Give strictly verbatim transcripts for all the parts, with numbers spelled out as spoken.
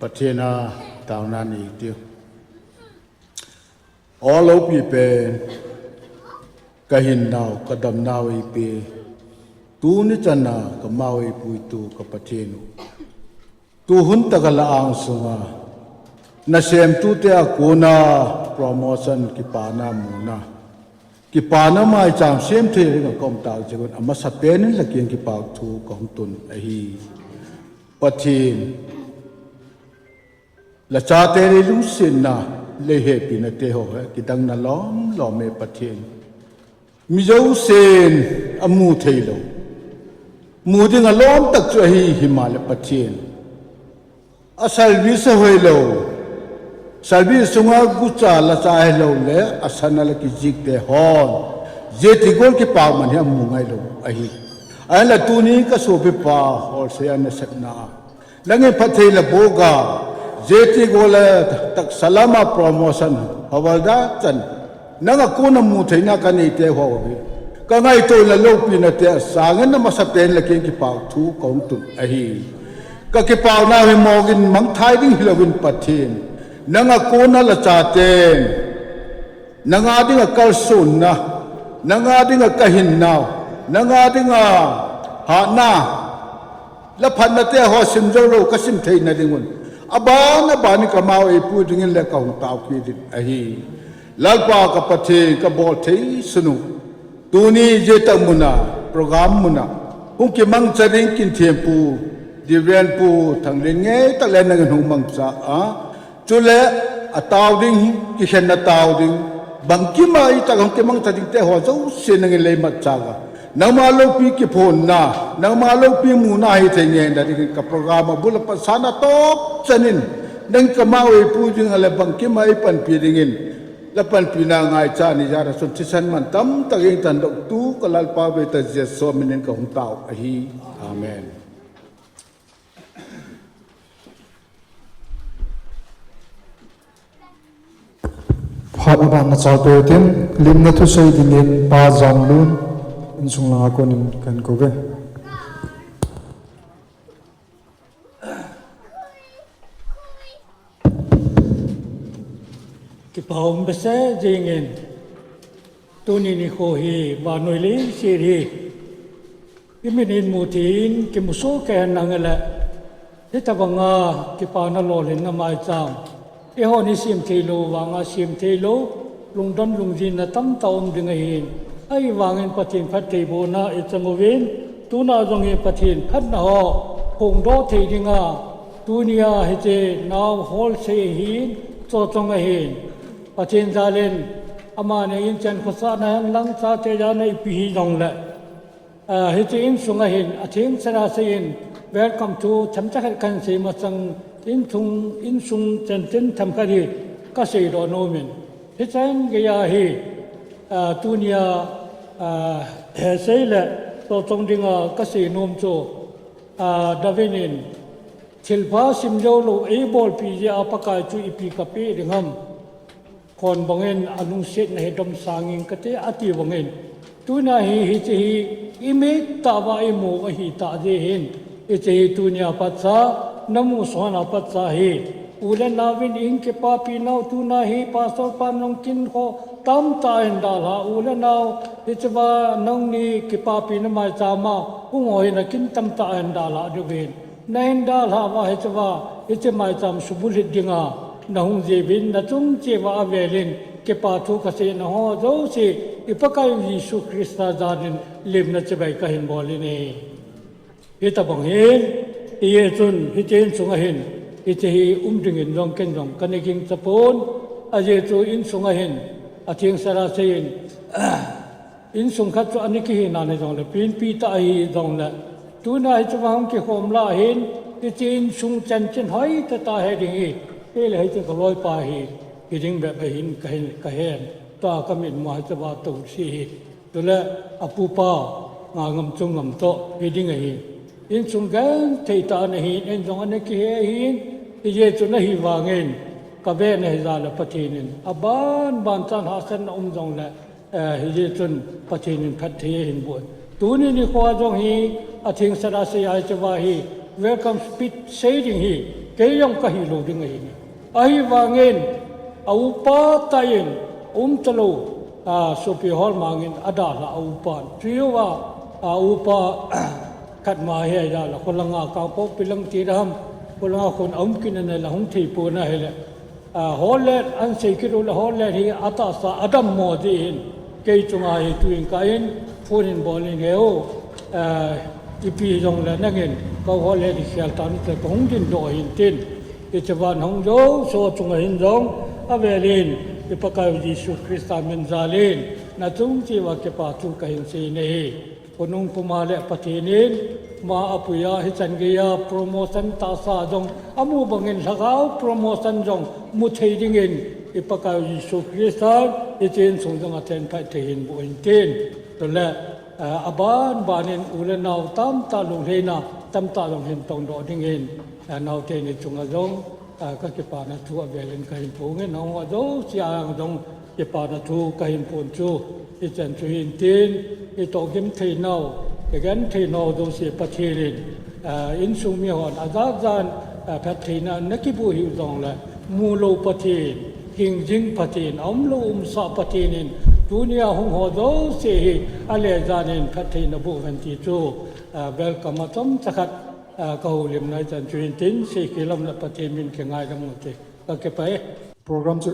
Pathen a taona nei tiu. O loupi pen, ka hinnau, ka damnau eipe, tuni chana ka mau eipuitu ka Pathen u. Tuhun taka la angsunga, nasemtute a kona promotion kipana muna, kipana maicham sem thei dinga ka um tau jeh un amasapen in la kiang kipah thu ka hung tun ahi. Pathen, la chate lei lungsetna, lei hepina te ho hi kidang na lom lom e Pathen. Mi jousen amu thei lou, mu ding alom tak chu ahi, himahleh Pathen, a service a hoilou, service sunga gucha lacha hilou le asana la kijik te hon, jeti gol kipah man hi amu ngai lou ahi. Ahinla tuni ka sopipa Holsei a nasepna a, nangin phatthei la boga, jeti gol le taksa lama promotion, Havildar chan, nanga kona mu theina ka nei te ho hi, ka ngaito le loupina te asangin amasapen la kiang kipah thu ka hung tun ahi. Ka kipah nau hi mongin mangthai ding hilouvin Pathen, nanga kona la chaten, nanga dinga kalsonna, nanga dinga ka hinnau, nanga dinga hatna, la phatna te ho sim jou lou ka sim theina dingun, aban aban in ka mau eipu dingin le ka hung tao kit in ahi. Lalpa ka Pathen, ka bol thei sunu, tuni jeta muna program muna hung kimangcha ding Kinthempu, Divian pu, Thanglen ngei tak le nangin hung mangcha a, chule atao ding, kikhenna tao ding, bangkima itah hung kimangcha ding te ho jouse nangin lei matcha ga. Nangma loupi kiphonna, nangma loupi muna hithei ngen na dingin ka program abul a pasan a top chanin, nang ka mau eipu ding ale bangkima eipanpi dingin, la panpina ngaicha ni jara sun thisan man tamtak in tan dok tu ka Lalpa ve ta Jesu minin ka hung tao ahi. Amen. Phat aban na chal pe tin, limna thusei dingin Pa Janglun, insung langa konin kan kou ve. Kipa um behseh jingin, tuni nikho hi vannoi leiset hi Imit in mu thei in kimu soh kei hen lang le, hitabanga kipana lolhinna maicham eihon isem thei lou vanga sem thei lou, lungdon lungjinna tamtah um ding ahin, ahivangin Pathen phattheibohna ichang uvin, tuna jong hi Pathen phatna ho phongdoh thei dinga, tunia hiche nao holsei ahin, chochong ahin, Pathen jalin, amani in chan khosahna hen lang chate jana ipi hijongle, ah, hiche insung ahin, atheng sera seiyin, welcome thu themcha khat kahin sei masang, insung, insung chanchin themkhat hi kaseidoh nomin. Hichan geiya hi, ah, tunia, ah, seile, chochong dinga kasei nom chu, ah, David in, thilpha simjoulou eibolpi jeh a Pakai chu ipi kapeh ding ham. Khon bangin alungsetna hi domsang inge kati, ati bangin. Tuna hi, hiche hi, imet tah uva imu ahitah jeh hin. Hiche hi tunia patsa, namu sona patsa hi. U le naovin ihin kipapi nau tuna hi, Pastor pan jong kin ho tamtah ahin dalha, u le nao, hichea nangni kipapina maichama hung ho hi nakin tamtah ahin dalha diuvin. Nahin dalhah uva hichea, hiche maicham subulhit dinga nahung jeh uvin, nachung cheh uva avelin kipa thu kasei, nangho jouse i Pakaiu Jesu Christa jalin lemna chibai kahin bol in ahi. Hitabang hin, hijeh chun hiche insung ahin, hiche hi um dingin jong ken jong kana gingcha pon, ajeh chu insung ahin, atheng sera seiyin, insung khat chu ana kihi nani jongle, pinpi tah ahi jongle, tuna hichea hung kikhom lah hin, hiche insung chanchin hoitah tah hi ding hi, kei le hiche kaloipa hi, hiding bep ahin kahin, kahen, tua kamitmu a hichea touseh hi. Chule apupa, nga ngam chung ngam toh, hiding ahi. Insung genthei tah ana hin, in jong ana kihe ahin, hijeh chun ahivangin, kavetna hijat le Pathen in, aban ban chan hahsatna um jongle, eh, hijeh chun Pathen in phatthei ahin boh. Tuni nikhoa jong hi, atheng sera seiya hichea hi, welcome speech sei ding hi, kei jong kahilou ding ahi. Ahivangin, aupa tah in, umtalou, a, sopi hol mangin adalha aupan. Chujoua, a, upa, khat ma hi ajala, kholanga Kangpokpi lang ti dam, kholanga khun aum kit nale hung thei pon ahile. A, holet, ahin sei kit ule holet hi atahsa, adammo jeh hin. Kei chunga hi tuin kahin, phone in bol in heu, eh, ipi jongle nangin, ka holet hi khel tan te kahung dingdoh hin tin. Hichea nahung jouse chunga hin jong, avelin, i Pakaiu Jesu Christa min jalin, nachung cheh uva kipa thu kahin sei in ahi. Khonung puma le Pathen in, ma apuiya, hichan geiya, promotion tahsa jong, amu bangin lhagao promotion jong, mu thei dingin, i Pakaiu Jesu Christa, hiche insung jong athenphai thei hin boh in tin. Chule, eh, aban banin u le nao tamtah lunglhaina, tamtah jong hin tongdoh dingin, eh, naote ni chunga jong, a, kakipana thu avelin kahin phong in, nangho jouse a jong kipana thu kahin phong chu, hichan chu hin tin, itoh gim thei nau, kigen thei nau jouse Pathen in, a, insung mihon ajat jan, a, phattheina nakiboh hih jongle, mulou Pathen, hingjing Pathen, aumlou umsah Pathen in, tunia hung ho jouse hi, ale janin phattheina boh hen ti chu, a, welcome a chomcha khat, a, kahoulimna hichan chu hin tin, seikhel lom le Pathen min kingaidam ute. Kakipah e. Program chu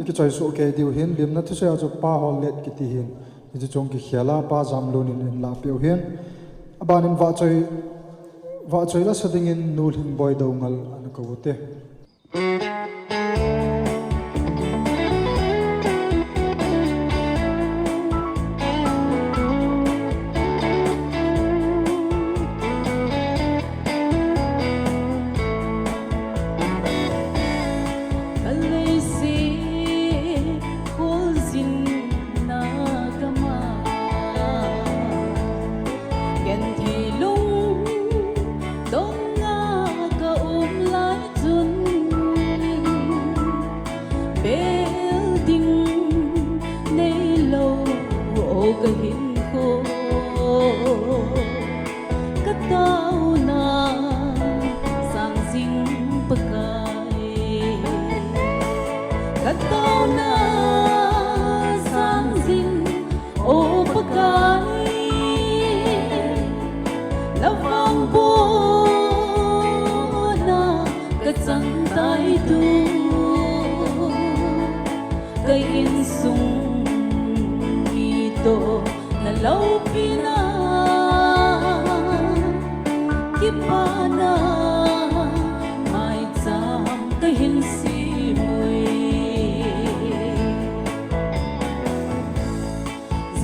ikichoi soh kei diu hin, lemna thusei a chu Pa Hollet kiti hin, hiche chung kikhel a Pa Jamlun in eina lahpeh u hin. Abanin vahchoi, vahchoi lasa dingin Nu Lhingboi Doungel ana kou ute. Ka leiset kholjinna gam a, genthei lungdong a ka um lai chun, bel ding neilou o ka hinkho. Ka taona sang jing Pakai, ka taona sang jing o Pakai, tu, ka insung mi to na loupina, kipana maicham ka hin simui.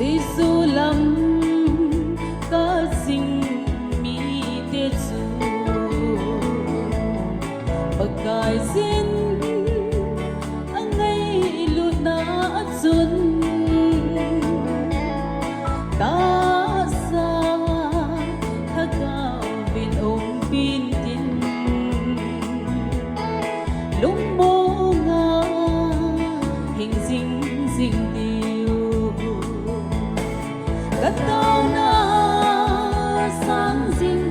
Jesu lam ka jing mite chu Pakaiyin a ngailutna a chun tahsa lhagao vin umpin tin, lungmonga hing jing jing diu. Ka taona sang jing,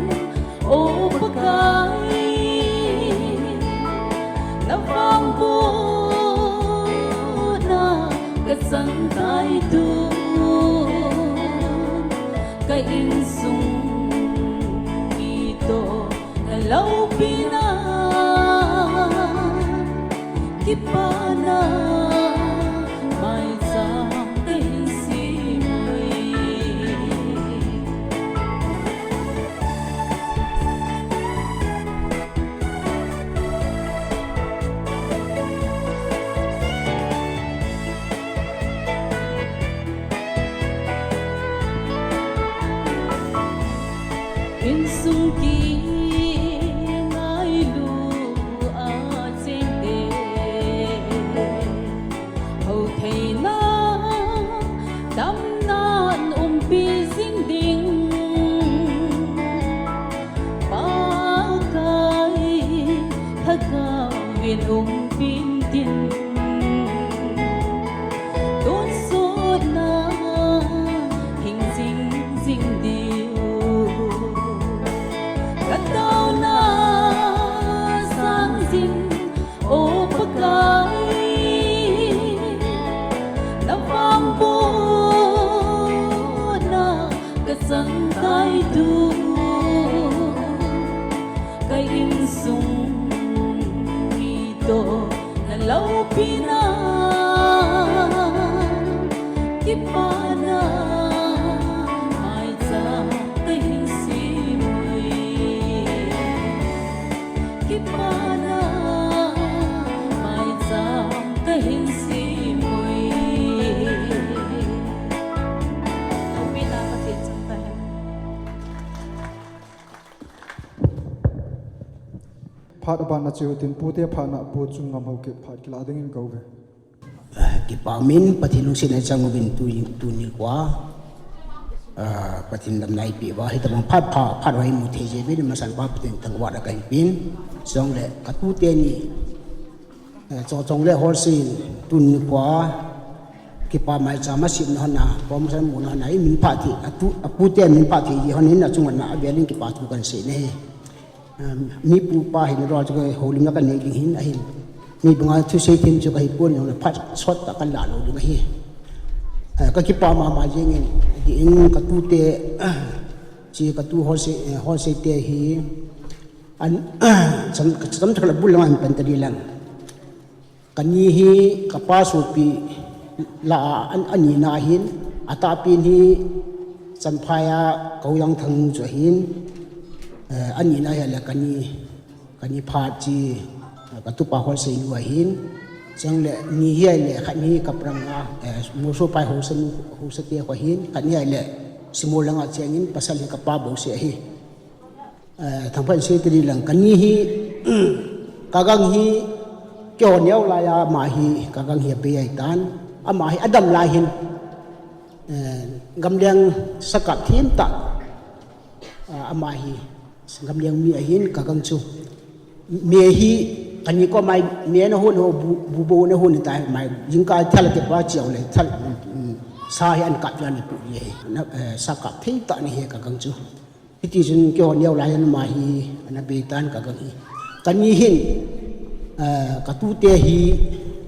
O Pakai, na vangbohna ka chang tai tu, ka insung mi to na loupina, kipana maicham ka hin simui. Insung kingailu a chengte, houtheina damnan umpi jing ding, Pakai lhagao vin umpin tin, tonsotna hing jing jing diu. Ka taona sang jing, O Pakai, na vangbohna ka chang tai tu, ka insung mi to na loupina, kipana maicham ka hin simui. Kipana maicham ka hin simui. Loupina Pathen chang tahen. Phat aban na cheu tin pute phat na pu chung ngam ho kit phat kila dingin kouve. Kipa min Pathen lungsetna chang uvin tu, tuni kho a, ah, Pathen damna eipeh uva, hitabang phat pha, phat ho imu thei jeh uvin, masang pa Pathen thangvahna kahin pen, chuleh ka tute ni, eh, Chochong le Holse in tuni kho a, kipa maicham asemna hon a, promotion muna hon a, imin phat thei, atu, apute min phat thei jeh hon in achunga avel in kipa thu kahin sei nahi. Um, mi pu pa hin rol chu ka houlimna kanei ding ahin, ahin. Mi banga thusei them chu kahi pon, jong le phat sot tah kalah lou ding ahi. Eh, ka kipa mama jeng in, din ka tute, chi ka tu Holse, eh, Holse te hi, an, cham, cham thak la bul lang an pan ta di lang. Kani hi kapa sopi lah a, an, ani na ahin, atahpen hi Champhai a Koyang Thangnu chu ahin, eh, ani na hi ahile kani, kani phat chi, eh, ka tupa Holse nu ahin, chuleh ni hi ahile khat hi Kaprang a, eh, Molsopai Haosa nu, Haosa te kho ahin, khat hi ahile Simol langa chengin pasal hi kapa bouseh ahi. Eh, thangpha in sei tadi lang, kani hi, ka gang hi, keiho neo laiya, ama hi, ka gang hi apei ahitan, ama hi, adam lai hin, eh, gamleng sakap thim tah, ah, ama hi, gamleng mi ahin, ka gang chu. Me hi, kani ko mai, me na hon ho, bu, bu bo na hon tai, mai, jingkah thal ke pa chiau le, thal, mm, sa hi an kap jan pu ye, na, eh, sakap thei tah ni hi ka gang chu. Hiti chun keiho neo lai hin ama hi, ana bei tan ka gang hi. Kani hin, ah, ka tute hi,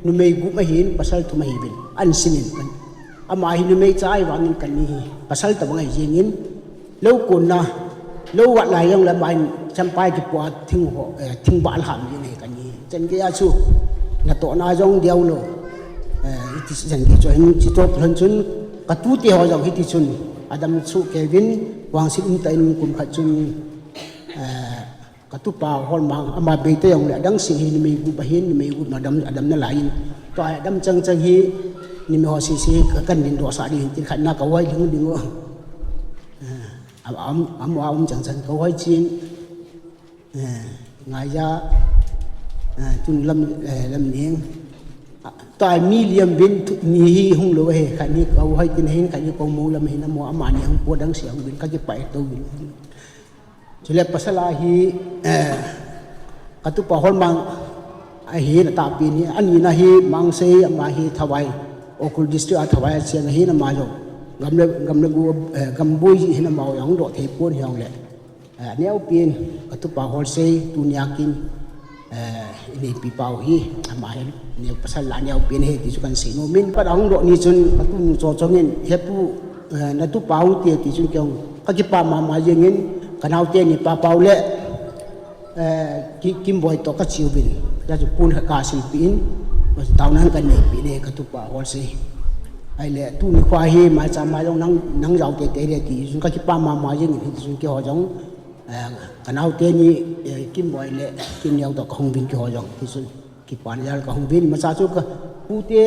numei gup ahin, pasal thum ahiuvin. An sinin, ama hi numei cha ahi vangin kani hi, pasal tabang ahi jengin, lou konna, lou vat lai jong le ama hin, Champhai kipu a thing ho, eh, thing bah alham jin ahi kani hi. Chen gei a chu natohna jong deu lou. Eh, hiti chen gei chu hin chi to lhon chun ka tute ho jong hiti chun adam chu kei uvin vangset umtah in kum khat chun, eh, ka tupa Holmang ama bei te jong le adang si hi numei gup ahin, numei gup na adam, adam nalai in. Tua hi adam chang chang hi numei ho si si ka kan din do sa di hin tin khat na ka huai ling ling o. Eh, am, am, am, am chang chang ka huai chin. Eh, ngai ja, eh, tun lam, eh, lam ning. Ah, tua mi liam uvin tu, ni hi hung lou he, khat ni ka huai tin hin, khat ni ka mu lam hin, amo ama ni hung po dang si hung uvin, ka kipah to uvin. Chule pasal a hi, eh, ka tupa Holmang ahi na tapi ni, ani na hi Mangsei ama hi Thawai, Ukhrul District a Thawai a cheng ahi na ma jong. Gamle, gamle gu, eh, gambui hi na ma jong do thei pon hi jong le. Eh, aneopen, ka tupa Holsei, tunia kin, eh, ineipi pau hi, ama hi, neo pasal la aneopen hi, ti chu kan sei nom in. Pat ahung doh ni chun, ka tunu cho chong in, he pu, eh, na tupa u ti, ti chun kei jong, ka kipah mama jeng in, ka naote ni pa pau le, eh, ki, Kimboi to ka chi uvin. Ka chu pun ka silpi in, taona kan neipi le, ka tupa Holsei. Ahile, tuni khoa hi, mai cha mai jong nang, nang jao te te le ti, chun ka kipah mama jeng in, ti chun keiho jong, eh, ka naote ni, eh, Kimboi le, Kinneo to ka hung uvin keiho jong, ti chun kipana jal ka hung uvin, macha chu ka, pute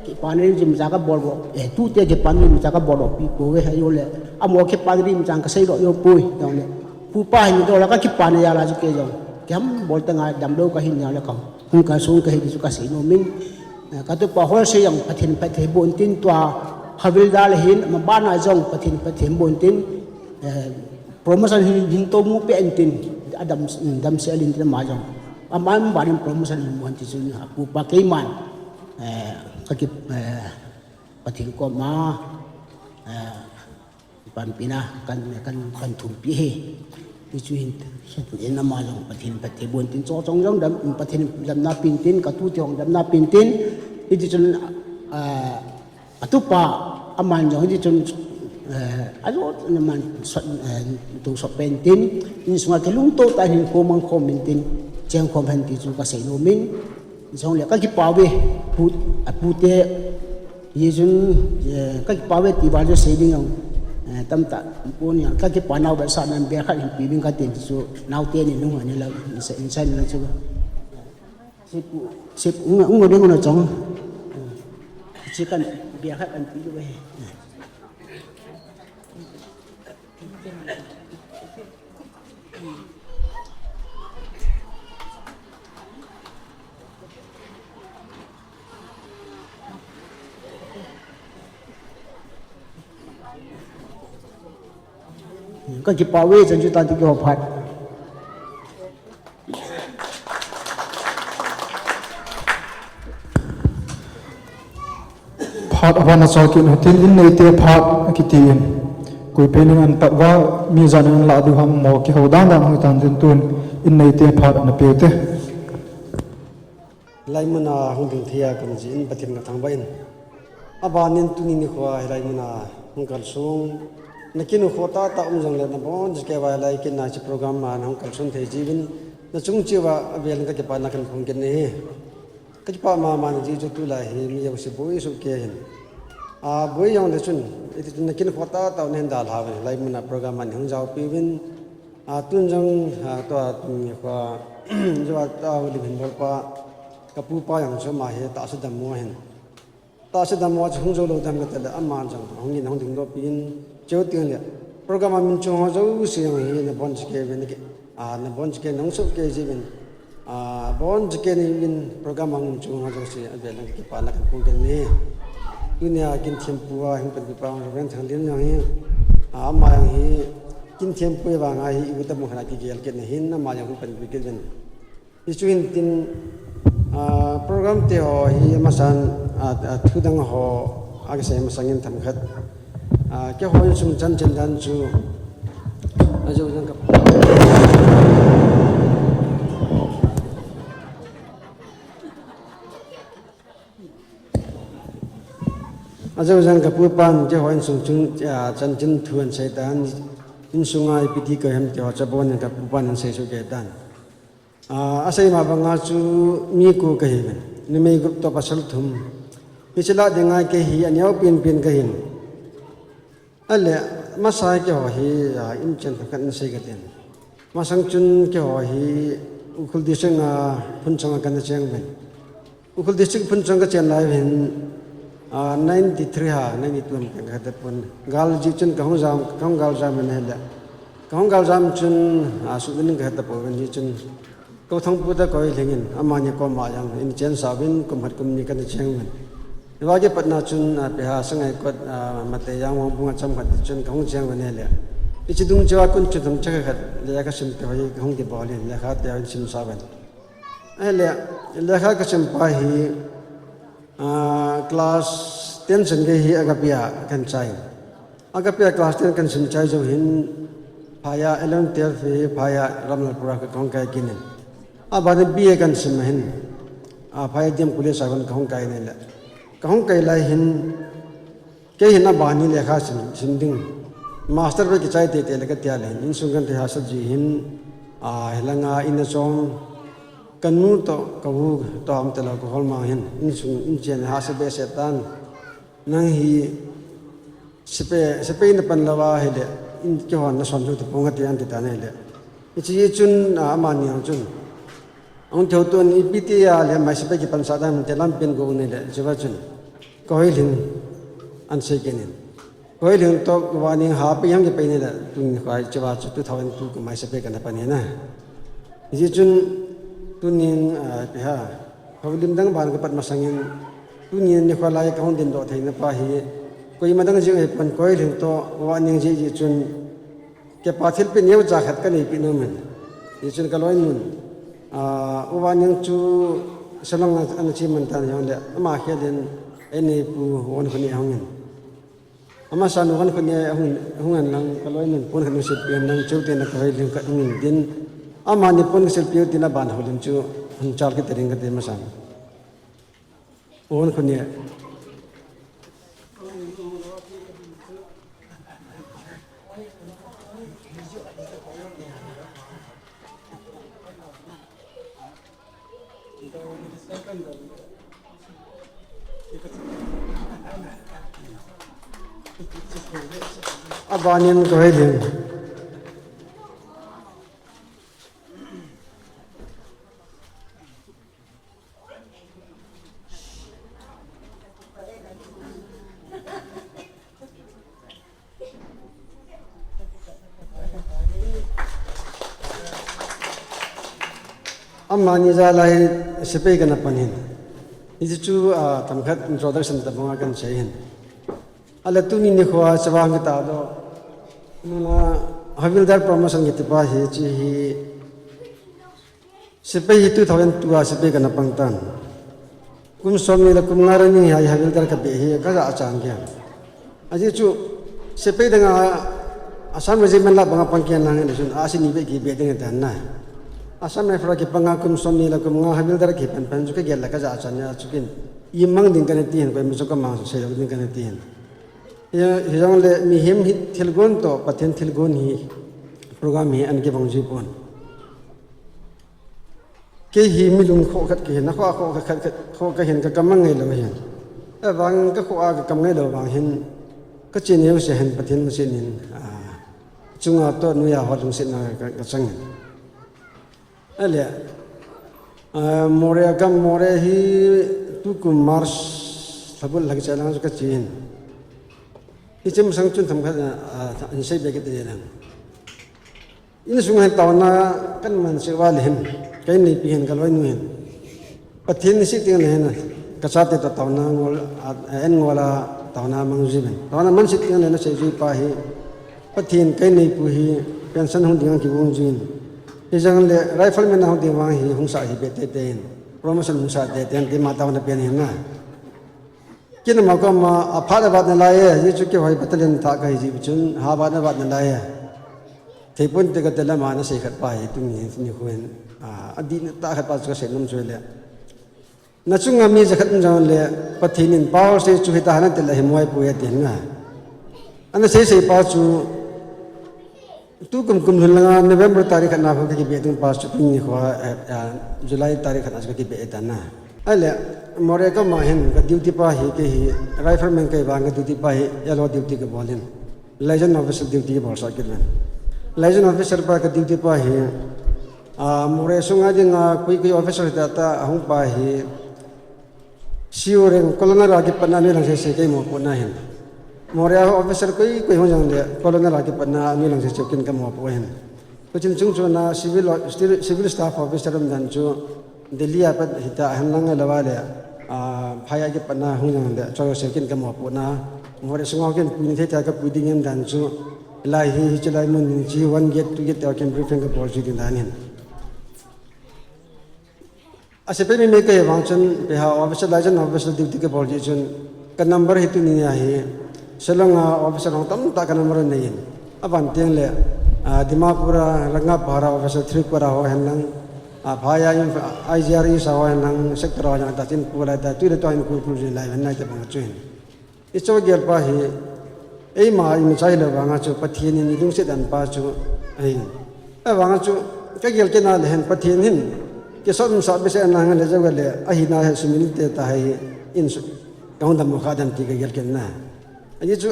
kipana rin jin macha ka bol bol, eh, tute kipana rin macha ka bol bol pi ko ve, ajo le, amo kipana rin macha ka sei lo jo pui, jong le, pu pa hin do la ka kipana jal a chu kei jong, kei ham bol ta ngai dam lou ka hin jal le ka hung. Hung kalsong ka hi ti chu ka sei nom in, eh, ka tupa Holsei jong Pathen phatthei boh in tin tua, havildar le hin, ama bana jong Pathen phatthei boh in tin, eh, promotion hin, hin to mu pe in tin, adam, damsel in tin ama jong. Ama bana promotion hin mu in ti chu apu pa keiman, eh, ka ki, eh, Pathen koma, eh, panpina kan, kan, kan thumpi hi. Ti chu hin, hin ama jong Pathen phatthei boh in tin cho chong jong dam, Pathen damna pen tin, ka tute jong damna pen tin. Hiti chun, ah, a tupa, aman jong hiti chun, eh, ajo naman sot, eh, tu sot pen tin, insunga kilungto tah in hin khomang khom in tin, cheng khom hen ti chu ka sei nom in. Jong le ka kipah ve, pu, a pute, Hi chun, eh, ka kipah ve ti val chu sei ding jong, eh, tamtah pon jong, ka kipah nau ve sa nan bia khat hin pe ding ka tin chu, naote ni nung ani la, insa, insa ni la chu. Sip, sip, unga, unga ding unga chong. Chi kan bia khat kan pe ve. Ka kipah ve chan chu tan ti kihou phat. Phat aban a chol kit u hitin, in neite phat akiti in. Koi pen in an pat uva, mi jan in an lah diu ham mo kihou dan dan hoi tan tin tun, in neite phat ana pe u te. Hilai mun a hung ding thei a kon jin Pathen ka thangvah in. Aban in tuni nikho a hilai mun a hung kalsong. Na kin u kho tah tah um jong le nabon cheh uva hilai kin a hiche program a na hung kalson thei jiuvin. Na chung cheh uva avel in ka kipana kan phong kit nahi. Ka kipah mama nahi chu tulai hi mi jouse boi soh kei hin. A boi jong le chun, iti chun na kin u kho tah tah u na hin dalha uvin hilai mun a program a na hung jaopi uvin. A, tun jong, a, tua, tun nikho a, jo a, tua, lim hin bol pa, ka pu pa jong chu ama hi tahsa dammo ahin. Tahsa dammo chu hung jou lou dam kati le, ama jong hung in hung dingdoh pi in, cheu teng le, program a min chung ho jouse jong hi nabon cheh kei uvin, a, nabon cheh kei, nahung soh kei jiuvin, a, bon cheh kei nahi uvin, program a hung chung ho jouse, avel in ka kipana kan phong kit nahi. Tunia kin thempu a, hung panpi pa, Reverend Thanglian jong hi, a, ama jong hi, Kin thempu vang a hi i uta mu khat a kigel kit na hin ama jong hung panpi kit uvin. Hichu hin tin, ah, program te ho hi amasan, ah, ah, thu dang ho a kisei masang in themkhat. Ah, keiho insung chanchin dan chu ajou jang ka Ajou jang ka pu pan keiho insung chung, ah, chanchin thu ahin sei tan, insung a ipi ti koi ham ti ho chabon in ka pu pan ahin sei soh kei tan. Ah, asei ma banga chu mi ko kahi uvin. Numei gup toh pasal thum. Hiche lah dinga kei hi aneo penpen kahin. Ale, masa keiho hi, ah, inchen khat nasei katin. Masang chun keiho hi Ukhrul District a Phunchong a kana cheng uvin. Ukhrul District Phunchong kachen lai uvin, ah, ninety-three ha, ninety-two ham kahe tapon. Gal jeh chun kahung jam, kahung gal jam in ahile. Kahung gal jam chun, ah, sut ding kahe tapouvin jeh chun. Kou Thangpu toh Kou Heilhing in, amani koma jong, in chensah uvin, kum khat kum ni kana cheng uvin. Hiva kipatna chun, ah, Piha Sangaikot, ah, Mateyang Wangbung a chomkhat chun kahung cheng uvin ahile. Hiche dung cheh a kum chethum chakhat, lekha sim te ho hi kahung kibol in, lekha te ho hin simsah uvin. Ahile, lekha kasim pa hi, ah, class ten chan gei hi Agape a kahin chai. Agape a class ten kahin sim chai jou hin, phai a eleven, twelve hi phai a Ramalpur a kahung kai kit in. Aban in B A kahin sim ahin. Ah, phai a D M College a kahung kai in ahile. Kahung kai lai hin, kei hin abani lekha sim, sim ding. Master beh kichai teitei le katia le hin, insung kahin thei hahsat jeh hin, ah, hilanga in a chom, kanu toh, ka u toh ham tilou kahol mang hin, insung, inchen hahsa behseh tan. Nang hi sepai, sepai napan lou ahile, in keihon nason jou tapong ati an ti tan ahile. Hiche jeh chun, ah, amani jong chun. Ahung kihouto in ipi tia le mai sepai kipansah ding ham ti lampi in go un ahile, hicheva chun. Kou Heilhing ahin sei kit in. Kou Heilhing toh Vaneng ha pai ham kipai in ahile, tuni nikho hicheva chu two thousand two kum a sepai kana pan ahi na. Hijeh chun tunin, ah, ipi ham, houlim dang ban kapat masang in, tunin nikho lai kahung dingdoh theina pa hi, koima dang jeng ahipon Kou Heilhing toh Vaneng jeh jeh chun, Kipa thilpeh neocha khat kaneipi nom in. Hichun kaloinun. Ah, U Vaneng chu Shillong a ana che man tan jongle. Ama khel in eini pu Wonkhonei ahung in. Amasan Wonkhonei ahung, ahung in lang kaloinun pon khat nasilpeh in lang cheu te na Kou Heilhing khat hung in din. Amani pon kasilpeh u tin aban houlim chu hung chal kit ding kati masan. Wonkhonei. Abanin Kou Heilhing. Amani jal a hi sepai kana pan ahin. Hichu, ah, themkhat introduction tabang a kahin sei ahin. Ahile tuni nikho a chevang kita doh. Nuna Havildar promotion kiti pa hi, hiche hi Sepai hi two thousand two a sepai kana pang tan. Kum somni le kum nga running hi Havildar kabeh hi kajachat kei. Ajeh chu sepai dang a Assam Regiment lah banga pang kei lang hin chun asi ni beh kibeh ding tan na. Assam Rifle kipang a kum somni le kum nga Havildar kipan pan chu kagel le kajachat nia chu kin. Imang ding kana ti hin, koima chu kamang sei lou ding kana ti hin. Hi, hijongle mihem hi thilgon toh Pathen thilgon hi program hi ana kibang ji pon. Kei hi mi lungkhoh khat kahin, nakhoh khoh khat, khat, khoh kahin, ka, kamang ngai lou ahin. Ahivang kakhoh a kakam ngai lou vang hin, kachin jouse hin Pathen lungset in, ah, chunga toh noiya ho lungsetna ka, kachang in. Ahile, ah, Moreh a gam, Moreh hi tukum March lhabul lhagi chai lang chu kache in. Hiche masang chun themkhat, ah, hin sei be kit ding lang. Insung hin taona kaman seh uva le hin, ka inneipi hin, ka loinu hin. Pathen niseh teng le hin, kachate toh taona ngol, a, a, en ngol a taona mang jiuvin. Taona man seh teng le nasei jiu pa hi, Pathen ka inneipu hi, pension hung ding a kigong jiuvin. Hijongle rifleman a hung ding vang hi, hung sah hi be teitei in. Promotion hung sah teitei in, tima taona pen hin na. Kin ama koma, aphat avat nalai e, hichu keiho hi battalion thah kahi jiu chun, ha vat avat nalai e. Thei ponte kati le ama nasei khat pa hi, tuni nikho hin, a, adih tah khat pa chu kasei nom chu le. Nachunga mi jakhat um jongle, Pathen in pao sei chu hita hana ti le hi moi poi ati na. Ana sei sei pa chu, Tukum kum lhun langa November tarik khatna khu kakibe ding pa chu tuni nikho, eh, eh, July tarik khatna chu kakibe tan na. Ahile, Moreh kama hin ka duty pa hi kei hi rifleman kahi vang ka duty pa hi L O duty kabol in. Liaison officer duty kabol sah kit uvin. Liaison officer pa ka duty pa hi, ah, Moreh sunga dinga koi koi officer hita ta ahung pa hi C O rank, colonel a kipatna noilang sese kei mopohna hin. Moreh a officer koi koi hung jongle colonel a kipatna noilang sese kin kamopoh hin. Kachin chung chuna civil, civil staff officer umdan chu Delhi a pat hita henlang, ahilou le, ah, phai a kipatna hung jongle chojose kin kamopohna. Moreh sunga kin pui ni thei ta kapui ding umdan chu, lai hi, hiche lai mun hi one gate, two gate te kin briefing kabol ji ding dan hin. A sepai mi mi kahi vang chun, ipi ham, officer, liaison officer duty kabol ji chun, ka number hi tuni a hi Shillong a officer hung tamtah ka number anei in. Aban teng le, ah, Dimapur a, Rangaphar a officer three quarter ho henlang, ah, phai a, I G R East a ho henlang, sector ho henlang, tah tin pu lai ta, tui le tua hin pu pu jin lai, hen nai te bang chu hin. Hiche gel pa hi, eima imacha hilou vanga chu Pathen in eilungset dan pa chu ahi. Ahivanga chu kagel kit na le hin Pathen hin kisot sah behseh na ngal le jou le ahina hi sumil te ta hi in su, kahung dammo kha dan ti kagel kit na. Ajeh chu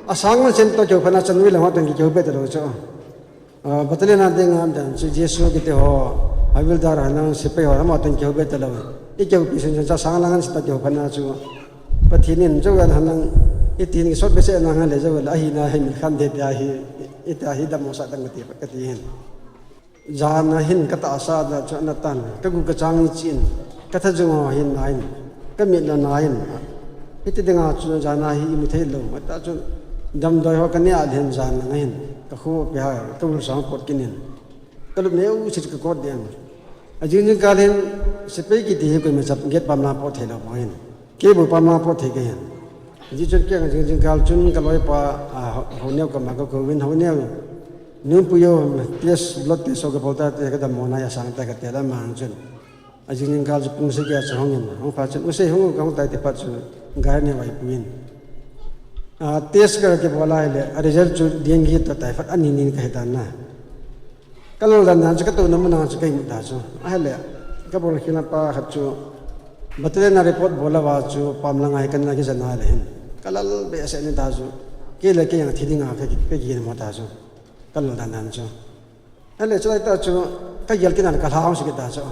asang man chen toh kihou phat na chan ui le ho toh kihou be talou chu. Ah, battalion a dinga dan chu J S O kiti ho, havildar henlang, sepai ho, ama toh kihou be talou. I kihoupi sun chun chasang lang an sita kihou phat na chu Pathen in jou an henlang, itin kisot behseh na ngal le jou le ahina hi min khan de tia hi, itia hi dammo sah dang kati, kati hin. Jan a hin katahsa da chu ana tan, kagu kachang ichin, katha jung ho hin na in, kamit la na in. Hiti dinga chu jan a hi imu thei lou, ta chu damdoi ho kanei a le hin jan lang a hin, kakhopi ha, kaul sang pot kit in. Kalup neo sit kakot den. Ajing jing kal hin, sepai kiti hi koima chap gate pam lang pot thei lou poi hin. Kei bou pam lang pot thei kei hin. Ajeh chun kei ajing jing kal chun kaloipa, ah, ho, ho neo kama kakou in ho neo. Nungpu yo, test, blood test ho kabol ta te kadammo na asang ta kati la mang chun. Ajing jing kal chu pung sagi a chu hung in. Hung phat chun, u sei hung u kahung tai ti phat chu gari neo a eipuiyin. Ah, test ka kibol a ahile, a result chu dengue toh typhoid ani ni kahi tan na. Kalal dan dan chu katouna mun a chu ka imut ta chu. Ahile, kabol khel na pa khat chu, battalion a report bol uva chu, pam lang a hi kana kijen a le hin. Kalal behseh ni ta chu. Kei le kei jong thi dinga ka ki, ka kigin mo ta chu. Kalal dan dan chu. Ahile, chulai ta chu, kagel kit na le kalha hung si kit ta chu.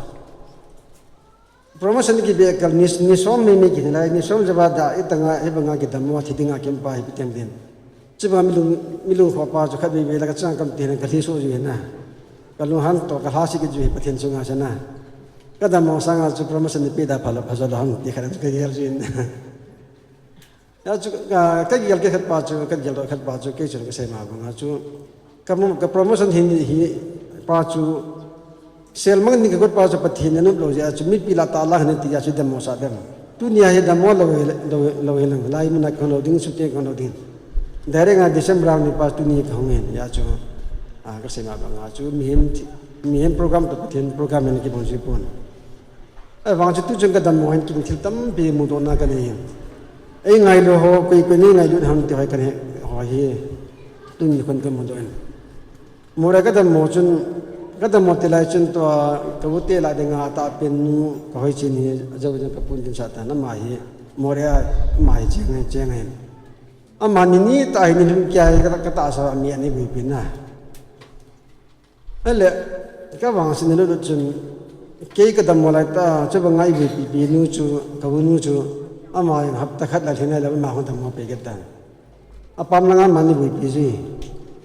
Promotion kibe kal ni, ni som mei mei kiti lai, ni som jaba da, itanga, ibanga kidammo, thi dinga kimpa hi piteng din. Chibanga milung, milung khopa chu khatvei vei la kachang kam tin kalhi so ju hin na. Kalunghan toh kalha si kit ju hi Pathen chunga sa na. Kadammo sanga chu promotion ni pe da pha lou, pha jo lou ham ti khat chu kagel ju hin. Ya chu, ah, kagel kei khat pa chu, kagel doh khat pa chu, kei chun kasei ma banga chu, ka mo-, ka promotion hi, hi pa chu, sel mang ni kagot pa chu Pathen in anop lou jeh a chu, mipi lah a tah lah a hin ti a chu dammo sa dem. Tunia hi dammo lou hi, lou, lou hi lang, lai mun a kahung lou ding, shooting kahung lou ding. Direct a December a ni pa tuni kahung hin, ya chu, ah, kasei ma banga chu, mihem thi, mihem program toh Pathen program in kibang ji pon. Ahivang chu tuchung kadammo hin kin thil tampi mudohna kanei hin. Eingailu ho, koi koi in eingailut ham ti ho hi kanei ho hi. Tuni khun kamudoh in. Moreh kadammo chun, kadammo tilai chun tua, ka u te lah dinga atahpen nu, ka hoi chen hi, ajou jong kapun din sa tan, ama hi, Moreh a, ama hi cheng, cheng hin. Ama ni ni tah hi ni lhun kia hi, ka, katahsa a mi ani buipi na. Ahile, kavangset na lut lut chun, kei kadammo lai ta, chubanga ibuipi pi nu chu, ka u nu chu, ama jong hapta khat lah lhin ahile, ama hung dammo peh kit tan. Apam langa ama ni buipi ji.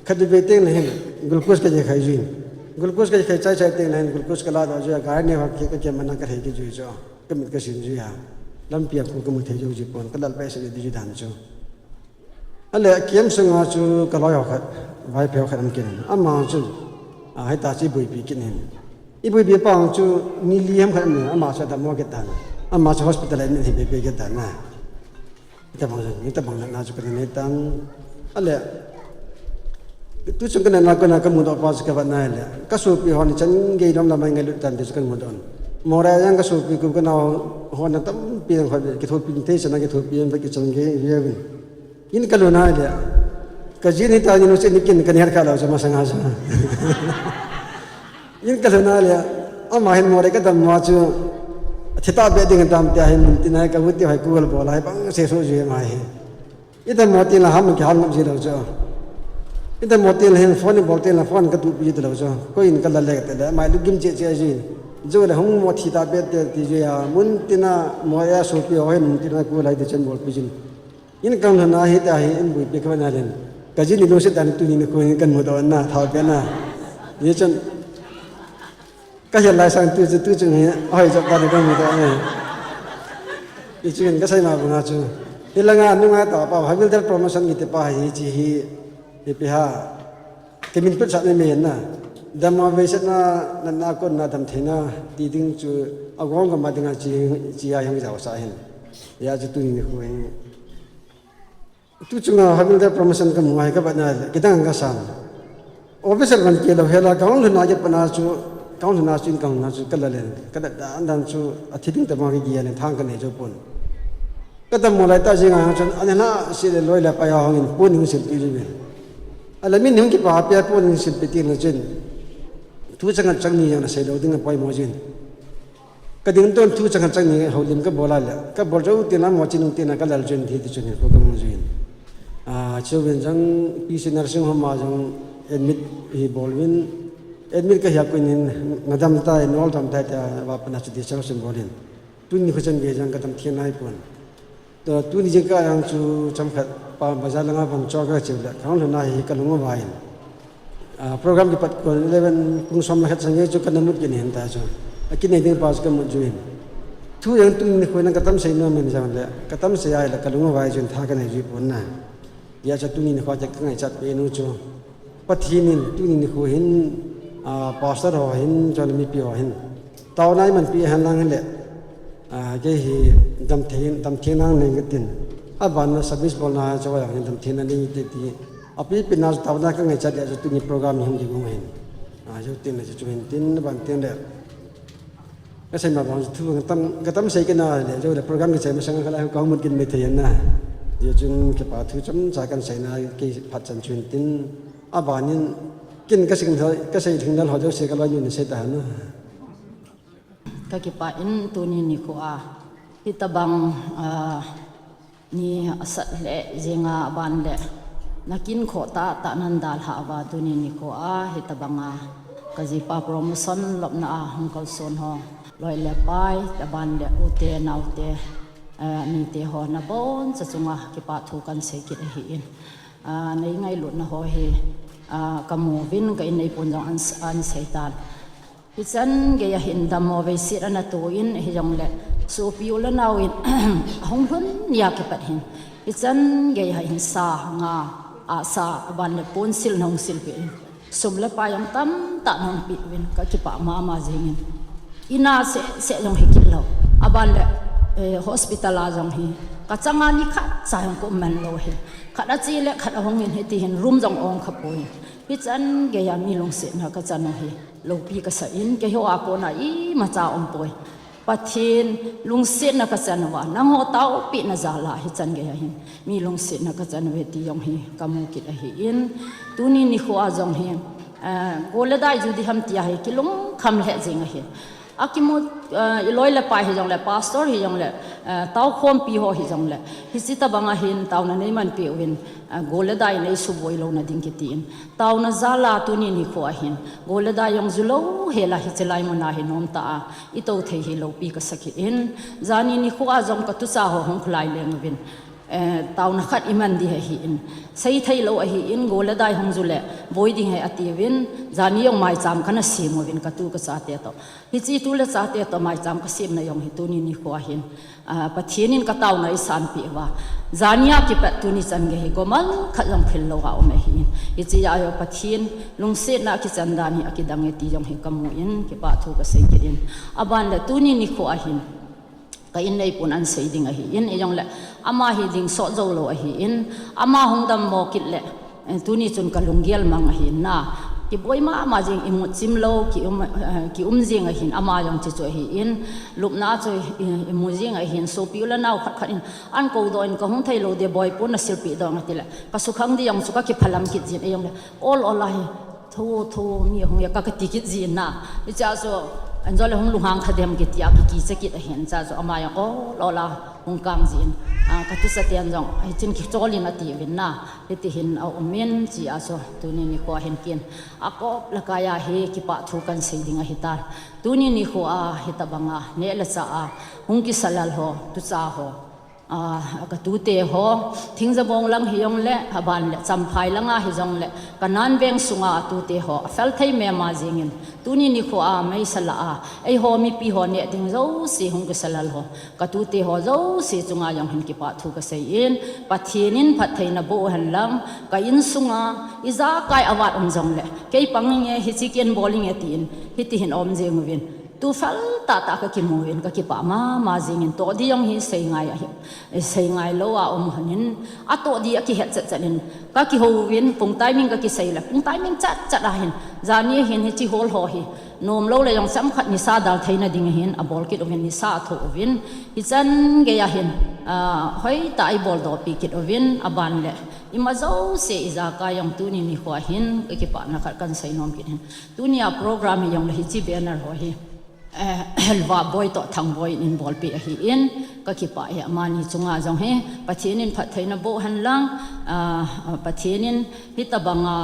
Khat vei teng le hin, glucose kaje khai ji. Glucose kaje khai chai chai teng le hin, glucose kala doh ji, gari neo a ki, kakiam a kalhai kit ji chu. Kamit kasin ji a. Lampi a khu kamu thei jou ji pon, kalal behseh ji dan chu. Ahile, camp sunga chu kaloi ho khat, Vaiphei ho khat um kit in. Ama chu, ah, hita chu ibuipi kit in. Ibuipi pa chu ni li ham khat um in, ama chu adammo kit tan. Ama chu hospital a admit hi be be kit tan na. Hitabang, hitabang natna chu kanei tan. Ahile, tuchung kanatna kona kamudoh pa chu kavet na ahile, kasopi hon ichan gei lom lam a eingailut tan ti chu kamudoh in. Moreh a jong kasopi kum kanao hon tampi jong khat kithopi thei chan a kithopi in, kichan gei veu vin. In kalhun ahile, Ka jin hita ni nu che ni kin ka ni har kha lo cha masanga cha. In ka lhun a le, ama hin mo le ka dam ma chu, a thi ta be ding dam te hin mun tin ai ka huti hai ku hal bol ai bang se so je ma hi. I dam mo tin la ham ki hal ngam ji lo cha. I dam mo tin la hin phone bol tin la phone ka tu pi ji lo cha. Ko in ka la le te le, mai lu gim che che ji. Jo le hung mo thi ta be te ti je ya, mun tin a mo ya so pi ho hin mun tin a ku lai te chen bol pi jin. In ka lhun a hita hi in bui pi ka na len. Ka jin ni lu se ta ni tu ni ni ko in kan mo do na tha be na. Ye chan. Ka hel lai sang tu chu, tu chu ni, ahoi jop ta ni ka mu ta ni. I chu in ka sai ma banga chu. Hi langa nunga ta pa, Havildar promotion kiti pa hi chi hi, hi pi ha. Ki min put sa ni me na. Dam a ve set na, na, na kon na dam thei na, ti ding chu, a gong ka ma ding a chi, chi a hang jao sa hin. Ya chu tu ni ni khu hin. Tu chunga Havildar promotion ka mu ai ka bat na le, kidang ka san. Officer van ke lo hela, ka hung lhun a ke pana chu, ka hung lhun a chu in ka hung na chu, ka la len, ka la dan dan chu, a thi ding ta ma ke gi len thang ka nei jo pon. Ka dam mo lai ta jing a hang chun, an na si le loi la pa ya hung in pon ning sil pi ji ve. A la min hung ki pa pe pon ning sil pi ti na chin. Tu chang chang ni yang na sei lo ding a poi mo jin. Ka ding ton thu chang chang ni houlim ka bol a le. Ka bol jo tin a mo chin tin a ka lal chen thi ti chun ko ka mu jin. A, chu ven jang P C nursing home a jang admit hi bol vin. Admit ka hia kuin in na dam ta in ol dam ta ta va pana chu di chang sim bol in. Tuni khu chan ge jang ka dam thian nai pon. To, tuni jingkah jang chu chomkhat pa bazar langa van chol ka che le, ka hung lhun a hi ka lung a vai in. Ah, program kipat kon eleven pung som le khat sang chu ka na mut kit in ta chu. A kinei ding pa chu ka mut ju in. Thu jang tuni ni khu nang ka tam sei nom in jang le, ka tam sei a le ka lung a vai chun tha ka nei ju pon na. Ya cha tuni ni khu cha ka ngaichat pe nu chu. Pathen in tuni ni khu hin, ah, pastor ho hin, chule mipi ho hin. Taona i manpi hen lang le, ah, kei hi dam thei, dam thei nang nei ka tin. A ban na service bol na chawa jang hin dam thei na nei te ti. A pi pi na taona ka ngaichat ya chu tuni program hi hung di gung hin. Ah, chu tin le chu hin tin ban tin le. Ka sei ma bang thu ka tam, ka tam sei kit na le, chu le program kichai masang ka la ka mut kit mai thei na. Chu chun kipa thu chomcha kan sei na kei phat chan chu hin tin. A ban in kin ka sing thei, ka sei thing dal ho chu sei ka loi nu ni sei ta na. Ka kipah in tuni nikho a, hitabang, ah, ni asat lheh jing a, aban le, na kin khoh tah tah nan dalha uva tuni nikho a, hitabang a, ka jipa promotion lopna a hung kalson ho, loi le pai, aban le u te, nao te, eh, mi te ho, naboncha chunga kipah thu kan sei kit ahi in. Ah, nei ngailutna ho hi, ah, ka mu uvin, ka innei pun jong an, an sei tan. Hichan gei a hin dammo veiset ana to in, hijongle, sopi u le nao in, ahung lhun nia kipat hin. Hichan gei a hin sa, nga, ahsa, aban le ponsil nahung silpeh in. Sum le pai jong tamtah nahung peh uvin, ka kipah mama jing in. Ina seh, seh jong hi kit lou. Aban le, eh, hospital a jong hi. Ka chang a ni khat cha jong ka um man lou hi. Khat a che le khat ahung in hiti hin room jong ong kha poi. Hichan gei a mi lungsetna ka chan u hi. Loupi ka sa in, keiho a kona imacha um poi. Pathen lungsetna ka chan uva, nangho taopehna jal a hichan gei a hin. Mi lungsetna ka chan uve ti jong hi ka mu kit ahi in. Tuni nikho a jong hi, eh, go le dai ju di ham tia hi kilungkham lheh jing ahi. Akimu, eh, i loi le pai hijongle, pastor hijongle, eh, taokhompi ho hijongle. Hiche tabang a hin taona nei manpeh uvin, eh, go le dai nei suboi louna ding kiti in. Taona jal a tuni nikho a hin, go le dai jong ju lou hel a hiche lai mun a hin um ta a, i tou thei hi loupi ka sa kit in, jani nikho a jong ka tucha ho hung kholai leng uvin, eh, taona khat i man di ahi in, sei thei lou ahi in, go le dai hung ju le, boi ding ahi ati uvin, jani jong maicham ka na sem uvin ka tu ka cha te toh. Hiche tu le cha te toh maicham ka semna jong hi tuni nikho a hin, ah, Pathen in ka taona ei sanpeh uva. Jani a kipat tuni chan gei hi gomal khat jong phil lou a um ahi in. Hiche a jong Pathen lungsetna a kichan dan hi akidang e ti jong hi ka mu in, kipah thu ka sei kit in. Aban le tuni nikho a hin, ka innei pun an sei ding ahi in, hijongle ama hi ding sot jou lou ahi in, ama hung dammo kit le, eh, tuni chun ka lunggel mang ahi in na. Kiboi mama jing, imut chim lou, ki um, eh, ki um jing ahin, ama jong chi chu ahin, lupna chu i, imu jing ahin, sopi u le nao khat khat in, an kou doh in kahung thei lou ding boi pu na silpi doh ati le, ka sukhang ding jong chu ka kiphalam kit jin, ei jong le, ol ol ahi, thu, thu, mi hung ya ka, ka ti kit jin na, hichea chu, an jo le hung lunghang kha dem kiti a, ki, kicha kit ahin, cha chu ama jong ol ol a, hung kang jin, a, ka tusa ten jong, hichin kichol in ati vin na, Hiti hin a um in, chi a chu, tuni nikho hin kin. A kop le kai a hi kipa thu kan sei ding ahi tan. Tuni nikho a hitabang a, neh le chah a, hung kisa lal ho, tucha ho. A, ka tute ho, Thingjabong lang hi jong le, aban le, Champhai lang a hi jong le, Kanan veng sunga a tute ho, a fel thei mema jing in. Tuni nikho a, meisa la a, eiho mipi ho neh ding jouse hung kisa lal ho. Ka tute ho jouse chunga jong hin kipa thu ka sei in, Pathen in phattheina boh hen lang, ka insunga, ijakai avat um jong le, kei pang inge, hichi ken bol inge tin, hiti hin um jing uvin. Tu fel tah tah ka kimu in, ka kipa mama jing in, toh ding jong hi sei ngai ahi, sei ngai lou a um hon in, atoh ding a kihet chet chet in, ka kihou vin, pung timing ka kisei le, pung timing chat chat a hin, jani hin hichi hol ho hi, Nom lou le jong chomkhat nisa dal theina ding hin abol kit uvin nisa athoh uvin. Hichan gei a hin, ah, hoitah a ibol doh pi kit uvin aban le. Ima jouse ijakai jong tuni nikho a hin ka kipana khat kan sei nom kit hin. Tuni a program hi jong le hichi banner ho hi. Eh, Helva Boi toh Thangboi in bol pi ahi in. Ka kipa hi amani chunga jong hi. Pathen in phattheina boh hen lang. Ah, Pathen in hitabang a,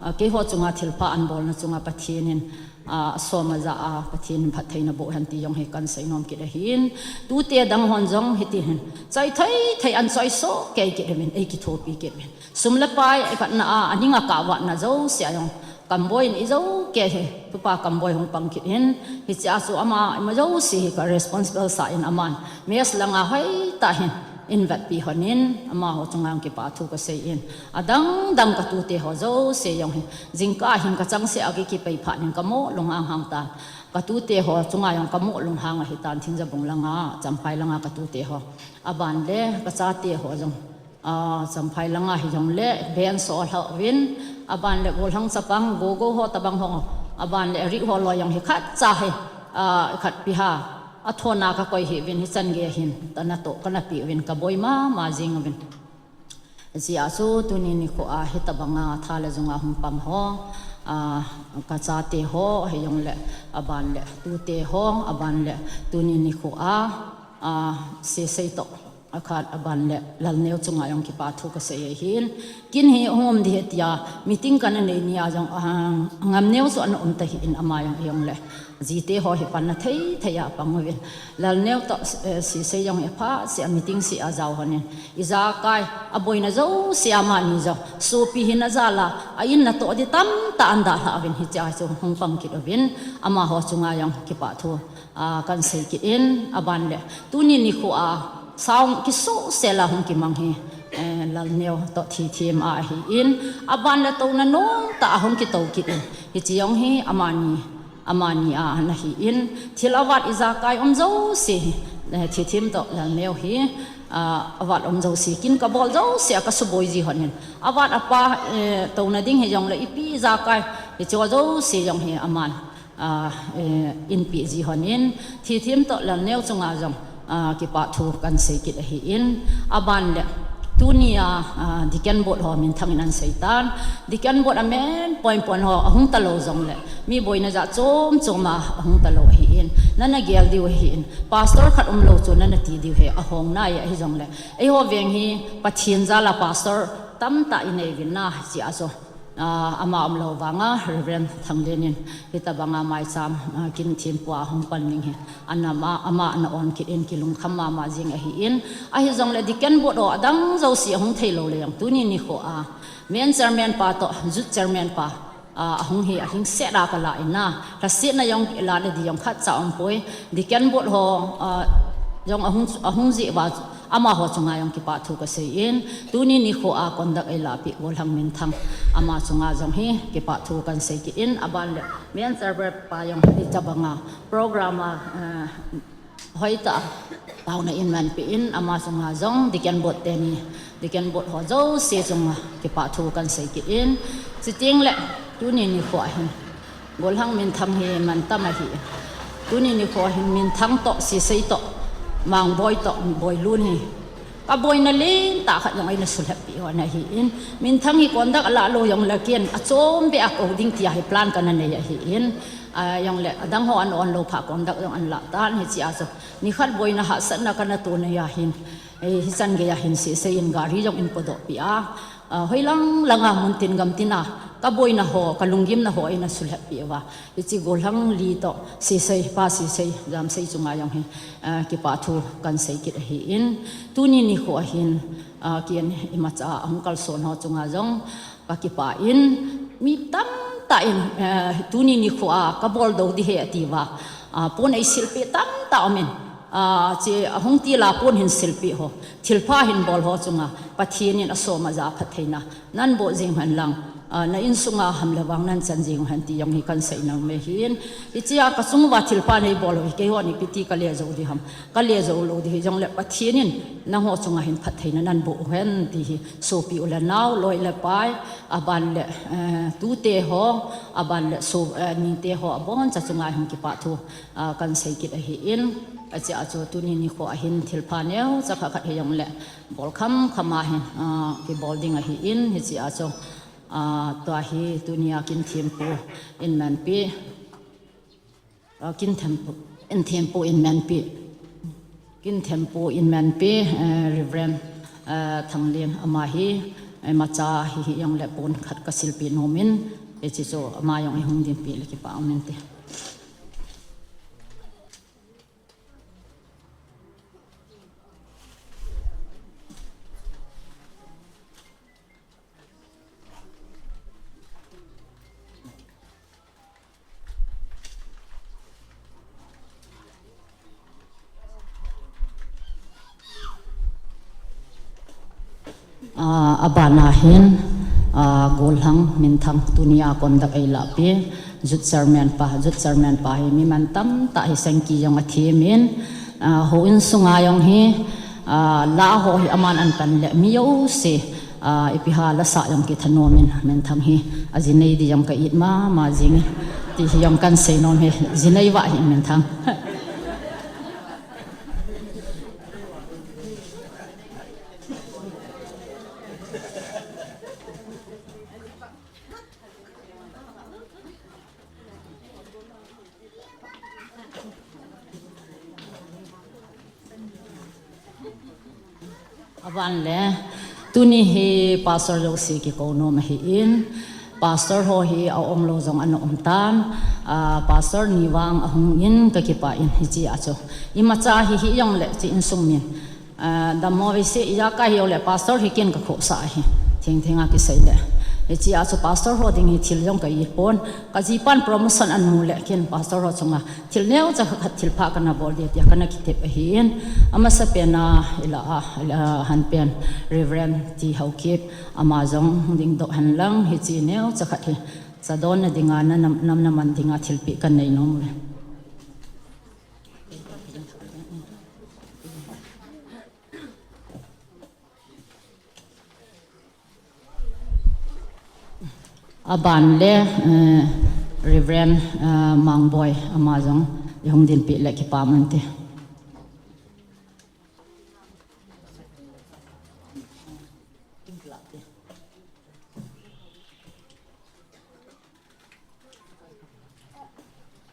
ah, keiho chunga thilpha an bolna chunga Pathen in A, som a ja a, Pathen in phattheina boh hen ti jong hi kan sei nom kit ahin. Tute dang hon jong hiti hin. Choi thei thei an choi soh kei kit uvin, ei kithopi kit uvin. Sum le pai, ei khatna a, aning a kavatna jouse a jong. Kamboi in i jo kei hi, tupa Kamboi hung pang kit in. Hichea chu ama, ima jouse hi ka responsible sa in aman. Mess lang a hoitah hin. In vetpi hon in, amaho chunga jong kipa thu ka sei in. Adang dang ka tute ho jouse jong hi. Jingkah hin ka chang seh a ki kipei phat in ka mo lunghang hang tan. Ka tute ho chunga jong ka mo lunghang ahi tan Thingjabong lang a, Champhai lang a ka tute ho. Aban le ka chate ho jong. A, Champhai lang a hi jong le, ben so hlau vin. Aban le Golhang chapang, Gogo ho tabang ho. Aban le Ri ho loi jong hi khat cha hi. A, khat pi ha. A thona ka koi hi vin hichan gei hin, tana toh kana pi vin ka boi mama jing vin. Hichea chu tuni nikho a hitabang a tha le jung a hung pang ho, a, ka chate ho, hi jong le, aban le, tute ho, aban le, tuni nikho a, a, sei sei toh, a khat aban le, Lalneo chunga jong kipa thu ka sei ahin. Kin hi hung um ding ahi tia, meeting kana nei ni a jong, a, Ngamneo chu ana um ta hi in ama jong, jong le. Jite ho hi panna thei thei a pang uvin. Lalneo toh, eh, sei sei jong hi pha, sei a meeting sei a jao hon in. Ijakai, aboina jouse amani jong. Sopi hina jal a, a in natoh ding tamtah an dalha uvin hichea chu hung pang kit uvin. Amaho chunga jong kipa thu, a, kan sei kit in, aban le. Tuni nikho a, Sound kisuhsel a hung kimang hi, eh, Lalneo toh Thithem a ahi in, aban le touna nom tah a hung kitou kit in, hiche jong hi amani, amani a ana hi in, thil avat ijakai um jouse hi, eh, Thithem toh Lalneo hi, ah, avat um jouse kin kabol jouse a kasuboi ji hon in, avat apa, eh, touna ding hi jong le ipi ijakai, hiche jouse jong hi aman. A, eh, inpi ji hon in, Thithem toh Lalneo chunga jong, a, kipa thu kan sei kit ahi in, aban le, tuni a, a, Deacon Board ho minthang in an sei tan, Deacon Board a main point point ho ahung talou jong le, mi boina jat chom chom a ahung talou ahi in, nana gel diu ahi in, Pastor khat umlou chu nana ti diu ahi, ahong nai ahi jong le, eiho veng hi Pathen jal a Pastor tamtah inei uvin na, hichea chu. Ah, ama umlou vanga, Reverend Thanglen in, hitabanga maicham, ah, kin thempu a hung pan ding hi, ana ma, ama ana on kit in kilungkham mama jing ahi in, ahi jong le Deacon Board ho adang jouse ahung thei lou le jong, tuni nikho a, main chairman pa toh, youth chairman pa, ah, ahung hi, ahing set a kala in na, lhasetna jong, la le di jong khat cha um poi, Deacon Board ho, ah, jong ahung, ahung ji uva, Amaho chunga jong kipa thu ka sei in, tuni nikho a conduct eila pi Golhang Minthang. Ama chunga jong hi kipa thu kan sei kit in, aban le main server pa jong hitabanga program a, eh, hoitah a taona in manpi in, ama chunga jong Deacon Board teni, Deacon Board ho jouse chunga kipa thu kan sei kit in, chuteng le Tuni nikho ahin, Golhang minthang hi mantam ahi. Tuni nikho ahin minthang toh, Sisei toh, Mangboi toh, Boilun hi kaboina lentah khat jong eina sulhep peh u ana ahin, minthang hi conduct alah lou jongle ken achom beh a kou ding tia hi plan kana nei ahin, a, jongle adang ho ana on lou phat conduct jong ana lah tan hichea chu. Nikhat boina hahsatna kana to nei ahin, eh, hichan geiya hin Sisei in gari jong eina podoh peh a, a, hoilang langa muntin gamtina kaboina ho, kalunggimna ho eina sulhep peh uva. Hiche Golhang li toh, Sisei, Pa Sisei, Jamsei chunga jong hi, a, kipah thu kahin sei kit ahin. Tuni nikho ahin, a, ken imacha ahung kalson ho chunga jong kakipah in, mi tamtah in, a, tuni nikho a kabol dou ding ahi atiuva, a, pon eisilpeh tamtah aumin, a, hiche ahung til a pon hin silpeh ho, thilpha hin bol ho chunga Pathen in asom aja phattheina nahin boh jing hen lang, a, na insunga ham le vang nahin chan jing hen ti jong hi kahin sei nom e hin. Hichea kachunguva thilpha neibol ho hi keihon ipi ti kale jou ding ham, kale jou lou ding hijongle Pathen in nangho chunga hin phattheina nahin boh uhen ti hi sopi u le nao, loi le pai, aban le, eh, tute ho, aban le so, eh, nite ho aboncha chunga hin kipah thu, a, kahin sei kit ahin. Hichea chu tuni nikho ahin thilpha neocha khat khat hijongle bol khamkham a hin, a, kibol ding ahin, hichea chu, a, tua hi tunia kin thempu in manpi, a, kin thempu, in thempu in manpi, kin thempu in manpi, eh, Reverend, eh, Thanglien ama hi, eh, imacha hi hijongle pon khat kasilpeh nomin, hiche chu ama jong eihung dinpeh le kipah um inte. A, abana hin, a, Golhang minthang tunia conduct eilah peh Youth Chairman pa, Youth Chairman pa hi mi mantam tah hi sangki jong athem in, a, houin sunga jong hi, a, la ho hi aman ahin pan le mi jouse, a, ipi ham lasah jong kithanom in, minthang hi aji nei ding jong ka it mama jing e ti hi jong kahin sei nom e, ji nei uva hi minthang. Aban le, tuni hi pastor jouse kikou nom ahin, pastor ho hi aum lou jong ana um tan, a, pastor ni vang ahung in kakipah in hichea chu. Imacha hi hijongle hiche insung min, a, dammo veise, ijakai hijongle pastor hi ken kakhohsah ahi. Thengthenga kisei le, hichea chu pastor ho ding hi thil jong ka it pon. Kajipan promotion ahin mu le ken pastor ho chunga thil neocha khat thilpha kana bol ding tia kana kitep ahin, amasapen a ilah a, ilah a hanpen Reverend T Haokip ama jong dingdoh hen lang hiche neocha khat hi chadonna dinga na nam, nam na man dinga thilpeh kanei nom uve. Aban le, eh, Reverend, eh, Mangboi ama jong ihung dinpeh le kipah um inte.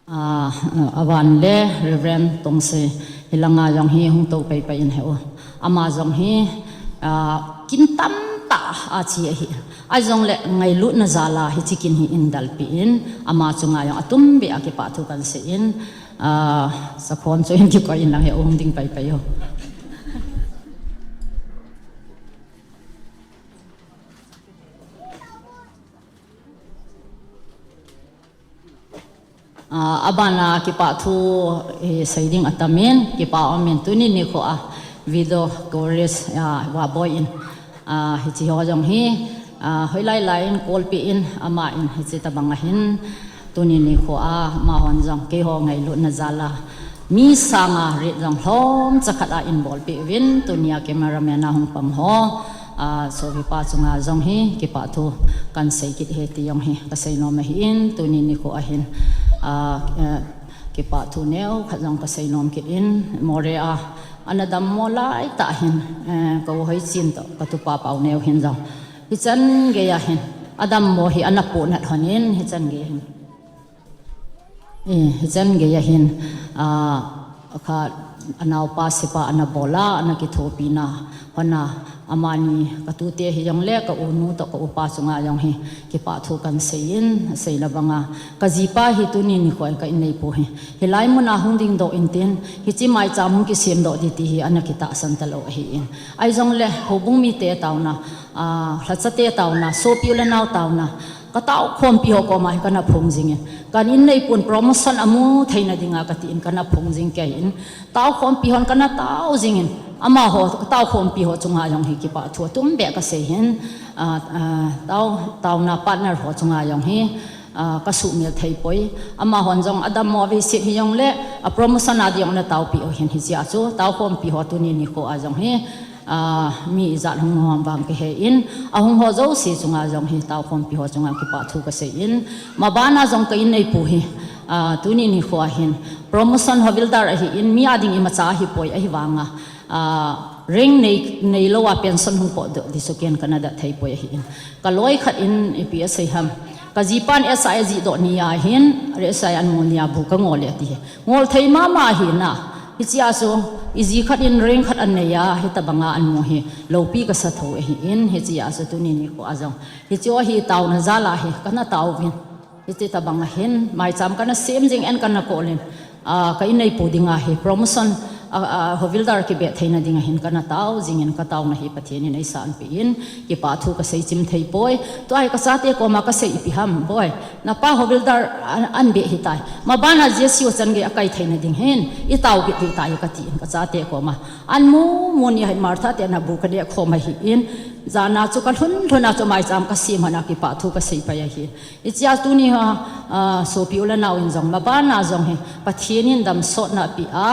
A, aban le Reverend Tongse hilanga jong hi hung tou paipai in he u. Ama jong hi, a, kin tamtah a che ahi. Ahijongle ngailutna jal a hiche kin hi eidalpeh in, ama chunga jong atumbeh a kipah thu kahin sei in, a, sakhon chu in kikoi in lang he u, hung ding paipai o. A, abana kipah thu, eh, sei ding atam in, kipah um in tuni nikho a video coverage, a, vaboi in, a, hiche ho jong hi, a, hoilai lai in kolpeh in, ama in hiche tabang ahin, tuni nikho a, amahon jong keiho ngailutna jal a mi sanga rit jong lhomcha khat a eibolpeh uvin, tunia cameraman a hung pang ho, A, sopipa chunga jong hi kipah thu kan sei kit e ti jong hi ka sei nom ahin, tuni nikho ahin, a, eh, kipah thu neo khat jong ka sei nom kit in, Moreh a ana dammo lai tah hin, eh, ka u Hoichim toh ka tupa Pauneo hin jong hichan gei a hin adammo hi ana pohnat hon in, hichan gei hin. Eh, hichan gei a hin, ah, kha anaopa sepa ana bol a, ana kithopina hon a, amani ka tute hi jong le ka unu toh ka upa chunga jong hi kipah thu kan sei in, seina banga ka jipa hi tuni nikho a ka inneipu hi hilai mun a hung dingdoh intin, hiche maicham hung kisemdoh ding ti hi ana kitahsan talou ahin. Ahi jong le houbung mite taona, ah, lhacha te taona, sopi u le nao taona, ka taokhompi ho koma hi kana phong jing in, kan inneipun promotion amu theina dinga ka tin kana phong jing kei in, taokhompi hon kana tao jing in, amaho ka taokhompi ho chunga jong hi kipah thu atum beh ka sei hin, ah, ah, tao, taona partner ho chunga jong hi, ah, ka sumil thei poi. Amahon jong adammo avei set hi jong le, a promotion a ding jong ana taopi u hin hiche a chu, taokhompi ho tuni nikho a jong hi, ah, mi ijat hung hom vang ka he in, ahung ho jouse chunga jong hi taokhompi ho chunga kipah thu ka sei in, mabana jong ka inneipu hi, ah, tuni nikho a hin promotion havildar ahin, mi a ding imacha ahipoi, ahivanga, ah, rank nei, neilou a pension hung pohdoh ding chu ken kana da thei poi ahin. Ka loi khat in ipi asei ham. Ka jipan S I a jihdoh ni a hin, S I an mu ni a bu ka ngol e ati hi. Ngol thei mama ahi na. Hiche a chu, iji khat in rank khat an nei a, hitabanga an mu hi loupi ka sa tho ahin, hiche a chu tuni nikho a jong hiche ho hi taona jal a hi kana tao uvin. Hiche tabang a hin, maicham kana sem jing in kana kol in, ah, ka inneipu dinga hi promotion, ah, ah, havildar kibeh theina dinga hin kana tao jing in, ka taona hi Pathen in eisanpi in, kipah thu ka sei chim thei poi. Tua hi ka chate koma ka sei ipi ham, boi, napa havildar an, an beh hitai. Mabana J C O chan gei akai theina ding hin itao kit diu tai ka tin ka chate koma. An mu mu ni a hi Martha te ana bu ka deh khom ahin, jan a chu ka lhun lhun a chu maicham ka sem hon a kipah thu ka sei pai ahin. Hiche a tuni a, ah, sopi u le nao in jong, mabana jong hi Pathen in damsotna apeh a,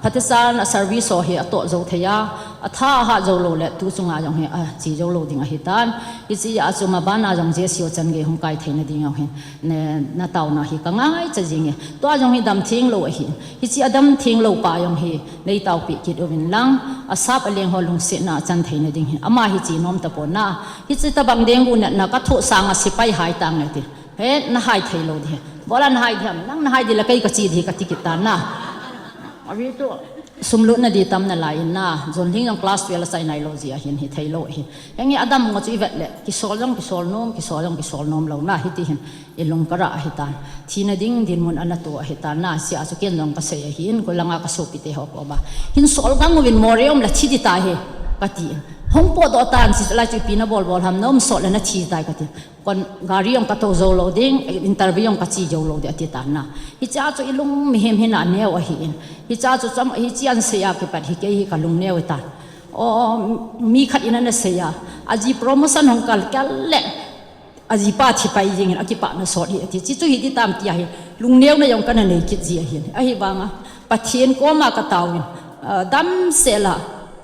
phatechan a service ho hi atoh jou thei a, atha ahat jou lou le tu chunga jong hi ache jou lou ding ahitan. Hiche a chu mabana jong J C O chan gei hung kai theina ding jong hin, ne, na taona hi ka ngaicha jing e. Tua jong hi damtheng lou ahin. Hiche a damtheng lou pa jong hi nei taopi kit uvin lang, asap aleng ho lungsetna achan theina ding hin. Ama hi che nom tapon na. Hiche tabang dengue natna ka thoh sang a sepai hai tange ti. He, na hai thei lou ding. Bol a na hai ding ham, nang na hai ding le kei ka che ding ka ti kit tan na. Ahi chu, sum lutna ding tam nalai in na, John Ling jong class twelve achai nailou jeh a hin hithei lou ahi. Henge adammo chu ivet le, kisol jong kisol nom, kisol jong kisol nom lou na, hiti hin ilung ka rah ahitan. Thina ding dinmun ana to ahitan na, hiche a chu ken jong ka sei ahin, koi langa ka sopite ho koma. Hin sol gang uvin Moreh um le thi ding tai hi, ka tin. Hung potdoh tan, hiche lai chu ipi na bol bol ham, na um sot le na thi tai ka tin. Kon gari jong ka tou jou lou ding, interview jong ka che jou lou ding ati tan na. Hiche a chu ilung mihem hina neo ahin. Hiche a chu cham, hiche an sei a kipat hi kei hi ka lung neo tan. O, mi khat in ana sei a, aji promotion hung kal kal le, ajipa thi pai jing in akipah na sot hi ati. Hiche chu hiti tam ti ahi, lung neo na jong kana nei kit ji ahin. Ahivanga, Pathen koma ka taovin, ah, damsel a,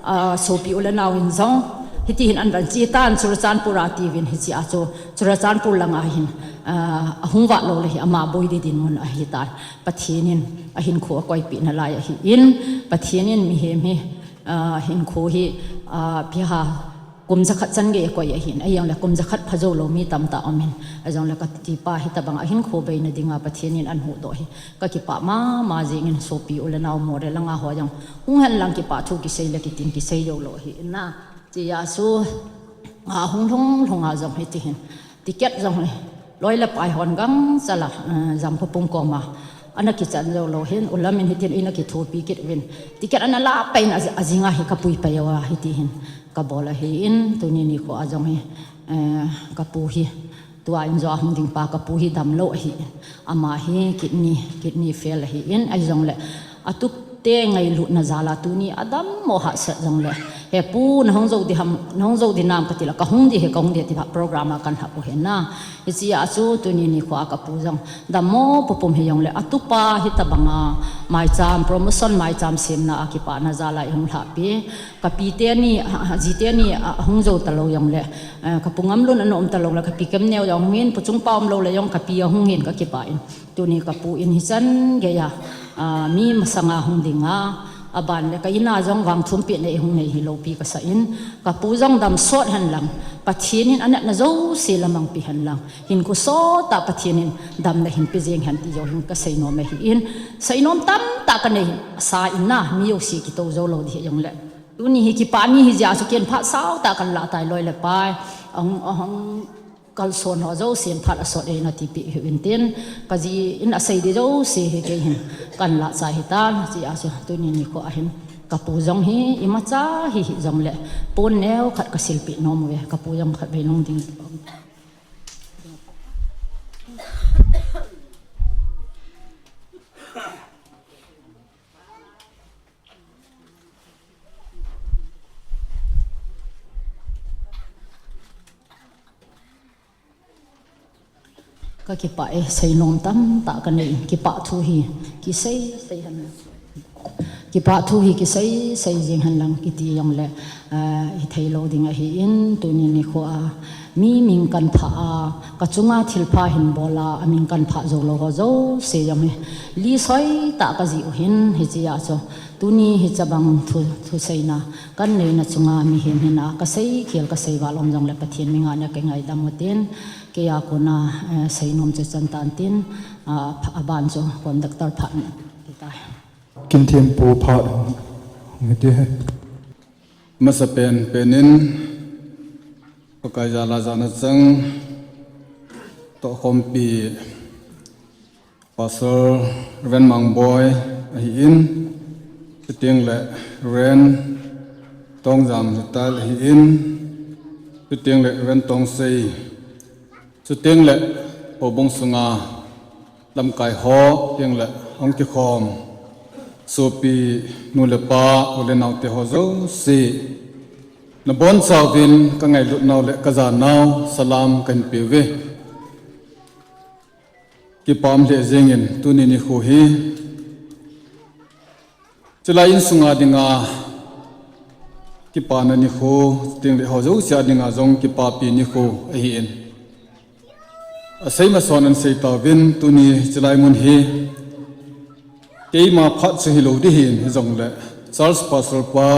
ah, sopi u le nao in jong, hiti hin an van che tan Churachandpur a tiuvin hiche a chu, Churachandpur langa hin, ah, ahung vat lou le hi ama boi ding dinmun ahitan. Pathen in ahinkho akoipeh nalai ahin, Pathen in mihem hi, ah, hinkho hi, ah, piha kum jakhat chan gei akoi ahin, ahijongle kum jakhat pha jou lou mi tamtah um in, ahijongle ka tipa hitabang ahinkho beina dinga Pathen in an huhdoh hi ka kipah mama jing in, sopi u le nao Moreh langa ho jong hung hen lang kipah thu kisei le kitin kisei jou lou ahin na. Hiche a chu, ah, hung lhung lhung a jong hiti hin ticket jong hi loi le pai hon gangchal a, eh, Jamkhopung koma ana kichan jou lou hin, ulam in hitin eina kithopi kit uvin, ticket ana lah pai in, aji-, ajing a hi ka pui pai uva, hiti hin ka bol ahin, tuni nikho a jong hi, eh, ka pu hi, tua in jo a hung ding pa ka pu hi damlou ahin, ama hi kidney, kidney fail ahin, ahijongle atute ngailutna jal a tuni adammo hahsat jongle, He pu, nahung jou di ham, nahung jou di nam kati le, kahung di ahi, kahung di ahi ti phat program a kan hap u ahi na. Hiche a chu tuni nikho a kapu jong dammo pum pum hijongle, atupa hitabanga maicham, promotion maicham semna a kipana jal a eihung lhahpi. Kapi teni, a, a, ji teni, a, ahung jou talou jongle, eh, kapu Ngamlun ana um talou le, kapi Kemneo jong hung in, Pu Chungpa umlou le jong kapi ahung in kakipah in. Tuni kapu in hichan geiya, a, mi masanga hung dinga, aban le ka in a jong vangthumpehna eihung nei hi loupi kasa in, kapu jong dam sot hen lang, Pathen in anatna jouse lamang pe hen lang, hinkho sot a Pathen in damna hin pe jeng hen ti jong hin kasei nom ahi in, seinom tamtah kanei, asa in na, mi jouse kitou jou lou di hijongle. Tuni hi kipah ni hijeh a chu ken phat sao tah kan lah tai loi le pai, ahung, ahung, kalson ho jousen phat asot eina tipeh hiuvin tin, kaji in asei di jouse hi kei hin kan lah chai hitan, hiche a chu tuni nikho a hin kapu jong hi imacha hi hijongle pon neo khat kasilpeh nom uve, kapu jong khatvei lungding. Kakipah e, seinom tamtah kanei, kipah thu hi kisei sei hen lang. Kipah thu hi kisei sei jeng hen lang kiti jongle, eh, hithei lou ding ahi in, tuni nikho a mi ming kanphah a, kachunga thilpha hin bol a, aming kanphah jou lou ho jouse jong hi lisoi tah kaji u hin, hiche a chu tuni hichabang thu, thuseina kan neina chunga mihem hina kasei khel kasei val um jongle Pathen minga na kangaidam u tin, keiya kona, eh, seinom chu chan tan tin, a, pha-, aban chu conductor phat ti tai. Kinthempu phat hung hiti he. Masapen pen in Pakai jal a jana chang tohkhompi Pastor Reverend Mangboi ahi in, chuteng le Reverend Tongjam Hital ahi in, chuteng le Reverend Tongsei, chuteng le houbung sunga lamkai ho, chuteng le hung kikhom sopi nu le pa, u le nao te ho jouse, nabonchauvin kangailut nau le kajanau salam kahin peuve. Kipah lheh jengin tuni nikho hi chulai insunga dinga kipana nikho, chuteng le ho jouse a dinga jong kipapi nikho ahi in. Asei mason ahin sei tauvin tuni chulai mun hi keima phat chu hilou di hin hijongle Church Pastor pa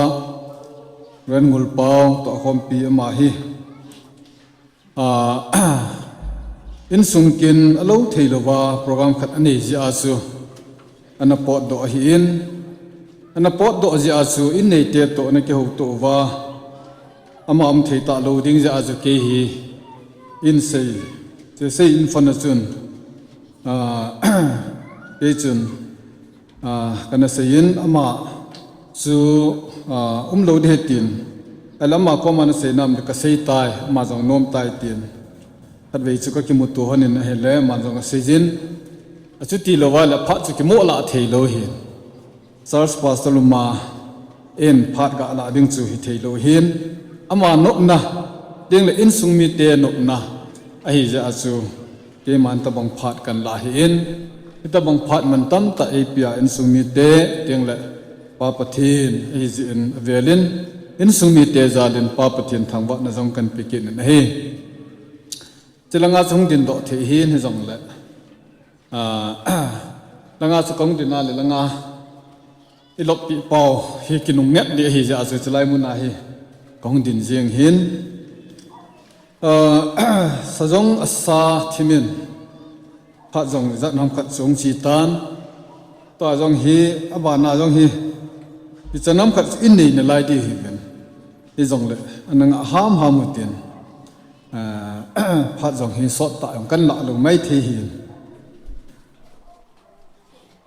Reverend Ngulpao tohkhompi ama hi A, insung kin alou thei louva program khat anei jeh a chu ana potdoh ahi in, ana potdoh jeh a chu in neite toh ana kihoutoh uva, ama um thei talou ding jeh a chu kei hi in sei, che sei in phone a chun, a, kei chun, a, kana sei in ama chu, a, umlou di ahi tin, ahile ama koma nasei nam le kasei tai, ama jong nom tai tin. Khatvei chu kakimuto hon in ahile, ama jong asei jin. Achuti louva le phat chu kimoh lah thei lou hin. Church pastor luma in phat galah ding chu hithei lou hin. Ama nopna, chuteng le insung mite nopna ahi jeh a chu keiman tabang phat kalah ahi in, hitobang phat mantam tah eipea insung mite, chuteng le Pa Pathen ahi jeh in avel in, insung mite jal in Pa Pathen thangvahna jong kahin pe kit in ahi. Chulanga chu hung dindoh thei hin hijongle, a, langa chu kahung din a le langa iloppi pau hi kinung nget di ahi jeh a chu chulai mun a hi kahung din jeng hin. A, sa jong asa thim in, phat jong ijat ham khat chu hung che tan. Tua jong hi, abana jong hi, ichan ham khat chu in nei nalai di ahi ven. Hijongle, ana ngah hamham u tin. A, phat jong hi sot tah jong kan lah lou maithei hin.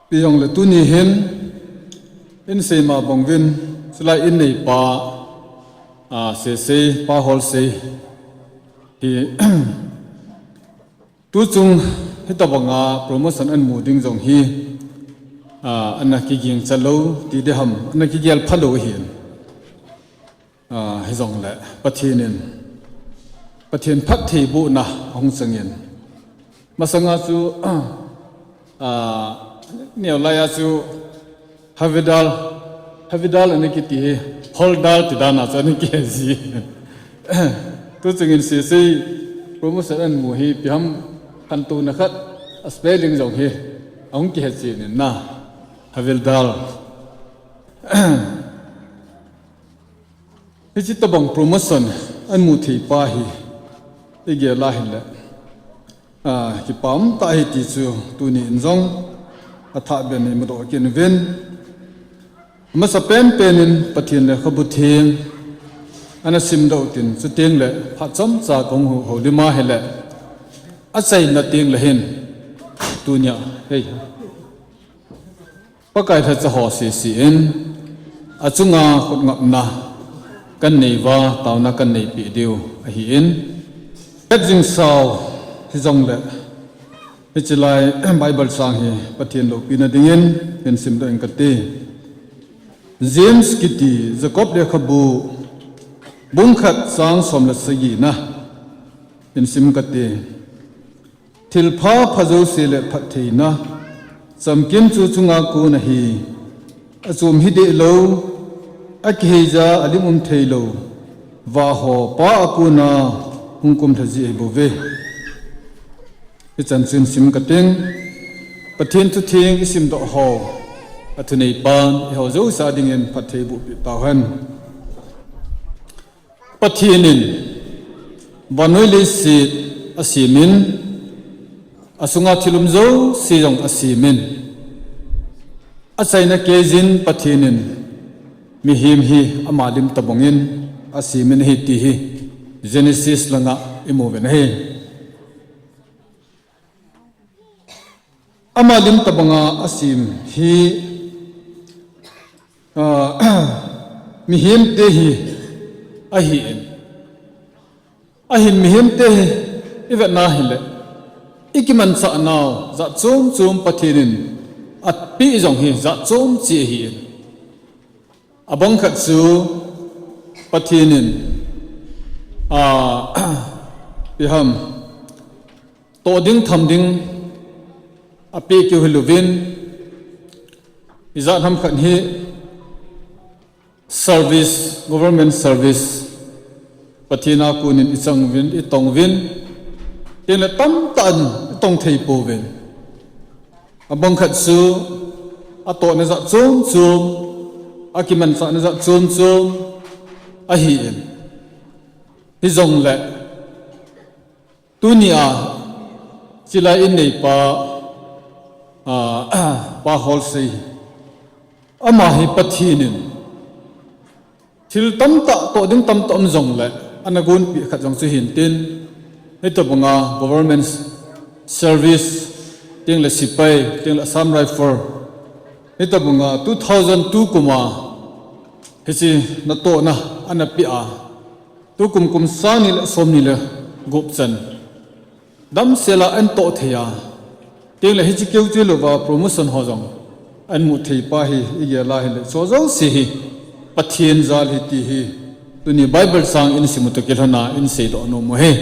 Ipi jongle tuni hin, in sei ma bang uvin, chulai in neipa, a, Sesei, Pa Holsei hi, tuchung hitobanga promotion ahin mu ding jong hi, a, ana kiging cha lou, ti di ham, ana kigel pha lou ahin. Ah, hijongle Pathen in, Pathen phattheibohna ahung changin, masanga chu, ah, neo laiya chu Havidal, Havidal ana kiti hi, Holdal ti dan a chu ana kihe ji. Tu chungin sese promotion amu hi, ipi ham khantouna khat, a spelling jong hi ahung kihe chen in na, Havildal. Hiche tobang promotion amu thei pa hi, igel a hile, ah, kipah tah ahi ti chu tuni in jong athah beh in imudoh kit uvin. Amasa penpen in Pathen lekhabu theng ana simdoh tin, chuteng le phat chomcha kahung houlim a hile, achaina teng le hin, tunia, hei, Pakai lhacha ho sese in achunga khut ngapna kanei uva, taona kanei peh diu ahin. Hetjing sao hijongle, hiche lai Bible chang hi Pathen loupina dingin hin simdoh ing kate. James kiti, Jacob lekhabu, bung khat chang som le sagi na hin sim kate. Thilpha pha jouse le phattheina chamkim chu chunga kon ahi. Achom hi deh lou, akiheija alim um thei lou, vah ho Pa a kona hung kumlha ji ahi bouve. Hichan chun sim kating, Pathen thutheng isimdoh ho, athunei pan eiho jouse a dingin phatthei boh peh tauhen. Pathen in vannoi leiset asemin, asunga thil um jouse jong asemin, achaina keiyin Pathen in mihem hi ama lim tobangin asemin ahi ti hi Genesis langa imu uvin ahi. Ama lim tobanga asem hi, ah, mihemte hi ahin. Ahin mihemte hi ivetna hile, ikimanchahnau jat chom chom Pathen in atpeh jong hi jat chom cheh ahin. Abang khat chu Pathen in, ah, ipi ham, toh ding tham ding apeh keu hilouvin, ijat ham khat hi service, government service, Pathen a konin ichang uvin, itong uvin, tengle tamtah in itong thei pouvin. Abang khat chu atohna jat chom chom, akimanchahna jat chom chom ahin. Hijongle, tunia, chilai in neipa, ah, Pa Holsei, ama hi Pathen in thil tamtah, toh ding tamtah um jongle, ana gonpeh khat jong chu hintin, hitobanga government service, tengle sepai, tengle Assam Rifle, hitobanga two thousand two kuma hiche natohna ana peh a, tukum kum sang ni le som ni le gup chan damsel a anatoh thei a, tengle hiche keu chu hilouva promotion ho jong anamu thei pa hi igel a hile, hicho jouse hi Pathen jal ahi ti hi tuni Bible chang in simu toh kilhona in seidoh nom u ahi.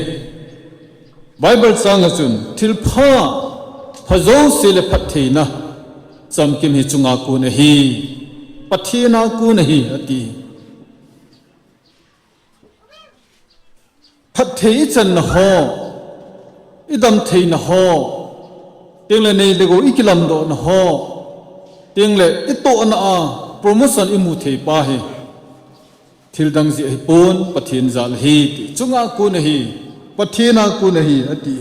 Bible chang a chun thilpha pha jouse le phattheina chamkim hi chunga kon ahi, Pathen a kon ahi ati. Phatthei ichanna ho, idamtheina ho, tengle nei le gou ikilamdohna ho, tengle itohna a promotion imu thei pa hi thildang jeh ahipon, Pathen jal ahi ti, chunga kon ahi, Pathen a kon ahi ati.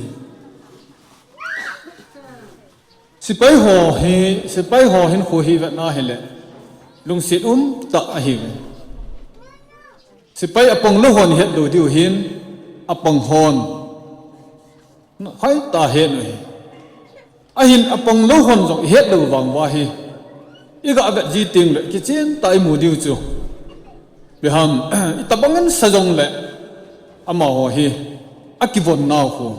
Sepai ho hi, sepai ho hinkho hi vetna hile, lungset umtah ahiuve. Sepai apang lou hon ihet lou diu ahin, apang hon hoitah a het u ahi. Ahin apang lou hon jong ihet lou vang uva hi, iga vet ji tengle kichen tah a imu diu chu, ipi ham, itobang in sa jongle, amaho hi akivon nau khu,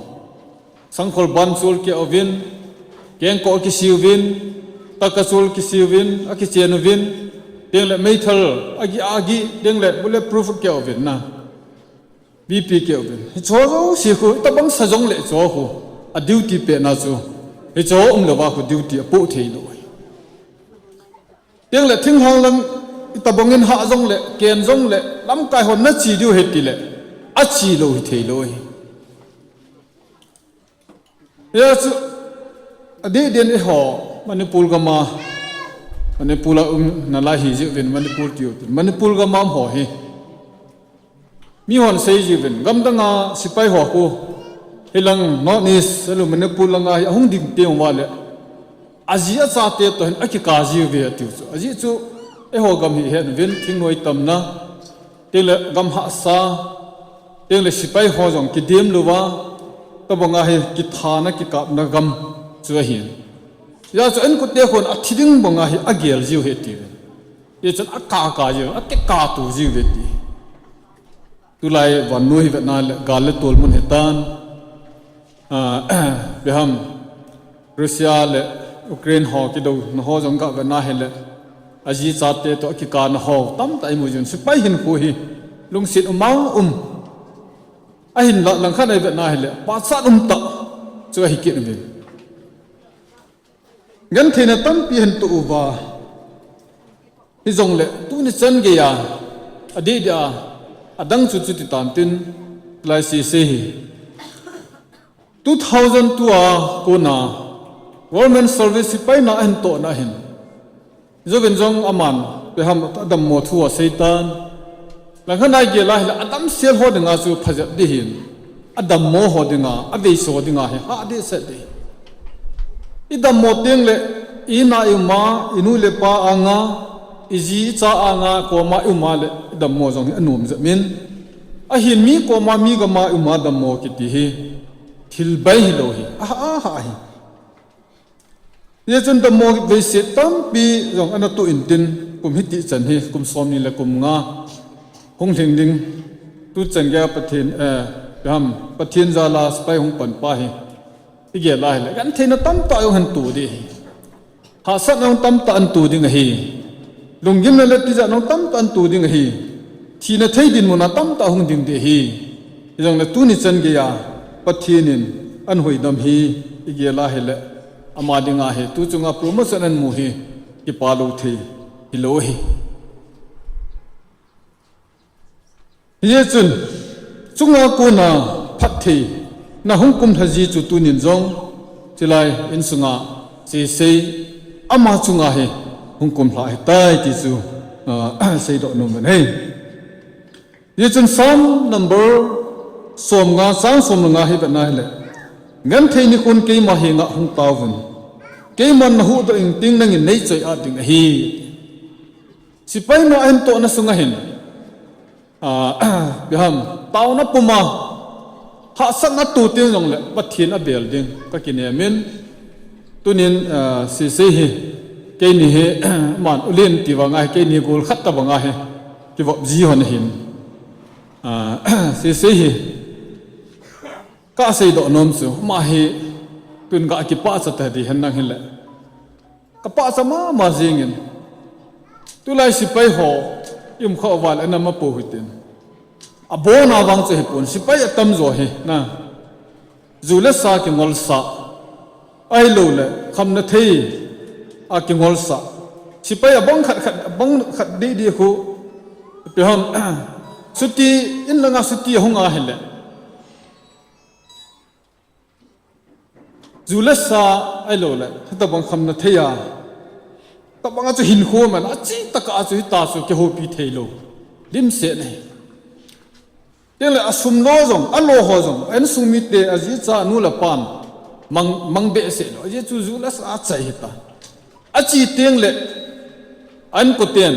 sangkhol ban chol kia uvin, kengkoh akisi uvin, taka chol akisi uvin, akichen uvin, Tengle meithal agi agi, tengle bulletproof keu vin na. B P keu vin. Hicho jouse khu, itobang sa jongle hicho khu. A duty pehna chu. Hicho umlouva khu duty apoh thei lou. Tengle thinglhang lang itobang in hah jongle, ken jongle, lamkai hon nache diu ahi tile. Ache lou hithei lou ahi. Hijeh chun, adeh deh in eiho, Manipur gam a, Manipur a um nalai hi jeh uvin, Manipur tiu tin. Manipur gam a um ho hi. Mihon sei jeh uvin, gamdang a sepai ho khu, hilang North East, alu Manipur lang a hi ahung ding teng uva le. Aji achate toh hin akikap jiuve atiu chu. Ajeh chu, eiho gam hi het uvin, thingnoi tamna, tengle gam hahsa, tengle sepai ho jong kidem louva, tobang a hi kithana kikapna gam chu ahin. Hijeh chun inkote hon athi ding bang a hi agel jiu ahi atiuve. Hijeh chun akap kap jiu, akikap to jiuve ti. Tulai vannoi hi vetna le gal le tol mun hitan. Ah, ipi ham, Russia le Ukraine ho kidouna ho jong ga vetna hile. Aji achate toh akikapna ho tamtah imu jin, sepai hinkho hi lungset um a um. Ahinlah langkhat a ivetna hile, pachat umtah chu ahi kit uvin. Gentheina tampi ahin toh uva. Hijongle, tuni chan geiya, adeh deh a, adang chu chuti tan tin, lai sese hi. Two thousand two a kona, government service sepai na ahin tohna hin. Jouvin jong aman, ipi ham adammo thu aseitan. Langkhat a igel a hile, adamsel ho dinga chu phajep ding ahin. Adammo ho dinga, aveise ho dinga hi, hah dehset ding. Idammo tengle, i-in a i-um a, inu le ipa anga, iji icha anga, koma i-um a le, idammo jong hi anom jep in. Ahin mi koma mi gam a i-um a dammo kiti hi, thil bai hilou hi, ahah, ahah hi. Hijeh chun dammo veiset tampi jong ana toh intin, kum hiti chan hi, kum somni le kum nga hung lhing ding, tuchan geiya Pathen, eh, ipi ham, Pathen jal a sepai hung pan pa hi, igel a hile, gentheina tamtah jong ahin toh ding ahi. Hahsatna jong tamtah ahin toh ding ahi. Lunggimna le tijatna jong tamtah ahin toh ding ahi. Thina thei dinmun a tamtah hung ding ding ahi. Hijongle tuni chan geiya Pathen in ahin hoidam hi igel a hile, ama dinga hi tu chunga promotion ahin mu hi kipah lou thei hilou ahi. Hijeh chun, chunga kona phattheina hung kumlha ji chu tunin jong, chulai insunga sese ama chunga hi hung kumlha ahitai ti chu, ah, seidoh nom uvin ahi. Hijeh chun Psalm number somnga, chang somnga hi vetna hile. Genthei nikhon keima henga hung taovun. Keiman nahuhdoh ingting nangin neichoi-at ding ahi. Sepai na ahin tohna sunga hin. Ah, ipi ham, taona puma, hahsatna toh teng jongle, Pathen abel ding, kakinem in, tunin, ah, sese hi, keini hi, man ulin ti vang ahi, keini gol khat tabang ahi, kivop ji hon ahin. Ah, sese hi, kaseidoh nom chu, ama hi, tun kakipah cha ta ding hen nang hile. Kapah cha mama jingin. Tulai sepai ho, i-um khah uva le, anam apo hitin. Abona vang chu hipon, sepai atamjo hi, na. Ju le sa kingolsa. Ahilouleh, khamna thei a kingolsa. Sepai abang khat khat, abang khat didi khu. Ipi ham, chuti, in langa chuti ahung ahile. Ju le sa ahilouleh, hitabang khamna thei a. Tabang a chu hinkho man, achitah a chu hita chu kihoupi theilou. Dimset ahi. Tengle asum lo jong, alo ho jong, a insung mite, aji acha, anu le apan, mang, mang behseh lou. Ajeh chu ju le sa achai hita. Ache tengle, a inkoten,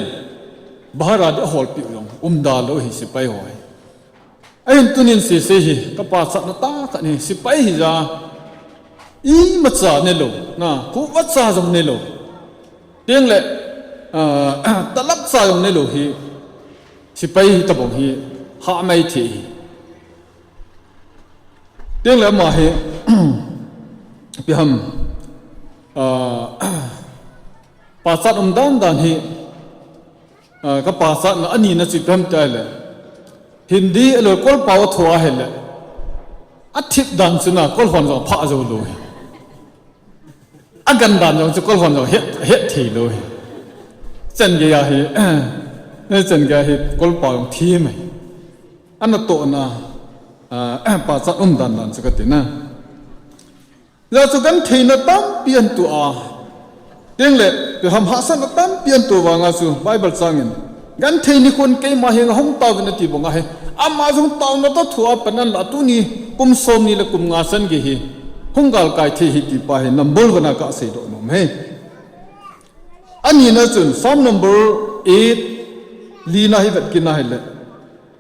bahar a ding aholpeh u jong, umda lou ahi sepai ho hi. Ahin tunin sese hi, kapachatna tah khat ahi, sepai hija, imacha neilou, na, khovah cha jong neilou. Tengle, ah, talap cha jong neilou hi, sepai hitabang hi, hahmai thei ahi. Tengle ama hi, ipi ham, ah, pachat umdan dan hi, ah, ka pachatna anina chu ipi ham tia ahile, Hindi a lo Kolpao a thu ahile, athip dan chu na Kol hon jong apha jou lou hi. Agan dan jong chu Kol hon jong het, het thei lou hi. Chan gei a hi, chan gei a hi Kolpao jong thi mai. Ana tohna, ah, pachat um dan dan chu kati na. Hijeh chun gentheina tampi ahin toh a, tengle, ipi ham hahsatna tampi ahin toh vanga chu Bible changin, genthei nikhon keima henga hung taovin ati banga hi, ama jong taona toh thua pan ahinla tuni kum somni le kum nga chan gei hi hung galkai thei hi ti pa hi number one a kaseidoh nom e. Anina chun Psalm number eight, lina hi vet kit na hile,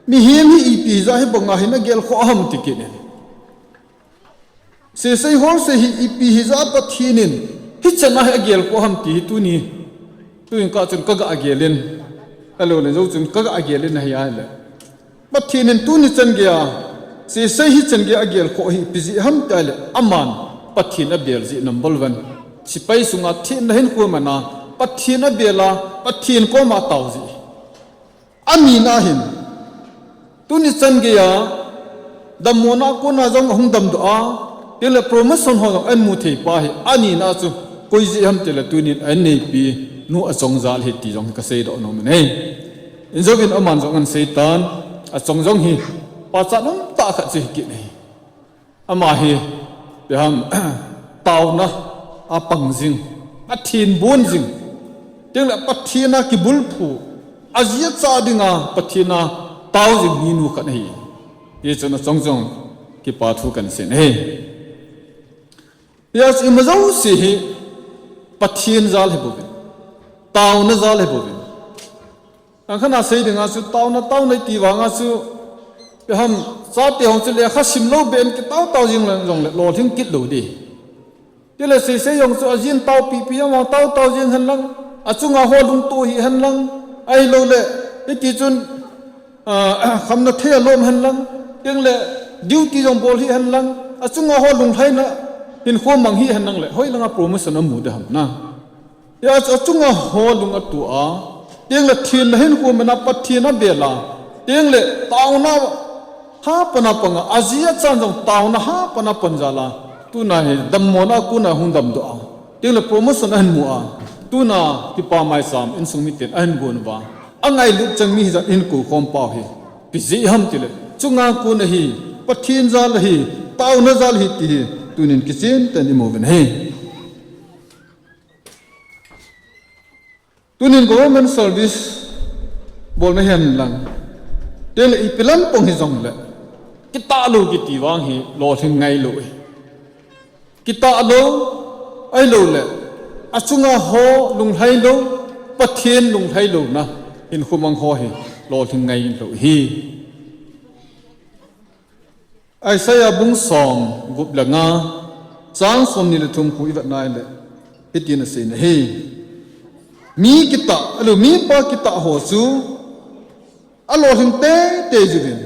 mihem hi ipi jeh a hibanga hin agel khoh ham ti kit in. Seisei holsei hi ipi hijeh a Pathen in hichan a hi agel khoh ham ti hi tuni, tuin kah chun kaga gel in. Ahilou le jou chun kaga gel in ahi ahile, Pathen in tuni chan gei a, seisei hichan gei a agel khoh hi ipi jeh ham tia ahile, aman Pathen abel jeh number one. Sepai sunga thina hinkho mana Pathen abel a, Pathen koma atao jeh. Anina hin, tuni chan gei a, dammona kona jong ahung damdoh a, tengle promotion ho jong ahin mu thei pa hi, anina chu koi jeh ham tile tunin ahin neipi nu achong jal hi ti jong hi kaseidoh nom in ahi. Injouvin aman jong ahin seitan, achong jong hi pachat umtah khat chu hi kit in ahi. Ama hi, ipi ham, taona a pang jing, Pathen bon jing, tengle Pathen a kibulphu, aji acha dinga Pathen a tao jing minu khat ahi. Hichun achong chong kipa thu kahin sei in ahi. Hijeh chun ima jouse hi Pathen jal hi bouvin, taona jal hi bouvin. Angkhat a sei dinga chu taona, taona iti vanga chu, ipi ham, chate hon chu lekha sim lou beh in kitao tao jing le jongle lolhing kit lou ding. Tile seisei jong chu ajin taopipi, ama tao tao jing hen lang, achunga ho lungto hih hen lang, ahiloule hiti chun, ah, khamna thei alom hen lang, tengle duty jong bol hih hen lang, achunga ho lunglhaina hinkho mang hih hen lang le, hoilanga promotion amu ding ham na. Hijeh chun achunga ho lung ato a, tengle thenna hinkho mana Pathen abel a, tengle taona hapan a pang a, aji achan jong taona hapan a pan jal a, tuna hi dammona kona hung damdoh a, tengle promotion ahin mu a, tuna kipa maicham insung miten ahin gon uva, angailut chang mi hijat in kou khom pau hi ipi jeh ham tile, chunga kona hi Pathen jal ahi, taona jal ahi ti hi tunin kichen tah in imu uvin ahi. Tunin government service bolna hihen lang, tengle ipi lam pang hijongle, kitah lou kiti vang hi lolhing ngailou ahi. Kitah lou, ahiloule achunga ho lunglhai lou, Pathen lunglhai louna hinkho mang ho hi lolhing ngailou ahi. Isaiah bung somgup le nga, chang somni le thum khu ivet na ahile, hitin asei in ahi. Mi kitah, ahilou, mipa kitah ho chu alolhing teitei jiuvin,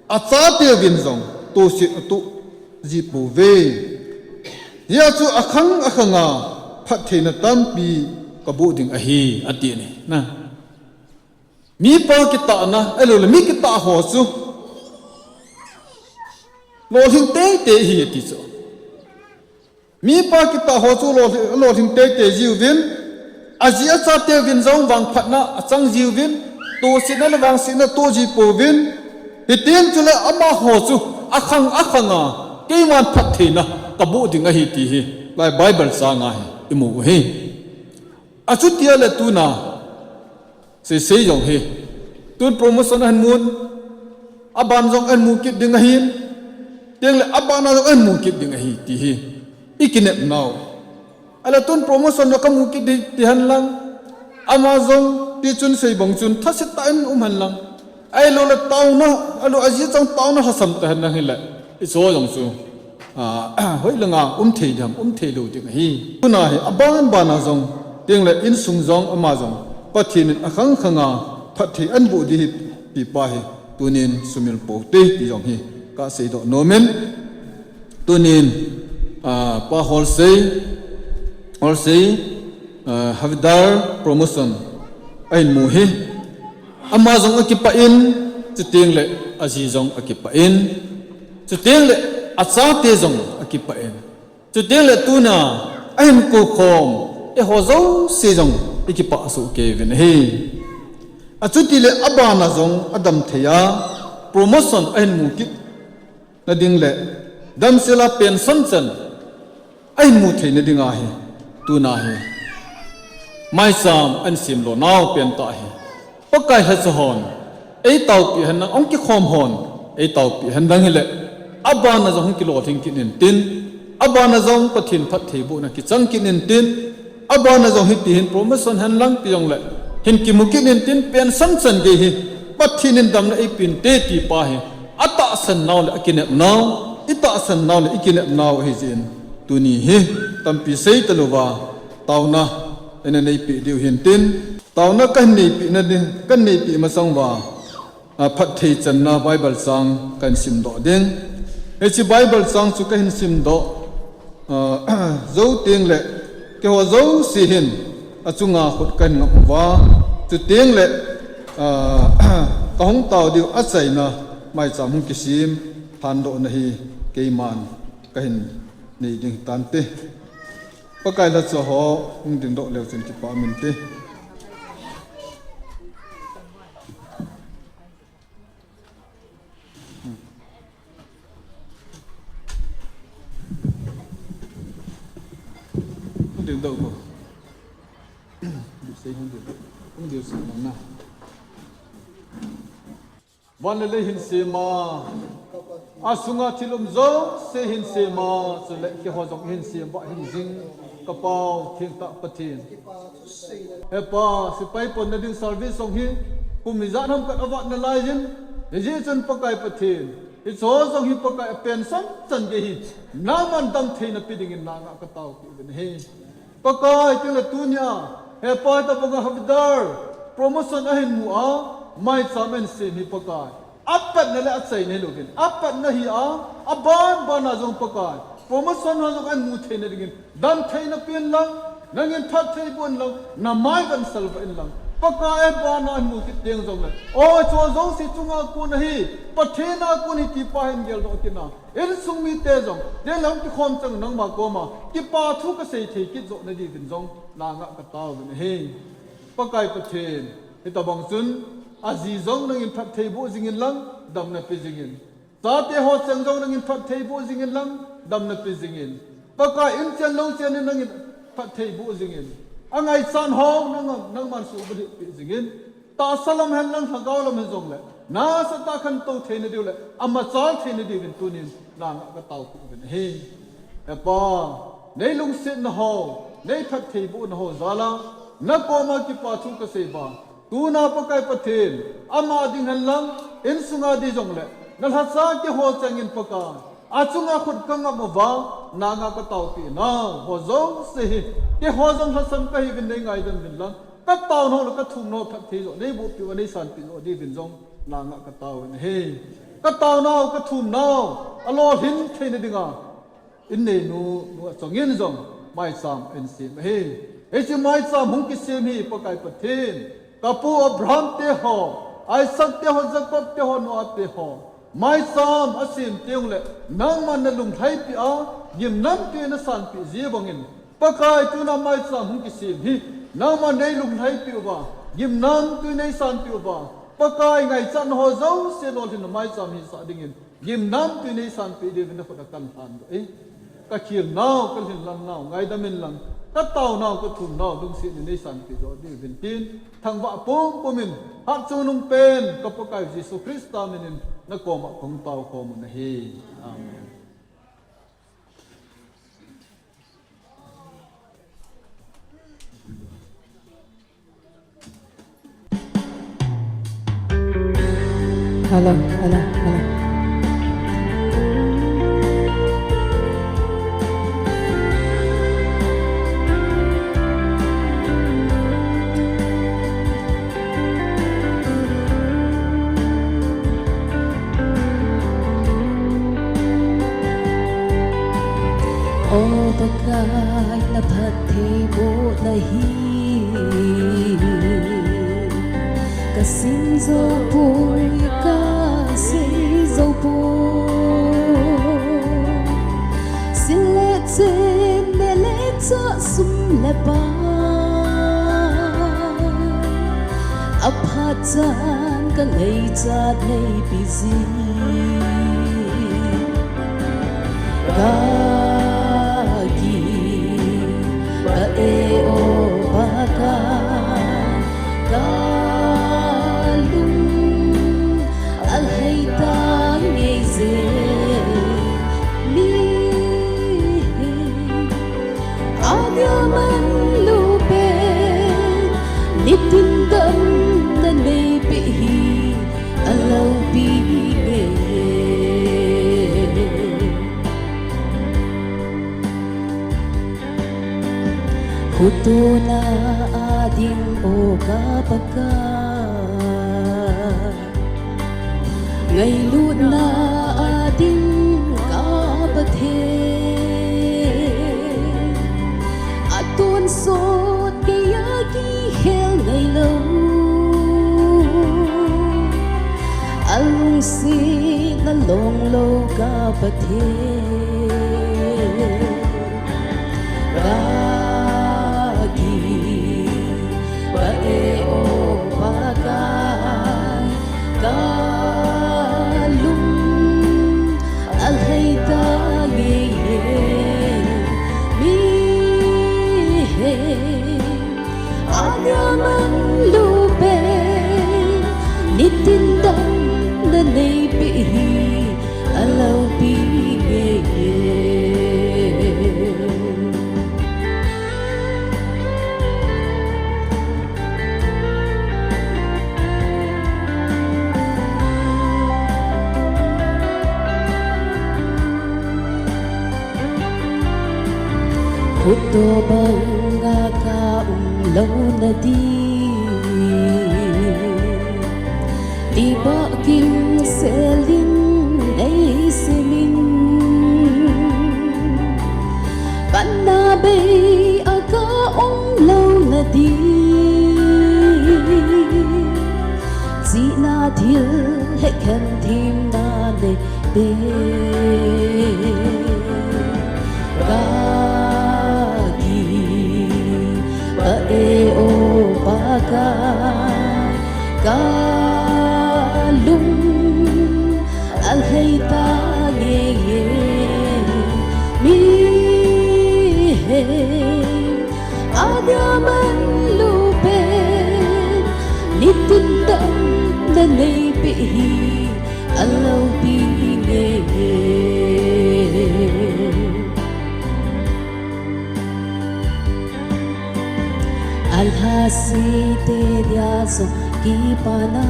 achateuvin jong tohset atoh ji pouve. Hijeh chun akhang akhanga phattheina tampi kaboh ding ahi, ati in ahi. Mipa kitahna, ahiloule mi kitah ho chu lolhing teitei ahi ati chu. Mipa kitah ho chu lolhing, lolhing teitei jiuvin, aji achateuvin jong vangphatna achang jiuvin, tohsetna le vangsetna atoh ji pouvin, hitin chule amaho chu akhang akhanga keiman phattheina kaboh ding ahi ti hi lai Bible changa hi imu u ahi. Achutia le tuna seisei jong hi, tun promotion ahin mun, aban jong ahin mu kit ding ahin, tengle abana jong ahin mu kit ding ahi ti hi ikinepnau. Ahile tun promotion jong kamu kit ding ti hen lang, ama jong tichun sei bang chun thaset tah in um hen lang, ahiloule taona, ahilou aji chang taona lhasam tah hen lang hile, hicheho jong chu, ah, hoilanga um thei ding ham, um thei lou ding ahi. Tuna hi aban bana jong, tengle insung jong ama jong Pathen in akhang khanga phatthei ahin boh ding ahi ti pa hi tunin sumil pou hite ti jong hi kaseidoh nom in. Tunin, ah, pa Holsei, Holsei, ah, Havildar promotion ahin mu hi. Ama jong akipah in, chuteng le aji jong akipah in, chuteng le achate jong akipah in, chuteng le tuna ahin kou khom eiho jouse jong ikipah soh kei uvin ahi. Achuti le abana jong adam thei a promotion ahin mu kit na ding le damsel a pension chan ahin mu thei na ding ahi, tuna hi. Maicham ahin sem lo nau pen tah hi. Pakai lhacha hon eitaopi hen lang, hung kikhom hon eitaopi hen lang hile, abana jong hung kilolhing kit in tin, abana jong Pathen phattheibohna kichang kit in tin, abana jong hiti hin promotion hen lang ti jong le, hin kimu kit in tin, pension chan gei hi Pathen in damna eipen te ti pa hi, atahsan nau le akinep nau, itahsan nau le ikinep nau ahi jeh in, tuni hi tampi sei talouva, taona ina neipi diu hin tin, taona kahin neipi na ding, kahin neipi masang uva, a, phatthei channa Bible chang kahin simdoh ding. Hiche Bible chang chu kahin simdoh, a, jou teng le, keiho jouse hin achunga khut kahin ngap uva, chuteng le, a, kahung tao diu achaina maicham hung kisem thandohna hi keiman kahin nei ding tante. Pakai lhacha ho hung dingdoh leu chun kipa um inte. Hung dingdoh ko. Sei hung ding. Hung ding sei na. Van le lei hin sem a, asunga thil um jouse hin sem a, chule keiho jong hin sem uva hin jing, ka Pau thengtah Pathen. He Pa, sepai ponna ding service jong hi kum ijat ham khat avat nalai jin, hijeh chun Pakai Pathen, hiche jong hi Pakai a pension chan gei hi nangman damtheina pe dingin nanga ka taopi uvin ahi. Pakai, chule tunia, he Pa, hitobanga Havidar promotion ahin mu a, maicham ahin sem hi Pakai, apatna le achaina hilouvin, apatna hi a, aban bana jong Pakai, promotion ho jong ahin mu theina dingin damtheina pen lang, nangin phattheiboh in lang, namai vang salvah in lang. Pakai, abana ahin mu kit teng jongle, o, hiche jouse chunga kon ahi, Pathen a kon ahi ti pa hin geldoh kit in, insung mite jong, dei lang kikhom chang nangma koma kipa thu kasei thei kit joh nadiuvin jong nanga ka taovin ahi. Pakai Pathen, hitobang chun aji jong nangin phattheiboh jingin lang, damna pe jingin. Chate ho cheng jong nangin phattheiboh jingin lang, damna pe jingin. Pakai, inchen louchen in nangin phattheiboh jingin. Angaichat ho nang, nangman suhbulhit peh jingin. Tahsa lam hen lang, lhagao lam hijongle, nasatah a khantou theina diu le amachal theina diuvin tunin nanga ka taopi uvin ahi. He Pa, nei lungsetna ho, nei phattheibohna ho jal a nakoma kipa thu kasei uva, tuna Pakai Pathen, ama ding hen lang, insunga ding jongle, nalhacha keiho chengin Pakai, achunga khut kangap uva, nanga ka taopi nau ho jouse hi, keiho jong lhasam kahiuvin nei ngaidam uvin lang, ka taonau le ka thumnau phatthei joh neiboh peh uva, nei sanpeh joh diuvin jong nanga ka taovin ahi. Ka taonau, ka thumnau alolhin theina dinga, inneinu, nu achangin jong maicham ahin sem ahi. Hiche maicham hung kisem hi Pakai Pathen, ka pu Abraham te ho, Isaac te ho, Jacob te ho, Noah te ho, maicham asem teng ule, nangman nalunglhaipi a, gimnamtui nasanpeh jeh bangin, Pakai, tuna maicham hung kisem hi, nangman neilunglhaipi uva, gimnamtui neisanpeh uva, Pakai, ngaichatna ho jouse lolhinna maicham hisah dingin, gimnamtui neisanpeh diuvin nakhut a kalhan doh e. Ka khilnau, ka lhinlannau ngaidam in lang, ka taonau, ka thumnau lungset in neisanpeh joh diuvin tin, thangvah pumpum in, hatchungnung pen ka Pakai Jesu Christa minin nakoma kahung taokhom u ahi. Amen. Hello, hello, hello. O Pakai, naphattheibohna hi Kasim jou poi, kasei jou poi. Sil le chen, neh le chah, sum le pai, aphat chan kangaichat neipe jin. Kakipah e o Pakai, kalung alhai tange je. Mihem adia manlu pen, nitin damna neipeh hi aloupi nge. Khotona a ding o ka Pakai, ngailutna a ding ka Pathen, atonsot keiya kikhel ngailou, alungsetna longlou ka Pathen. Kakipah e o Pakai, kalung alhai tange. Mihem adia manlu pen, nitin damna neipeh hi aloupi nge. Khoto banga ka umlouna ding, tibah kimsel in neisem in. Panna bei a ka umlouna ding, chihna thil hetkhel themna nei pe. Kakipah e o Pakai, kalung alhai tange. Mihem adia manlu pen, nitin damna neipeh hi aloupi nge. Alhasete dia jong kipana,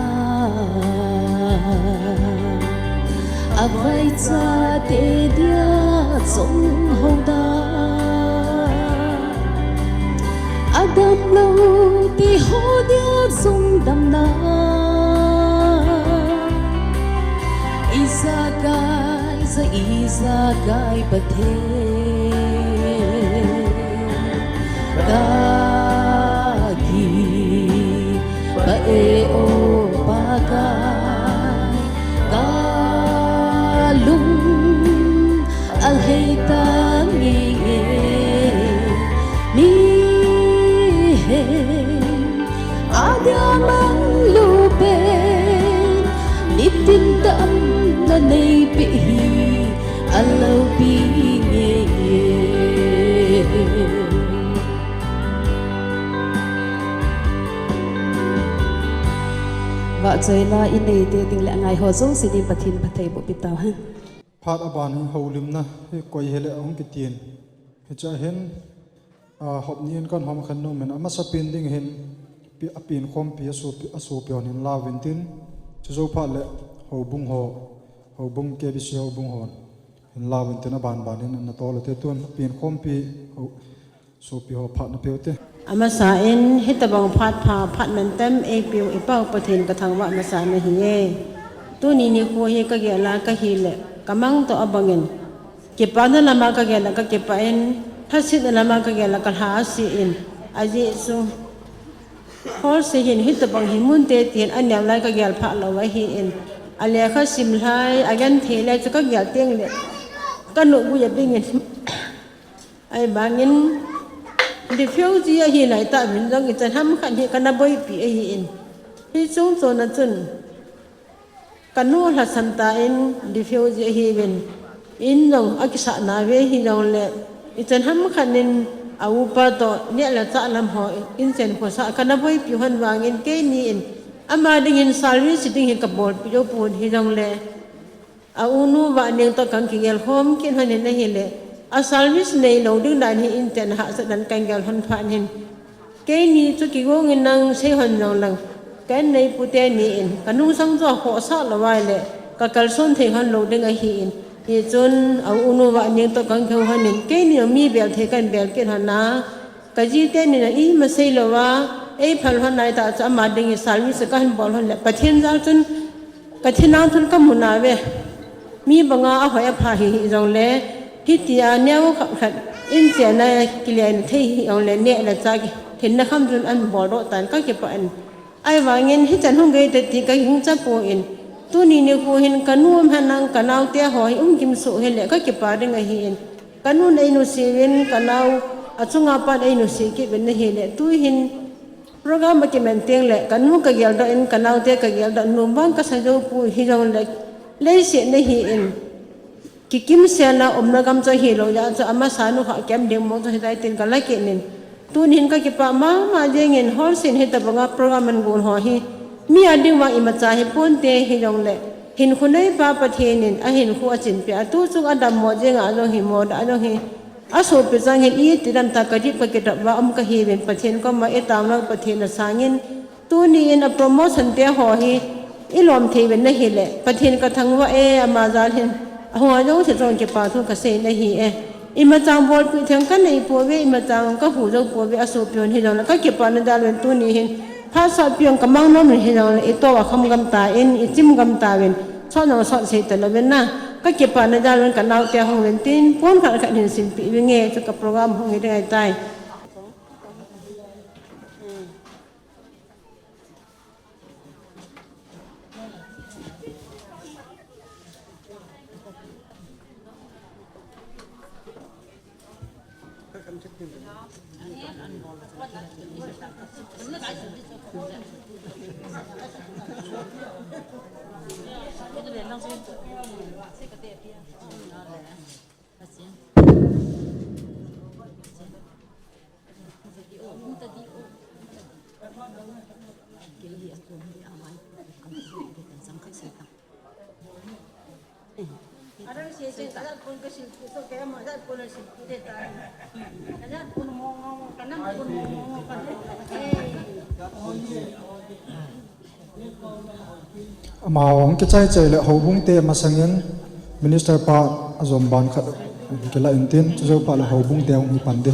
avaichate dia jong houna, adamlou te ho dia jong damna, ijakai ja ijakai Pathen. Kakipah e o Pakai, kalung alhai tange. Mihem adia manlu pen, nitin damna neipeh hi aloupi nge. Vahchoina inei tei ding le angai ho jouse din Pathen phatthei boh pi tau hen. Phat aban hi houlimna hi koi hile ahung kitin. Hiche a hin, a, hop ni in kan hom khen nom in, amasa pen ding hin, pi-, apenkhompi, asopi, asopi hon hin la uvin tin, chujou phat le houbung ho, houbung K B C houbung hon hin la uvin tin, aban ban hin ana tol u te tun, apenkhompi, hou-, sopi ho phat na peu te. Amasa in, hitobang phat pha, phat mantam eipeu i Pau Pathen ka thangvah masa nahi e. Tuni nikho hi ka gel a ka hi le, ka mang toh abang in, kipana lama ka gel a ka kipah in, lhasetna lama ka gel a ka lhase in, ajeh chu Hol se hin hitabang hi mun te tin a neo lai ka gel pha lo ahi in. A lekha sim lai, a gen thei lai chu ka gel teng le ka nuh gui a bing in. Ai bangin refugee ahi lai ta min jong i chan ham khan hi ka na boipi ahi in. Hi chung chon a chun ka nu hla san ta in refugee ahi vin. In jong a kisa na ve hi jong le i chan ham khan in a upa to ne la cha lam ho in chen ko sa ka na boipi hon vangin keini in ama ding in service ding hi ka bolpi jo pun hi jong le. A unu va ning to kan kigel khom kin hon in ahi le. A service nei lo ding dan hi in ten ha sa dan kan gel hon phan hin. Keini chu kigong in nang sei hon jong lang. Kan nei pu te ni in. Ka nung sang chu a kho sa lo vai le. Ka kal son thei hon lo ding ahi in. Hi chun a unu va ning to kan kigel hon in. Keini mi bel thei kan bel kin hon na. Ka ji te ni na i ma sei lo va. Ei phal hon nai ta chu ama ding i service ka hon bol hon le. Pathen jal chun Ka thinang thun ka mu na ve. Mi banga a hoi a pha hi hi jong le. Hi ti a neo khat khat. In che na kilian thei hi jong le ne la cha ki. Thin na kham jun an bol ro tan ka ki pa an. Ai vangin hi chan hung gei te ti ka hung cha po in. Tu ni ni khu hin ka nu am ha nang ka nau te ho hi um kim su hi le ka ki pa ding a hi in. Ka nu nei nu si vin ka nau a chunga pan ei nu si ki vin na hi le. Tu hin Program a kimen teng le, ka nu ka gel doh in, ka naute ka gel doh, nu bang ka sa jo pu hi jong le, leiset na hi in, kikim sel na umna gam chu hi lo ja chu ama sa nu kha kem ding mo chu hi tai tin ka la ke nin. Tunin ka kipa mama jeng in hol sin hi ta banga program an gun ho hi. Mi a ding ma imacha hi pon te hi jong le, hin khu nei pa Pathen in, a hin khu a chin pe a tu chung a dam mo jeng a jong hi mo da jong hi. A sopi chang hin i ti dan ta ka dip ka kidap va um ka hi vin Pathen koma i tam lang Pathen a sangin tuni in a promotion te ho hi i lom thei vin na hi le Pathen ka thangvah e ama jal hin a hung a jong se jong kipa thu ka sei na hi e. Ima chang bolpi theng ka nei po ve ima chang ka hu jo po ve a sopi hon hi jong le ka kipa na jal vin tuni hin Phat sot piong ka mang nom le hi jong le, i to a kham gam ta in, i chim gam ta vin, sot nong sot sei ta lo vin na. Ka kipa na jal vin ka nau te hong vin tin, pon khat khat hin sim pi vin nge, chu ka program hong hi ding ai tai. Ama hong kichai chai le houbung te masangin minister pa ajom ban khat kila intin, chujou pa le houbung te hong hi pan de.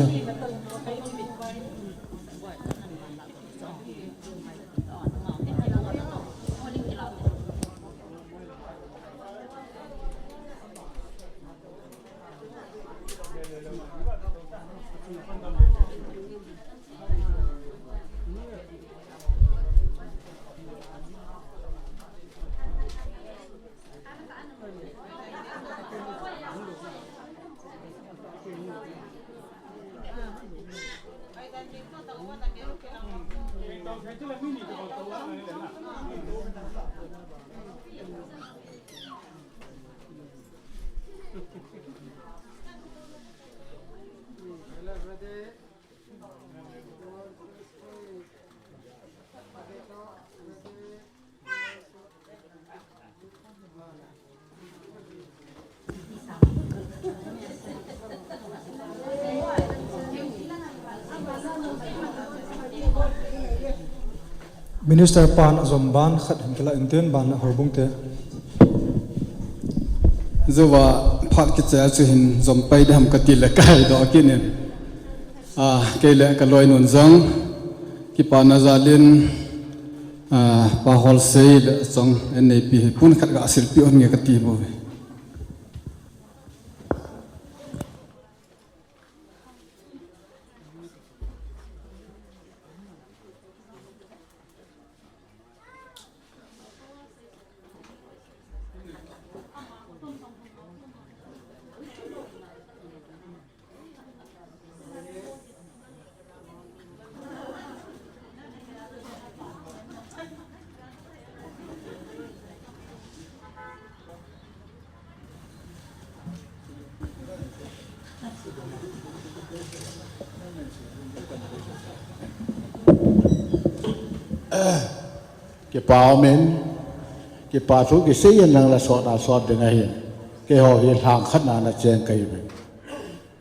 Minister pan ajom ban khat hin kila intin ban la houbung te. Jouva phat kichai chu hin jom pai dam kati le kai doh kinin. A, kei le ka loinun jong, kipana jalin, a, pa Holsei le chong en neipi hi pun khat ga silpi on nge kati bou ve. Kipa umin, kipa thu kisei in lang la sot a sot ding ahin. Keiho hi lhang khat na na cheng kahi uve.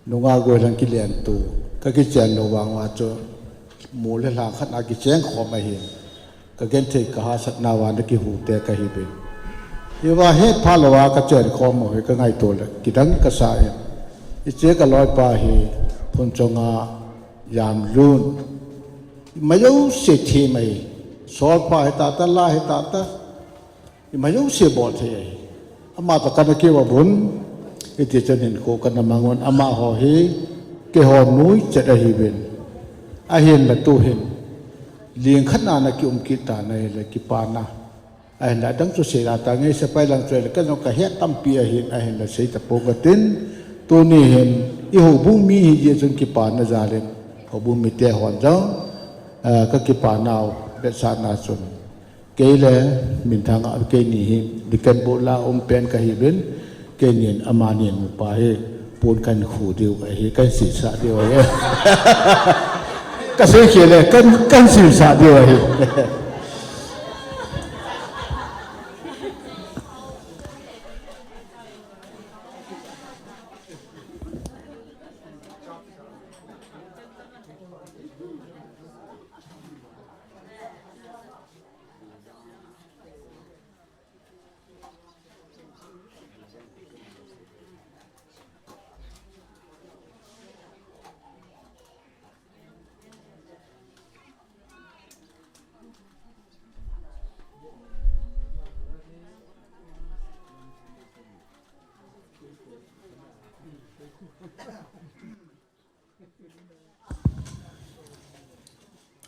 Nunga goi lang kilen tu, ka kichen lou vang uva chu, mu le lhang khat na kicheng khom ahin. Ka genthei ka hahsatna uva na kihu te kahi uve. Hiva hetpha lou a ka chen khom u hi ka ngaito le, kidang ka sa in. Hiche ka loipa hi, Phunchonga Yamlun. Ima jouse thi mai. Solfa hi tata, la hi tata. Ima jouse bol thei ahi. Ama toh kana kivah un. Hiti chun hinkho kana mang un. Amaho hi keiho nuichet ahi uvin. Ahinla tu hin. Ling khat na na kium kit ta na hile kipana. Ahinla adang chu sei la ta nge sepai lang chu le kajong ka het tampi ahin ahinla sei tapou katin. Tuni hin i houbung mi hi jeh chun kipana jal in. Houbung mite hon jong, eh, ka kipa nau vetsahna chun. Kei le Minthang a, keini hi, Deacon Board la um pen kahi uvin, keini in amani nupa hi, pon kan khu diu ahi, kan silsah diu ahi. Ka sei khel le, kan, kan silsah diu ahi.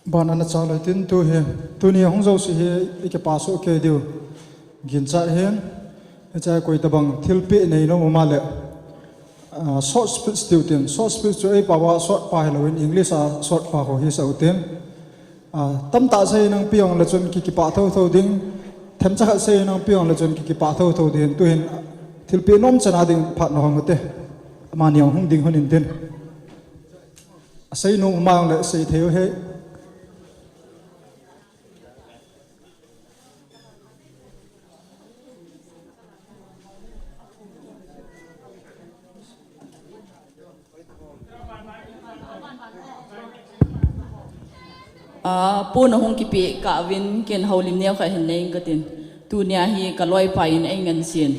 Ban ana chalo tin tu hi, tuni hung jouse hi i kipa soh kei diu. Ginchat hin, hiche a koi tabang thilpeh nei nom um a le, ah, short speech diu tin, short speech chu ei pao a short pa hilou in, English a short pa ho hi sa u tin. Ah, tamtah sei nang pe ong le chun ki kipah thotho ding, themcha khat sei nang pe ong le chun ki kipah thotho ding, tu hin thilpeh nom chan a ding phat na hong u te. Amani hung ding hon in tin. Asei nom um a le sei thei u he. Ah, pon ahung kipeh kah uvin ken houlim neo khat hin nei ing katin. Tunia hi ka loipa in ei ngansen.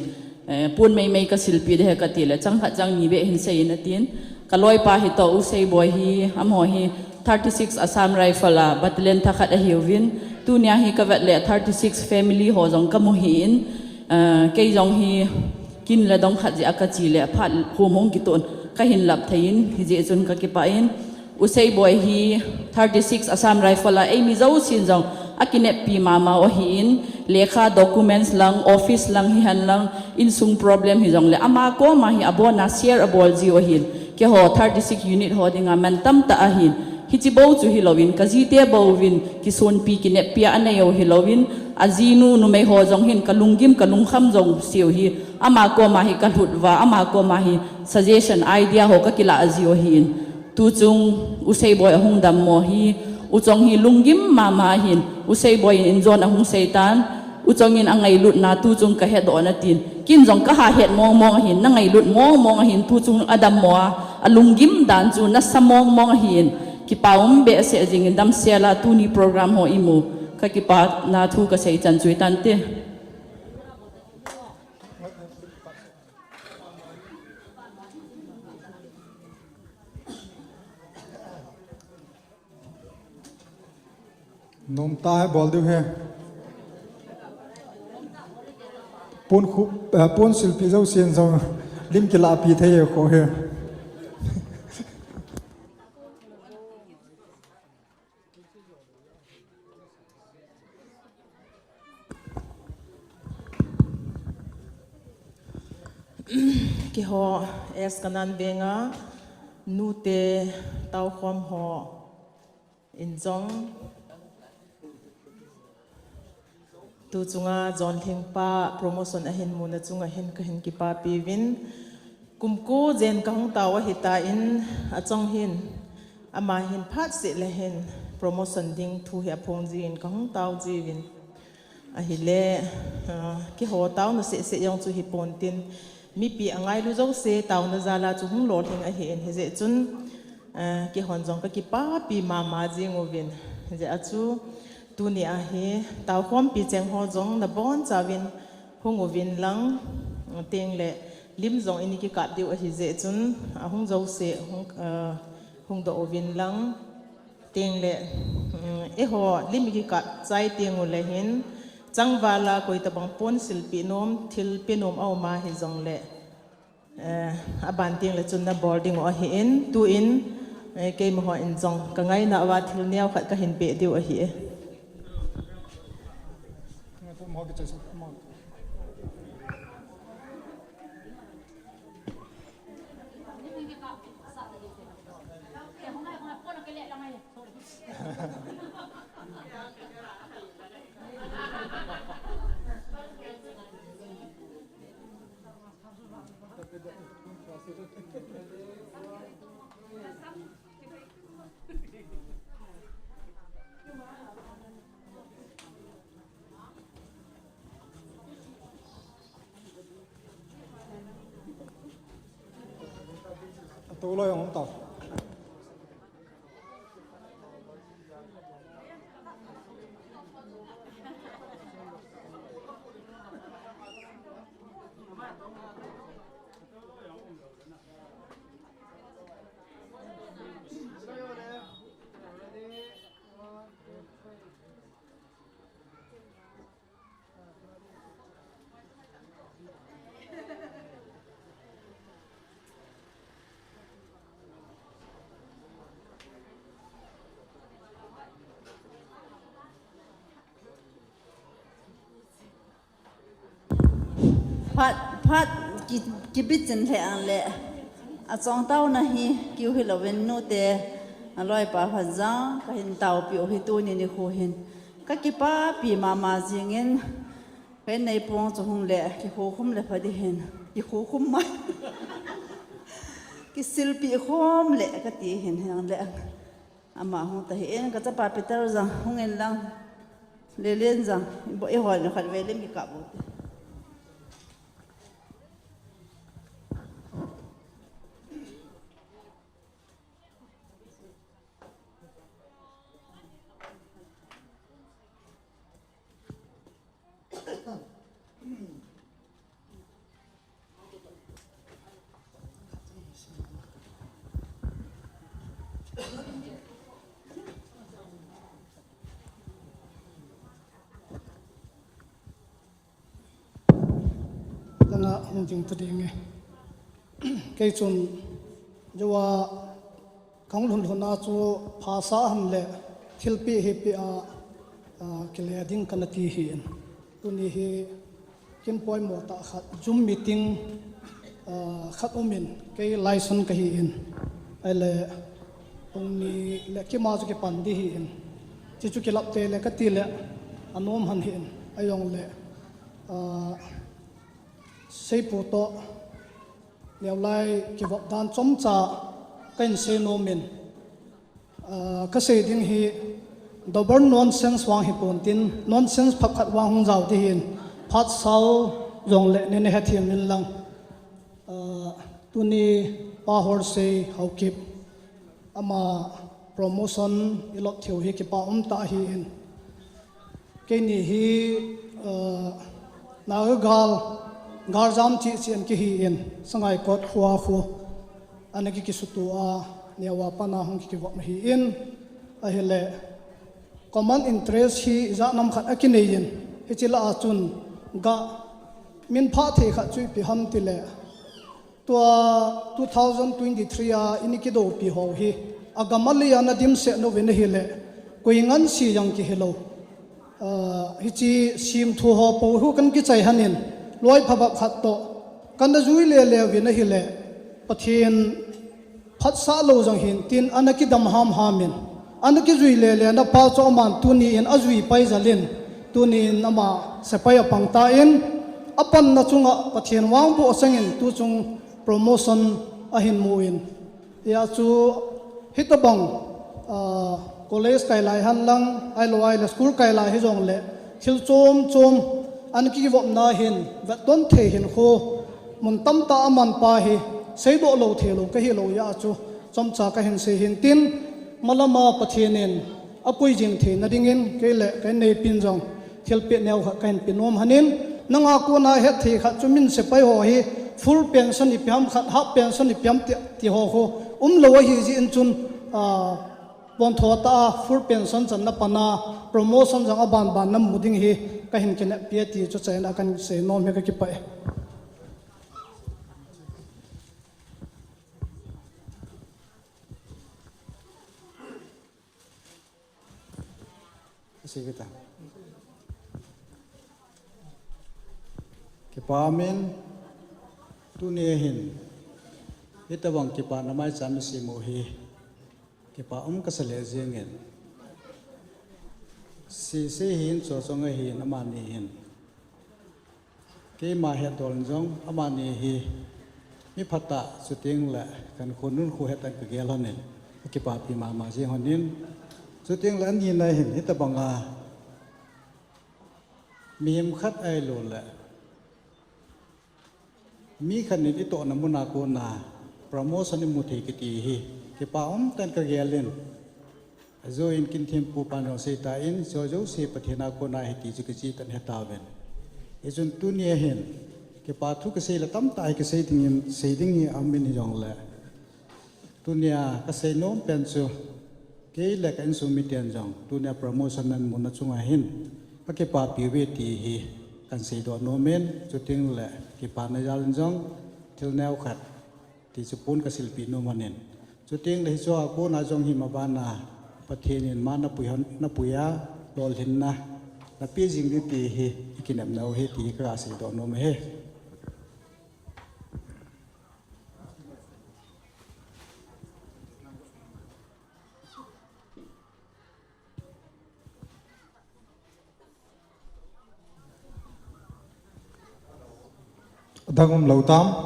Eh, pon meimei ka silpi ding ahi kati le, chang khat chang ni beh hin sei in atin. Ka loipa hi toh, U Seiboi hi, amaho hi thirty-six Assam Rifle a battalion thakhat ahiuvin. Tunia hi ka vet le thirty-six family ho jong ka mu ahin, eh, kei jong hi kin le dong khat jeh a ka che le phat khom hung kitoh in ka hin lap thei in, hijeh chun ka kipah in. U Seiboi hi thirty-six Assam Rifle a eimi jousen jong a kineppi mama u ahin, lekha documents lang, office lang hihen lang, insung problem hijongle ama koma hi abonna share abol jiu ahin, keiho thirty-six unit ho dinga mantam tah ahin, hiche bou chu hilouvin, ka jite bouvin, kisonpi kineppi a anei u hilouvin, ajinu numei ho jong hin ka lunggim ka lungkham jouseu hi, ama koma hi ka lhut uva, ama koma hi suggestion, idea ho ka kilah jiu ahin. Tuchung U Seiboi ahung dammo hi, U Chong hi lunggim mama ahin, U Seiboi in injon ahung seitan, U Chong in angailutna tuchung ka hedoh in atin. Ken jong ka hahet mong mong ahin, na ngailut mong mong ahin, tuchung adammo a, alunggim dan chu nasa mong mong ahin. Kipa um behseh jingin damsel a tuni program ho imu, ka kipana thu ka sei chan chu hitante. Nomtah a bol diu ahi. Pon khu, eh, pon silpi jousen jong lim kilahpi thei e kho ahi. Keiho S Kanan Veng a nute taokhom ho in jong, tuchunga John Lhingpa promotion ahin muna chunga hin ka hin kipapi uvin. Kum ko jen ka hung tao ahitan, achong hin, ama hin phat seh le hin promotion ding thu hi aphong jingin kahung tao jiuvin. Ahile, ah, keiho taona seh seh jong chu hipontin, mipi angailu jouse taona jal a chu hung lolhing ahin, hijeh chun, ah, keihon jong kakipapi mama jing uvin. Hijeh a chu, tuni a hi, taokhompi cheng ho jong nabonchauvin hung uvin lang, tengle lim jong ini kikap diu ahijeh chun, ahung jouse hung, ah, hung doh uvin lang. Tengle, um, eiho lim ikikap chai tengule hin, changval a koitabang pon silpeh nom, thilpeh nom aum a hijongle, eh, aban tengle chun nabol dingu ahin, tuin, eh, keimahon jong kangaina uva thil neokhat kahin peh diu ahi e. Atu loi hung tao. Phat, phat, ki, kibichin lheh ang le. Achong taona hi, keu hilouvin nute, aloipa Phanjang, kahin taopeh u hi tuni nikho hin. Kakipapi mama jingin, kahin neipong chu hung le, kikhokhum le pha ding hin. Kikhokhum mai. Kisilpeh khom le, kati hin, heng le. Ama hung ta hih in, kachapa Peter jong hung in lang. Lelen jong, eiho in khatvei lim kikap u te. Langa hung ding ta ding e. Kei chun, joa, kahung lhun lhun a chu phasah ham le thilpeh hi peh a, a, kile ding kana ti hin. Tuni hi kin poimo tah khat, Zoom meeting, a, khat um in, kei laison kahi in. Ahile, pung ni le kim a chu kipan ding hi in. Hichu kilap tei le kati le, anom han hi in. Ahijongle, a, Seipu toh, neolai kivop dan chomcha kahin sei nom in, ah, kasei ding hi double nonsense vang hi pontin, nonsense phabep khat vang hung jao ding hin, phat sao jongle nei na hethem in lang. Ah, tuni Pa Horsei Haokip, ama promotion ilop theiu hi kipa um tah ahi in. Keini hi, ah, Naga gal, galjam cheh cheh in kihi in, Sangaikot khua khu, ana kikisutu a, neo a pat a hung kikivop ahi in, ahile, common interest hi ijat ham khat akinei in, hiche lah a chun, ga, min phah thei khat chu ipi ham tile, Tua two thousand twenty-three a ini kidoupi ho hi, agam alei a na dimset uvin ahile, koi ngansi jong kihe lou. Ah, hiche semthu ho pou hi kan kichai han in, loi phabep khat toh, kana jui lele uvin ahile, Pathen phatsah lou jong hin tin ana kidam hamham in, ana kijui lele na pa chu aman tuni in ajui pai jal in, tuni in ama sepai apang tan, apanna chunga Pathen vangboh chang in tu chung promotion ahin mu in. Hijeh chun hitabang, ah, College kai lai hen lang, ahilou ahile school kai lai hijongle, thil chom chom, ana kivopna hin, vetton thei hinkho, mun tamtah a aman pa hi, seidoh lou thei lou kahi lou jeh a chu, chomcha kahin sei hin tin, malama Pathen in, apui jing theina dingin, kei le ka inneipin jong, thilpeh neo khat kahin pe nom hen in, nanga kona hetthei khat chu min sepai ho hi, full pension ipi ham khat, half pension ipi ham ti, ti ho khu, umlou ahi jeh in chun, a, pontho tah a full pension channa pat a promotion jong abanban namu ding hi kahin kineppi e ti chu achaina kahin sei nom hi, kakipah e. Asei kit ta. Kipa umin, tuni hin, hitobang kipana maicham isem u hi, kipa um kasa lheh jengin. Sese hin, Chosong ahin, amani hin. Keima hetdol in jong, amani hi, mi phatah, chuteng le, kankho nunkho hetah in kagel lhonin, kakipapi mama jeng lhonin, chuteng le anina hin, hitobanga, mihem khat ahiloule, mi khat in itohna muna kona promotion imu thei kiti hi, kipa umtah in kagelin. Ajoin Kinthempu pan jong seitan, hiche jouse Pathen a kona ahi ti chu kicheh tah in hetauvin. Hichun tunia hin, kipa thu kasei le tamtah hi kasei dingin, sei ding hi aumin hijongle, tunia kasei nom pen chu, kei le ka insung miten jong, tunia promotion nahin muna chunga hin, kakipapi uve ti hi, kahin seidoh nomin, chuteng le kipana jal in jong, thil neo khat, ti chu pon kasilpeh nom lhonin. Chuteng le hichea kona jong hi mabana, Pathen in ma napui hon, napui a, lolhinna, napeh jing ding ti hi, ikinepna u ahi ti hi kaseidoh nom ahi. Adang umlou tam?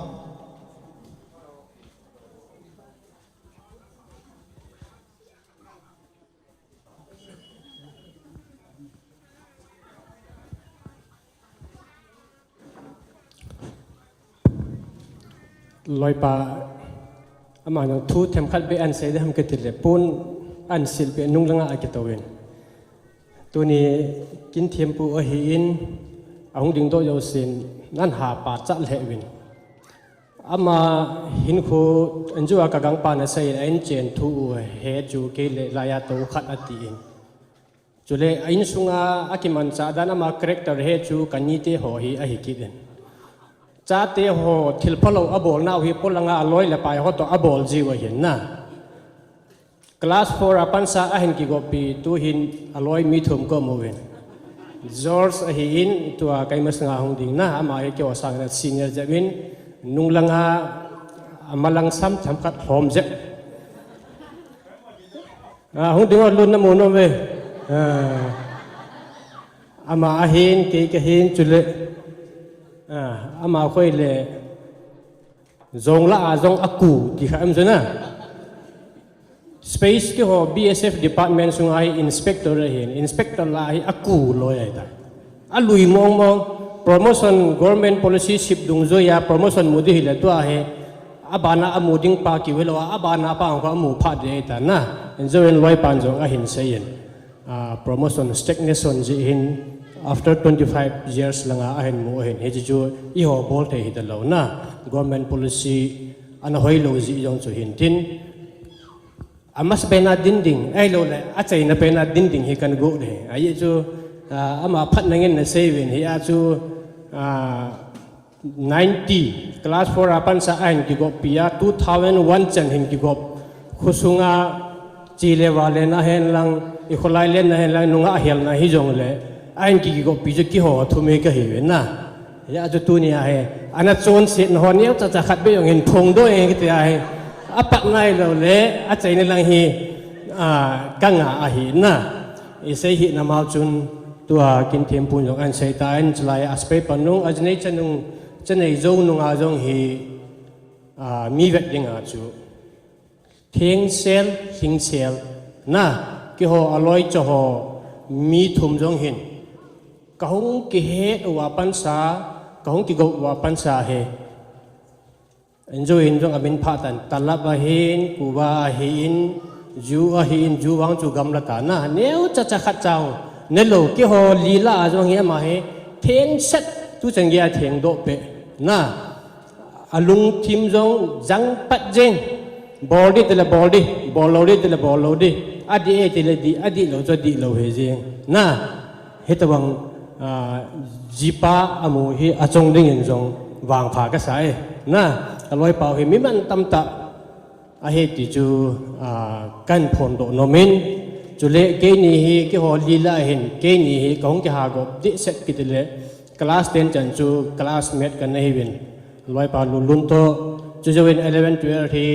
Loipa, ama jong thu themkhat beh ahin sei ding ham katile, pon ahin silpeh nung langa akitouvin. Tuni Kinthempu ahin, ahung dingdoh jousen, nahin hapachat lheh uvin. Ama hinkho, anjua kagangpa nasei in, a-in chen thu u he chu kei le laiya tou khat atin. Chule a-insunga akimanchah dan ama character he chu kanite ho hi ahi kit in. Chate ho thilphalou abolnau hi polanga aloi le pai ho toh abol jiu ahin na. Class four a pansa ahin kigoppi, tuhin aloi mi thum kaum uvin. George ahin, tua kei masanga hung ding na, ama hi keiho sanga senior jep in, nung langa amalang sam themkhat lhom jep. A, hung ding o, lun namu nom uve. A, ama ahin, kei kahin, chule. A, ama khoi le. Jong lah a jong aku, ti kha em jona. Space keiho B S F department sunga hi inspector ahin, inspector lah a hi aku loi ahitai. Alui mong mong, promotion government policy sip dungjuiya promotion mu ding hile tua hi, abana amu ding pa kiu hilou a, abana pa hung kha amu phat ding ahitai na, enjoin loipan jong ahin seiyin. Ah, promotion stagnation jeh hin after twenty-five years langa ahin mu ahin, hiche chu eiho bol thei hita lou na, government policy ana hoilou jeh jong chu hin tin, amasapen a din ding, ahiloule, achaina pen a din ding hi kana go ding. Ajeh chu, ah, ama phatna ngen nasei uvin, hia chu, ah, ninety, class four a pansa ahin kigoppi a, two thousand one chan hin kigop. Khosunga, chele vale na hen lang, ikholai len na hen lang, nunga helna hijongle, ahin kigoppi chu keiho thum hi kahiuve na. Hia chu tunia hi, ana chonsetna ho neocha cha khat beh jong hin phongdoh inge kati ahi. Apatna hiloule, achaina lang hi, ah, kanga ahi na. Isei hina mau chun, tua Kinthempu jong ahin seitan, chulai a space panung, ajinei chanung, chanei jou nunga jong hi, ah, mi vet dinga chu. Thengsel, hingsel, na. Keiho aloi cho ho mi thum jong hin kahung kihet uva pansa, kahung kigou uva pansa hi. Injo in jong amin pha tan, talap ahin, kuva ahin, ju ahin, ju vang chu gamla ta na, neo cha cha khat chang, ne lo keiho li lah a jong hi ama hi, theng set, tu chan gei a theng doh pe, na, alungthim jong jang pat jeng, bol di tile bol di, bol lo di tile bol lo di, adih e tile dih, adih lo chu adih lo hi jeng, na. Hitobang, ah, jipa amu hi achong dingin jong vangpha kasa e. Na, kaloipa hi mi mantam tah ahi ti chu, ah, kahin phondoh nom in. Chule keini hi keiho li lah a hin, keini hi kahung kiha gop dehset kiti le, class ten chan chu classmate kana hiuvin. Loipa Lulun toh, chujouvin eleven twelve hi,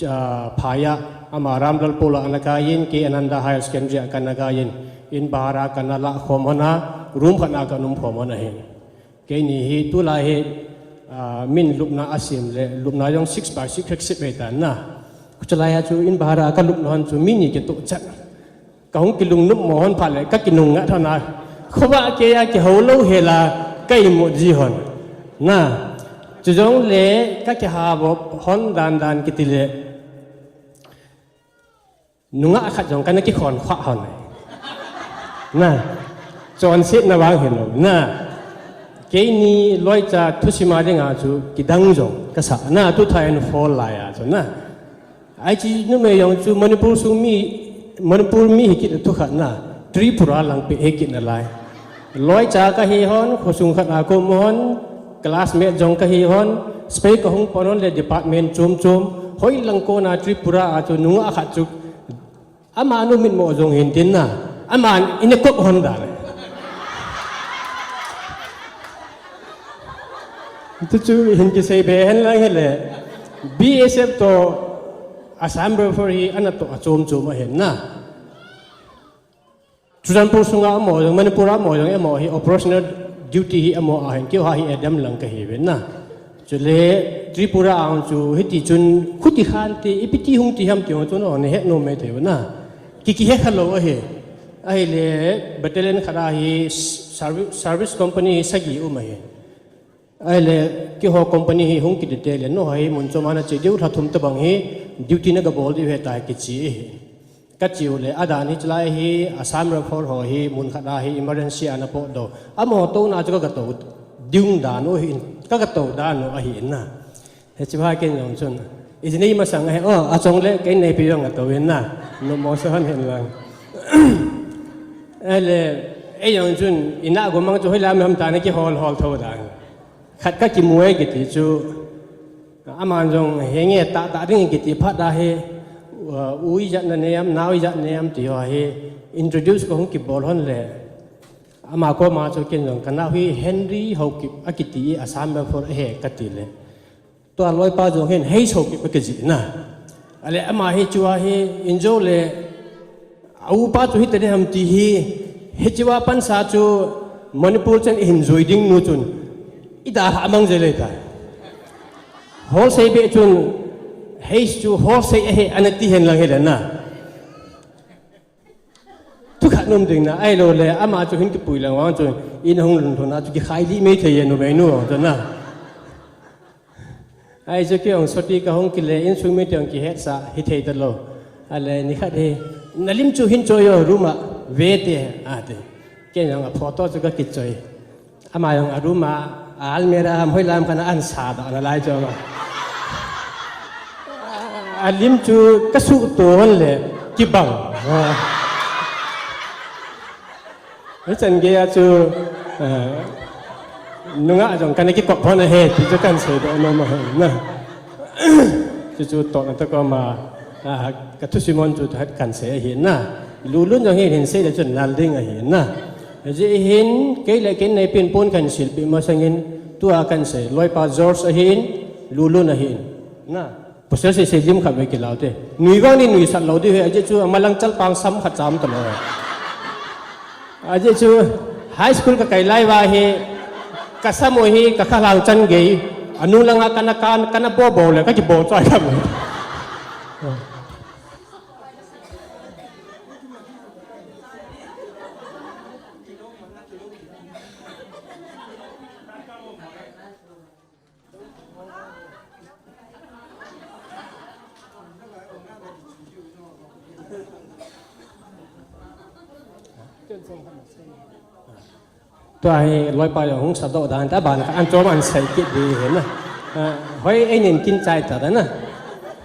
ah, phai a, ama Ramlalpol a ana kai in, kei Ananda Higher Secondary a kana kai in, in bhara kana lah khom hon a, room khat na kana um khom hon ahi. Keini hi tulai hi, ah, min lupna asem le, lupna jong six by six hek sip ve tan na. Chulai a chu in bhara kalupna hon chu mi ni kitoh chat. Kahung kilungnop mo hon phat le, kakinungngat hon a. Khovah kei a kihou lou hel a, ka imut ji hon. Na, chujongle kakiha bop hon dan dan kiti le. Nungah khat jong kana kikhon khah hon. Na, chonsetna vang hilou. Na, keini loicha thusim a dinga chu kidang jong kasa. Na, two thousand four lai a chu na. Hiche numei jong chu Manipur sung mi, Manipur mi hi kit a thu khat na, Tripura lang peh hi kit nalai. Loicha kahi hon, khosung khat a kaum hon, classmate jong kahi hon, spei kahung pon hon le department chom chom, hoilang kona Tripura a chu nungah khat chu, ama nu mitmo jong hin tin na, ama in akop hon dan. Tu chu hin kisei be hen lang hile, B S F toh Assam Rifle hi ana toh a chom chom ahin na. Churachandpur sunga amaho jong, Manipur a amaho jong, amaho hi operational duty hi amaho ahin, keiho hi adam lang kahiuvin na. Chule Tripura a chu hiti chun khuti khan ti, ipi ti hung ti ham ti ho chu nahet nom mai thei u na. Ki kihe khalou ahi. Ahile battalion khat a hi service, service company hi sagi um ahi. Ahile, keiho company hi hung kiti teng le, nangho hi mun chom a nache diu, lha thum tobang hi duty nagabol diu ahitai kiche ahi. Kache u le, adan hi chulai hi, Assam Rifle ho hi, mun khat a hi, emergency a ana potdoh. Amaho touna chu kagatou ding dan u ahin, kagatou dan u ahi in na. Hiche phat ken jong chun, ijat nei masang ahi, o, achong le, kei neipi jong atou in na. Nommo sa hon hen lang. Ahile, ei jong chun, ina gomang chu hoilam ham tana kihol hol tho dan. Khat kakimu e kiti chu, aman jong henge tah tah ding kiti phat a hi, uh, u ijat nanei am, nao ijat nei am ti ho hi, introduce kahung kibol hon le, ama koma chu ken jong kanao hi Henry Haokip akiti, Assam Rifle ahi kati le. Tua loipa jong hin Heis Haokip akijih na. Ahile ama hi chu ahi, injo le, a upa chu hiti ding ham ti hi, hichea pansa chu Manipur chan ihin jui ding nu chun, idalhah mang jeng le tai. Holsei beh chun, Heis chu Holsei ahi, ana ti hen lang hile na. Thukhat nom ding na, ahilou le, ama chu hin kipui lang vang chun, in ahung lhun lhun a chu kikhai lih mai thei e numei nu vang chun na. Ahi chu kei jong soti kahung kile, insung mite jong kihetsah, hithei talou. Ahile, nikhat hi, nalim chu hin choi o, room a, ve te, ati. Ken jong a photo chu kakichoi. Ama jong a room a, a almirah ham hoilam khat a ana sa doh nalai chu ama. Alim chu kasuhto hon le, kibang. Hichan gei a chu, ah, nungah jong kana kikop hon ahi, ti chu kahin seidoh nom ahi na. Chuchu totna tah koma, ah, kathusim hon chu kahin sei ahi na. Lulun jong hin, hin sei le chun nal ding ahi na. Hijeh hin, kei le kei neipin pon kahin silpeh masangin, tua kahin sei, loipa George ahin, Lulun ahin. Na. Pasal sei sei lim khat vei kilau te. Nui vang ni nuisat lou di he, ajeh chu amalang chalpang sam khat cham talou. Ajeh chu high school kakai lai uva hi, kasam u hi, kakhalang chan gei. Anu langa kana kan, kana bobo le, kakibol choi tham. Tua hi loipa jong hung sadoh dan ta ban kha an chom an sei kit di hin na. Hoi, einin kin chai ta na.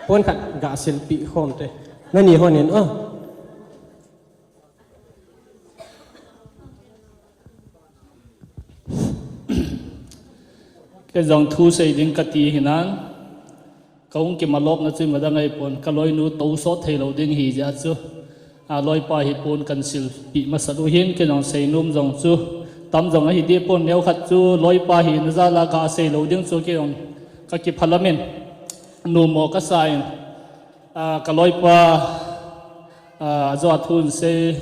Pon khat ga silpi khom te. Nani honin o. Kei jong thu sei ding kati hinan. Ka hung kimalopna chu ima dang ahipon, ka loinu tou sot thei lou ding hi jeh a chu. A loipa hi pon kan silpi masat u hin, kei jong seinom jong chu tam jong ahi deh pon, neokhat chu loipa hina jal a ka sei lou ding chu kei jong ka kiphalam in, numo ka sa in, a, ka loipa, a, ajo a thu in sei,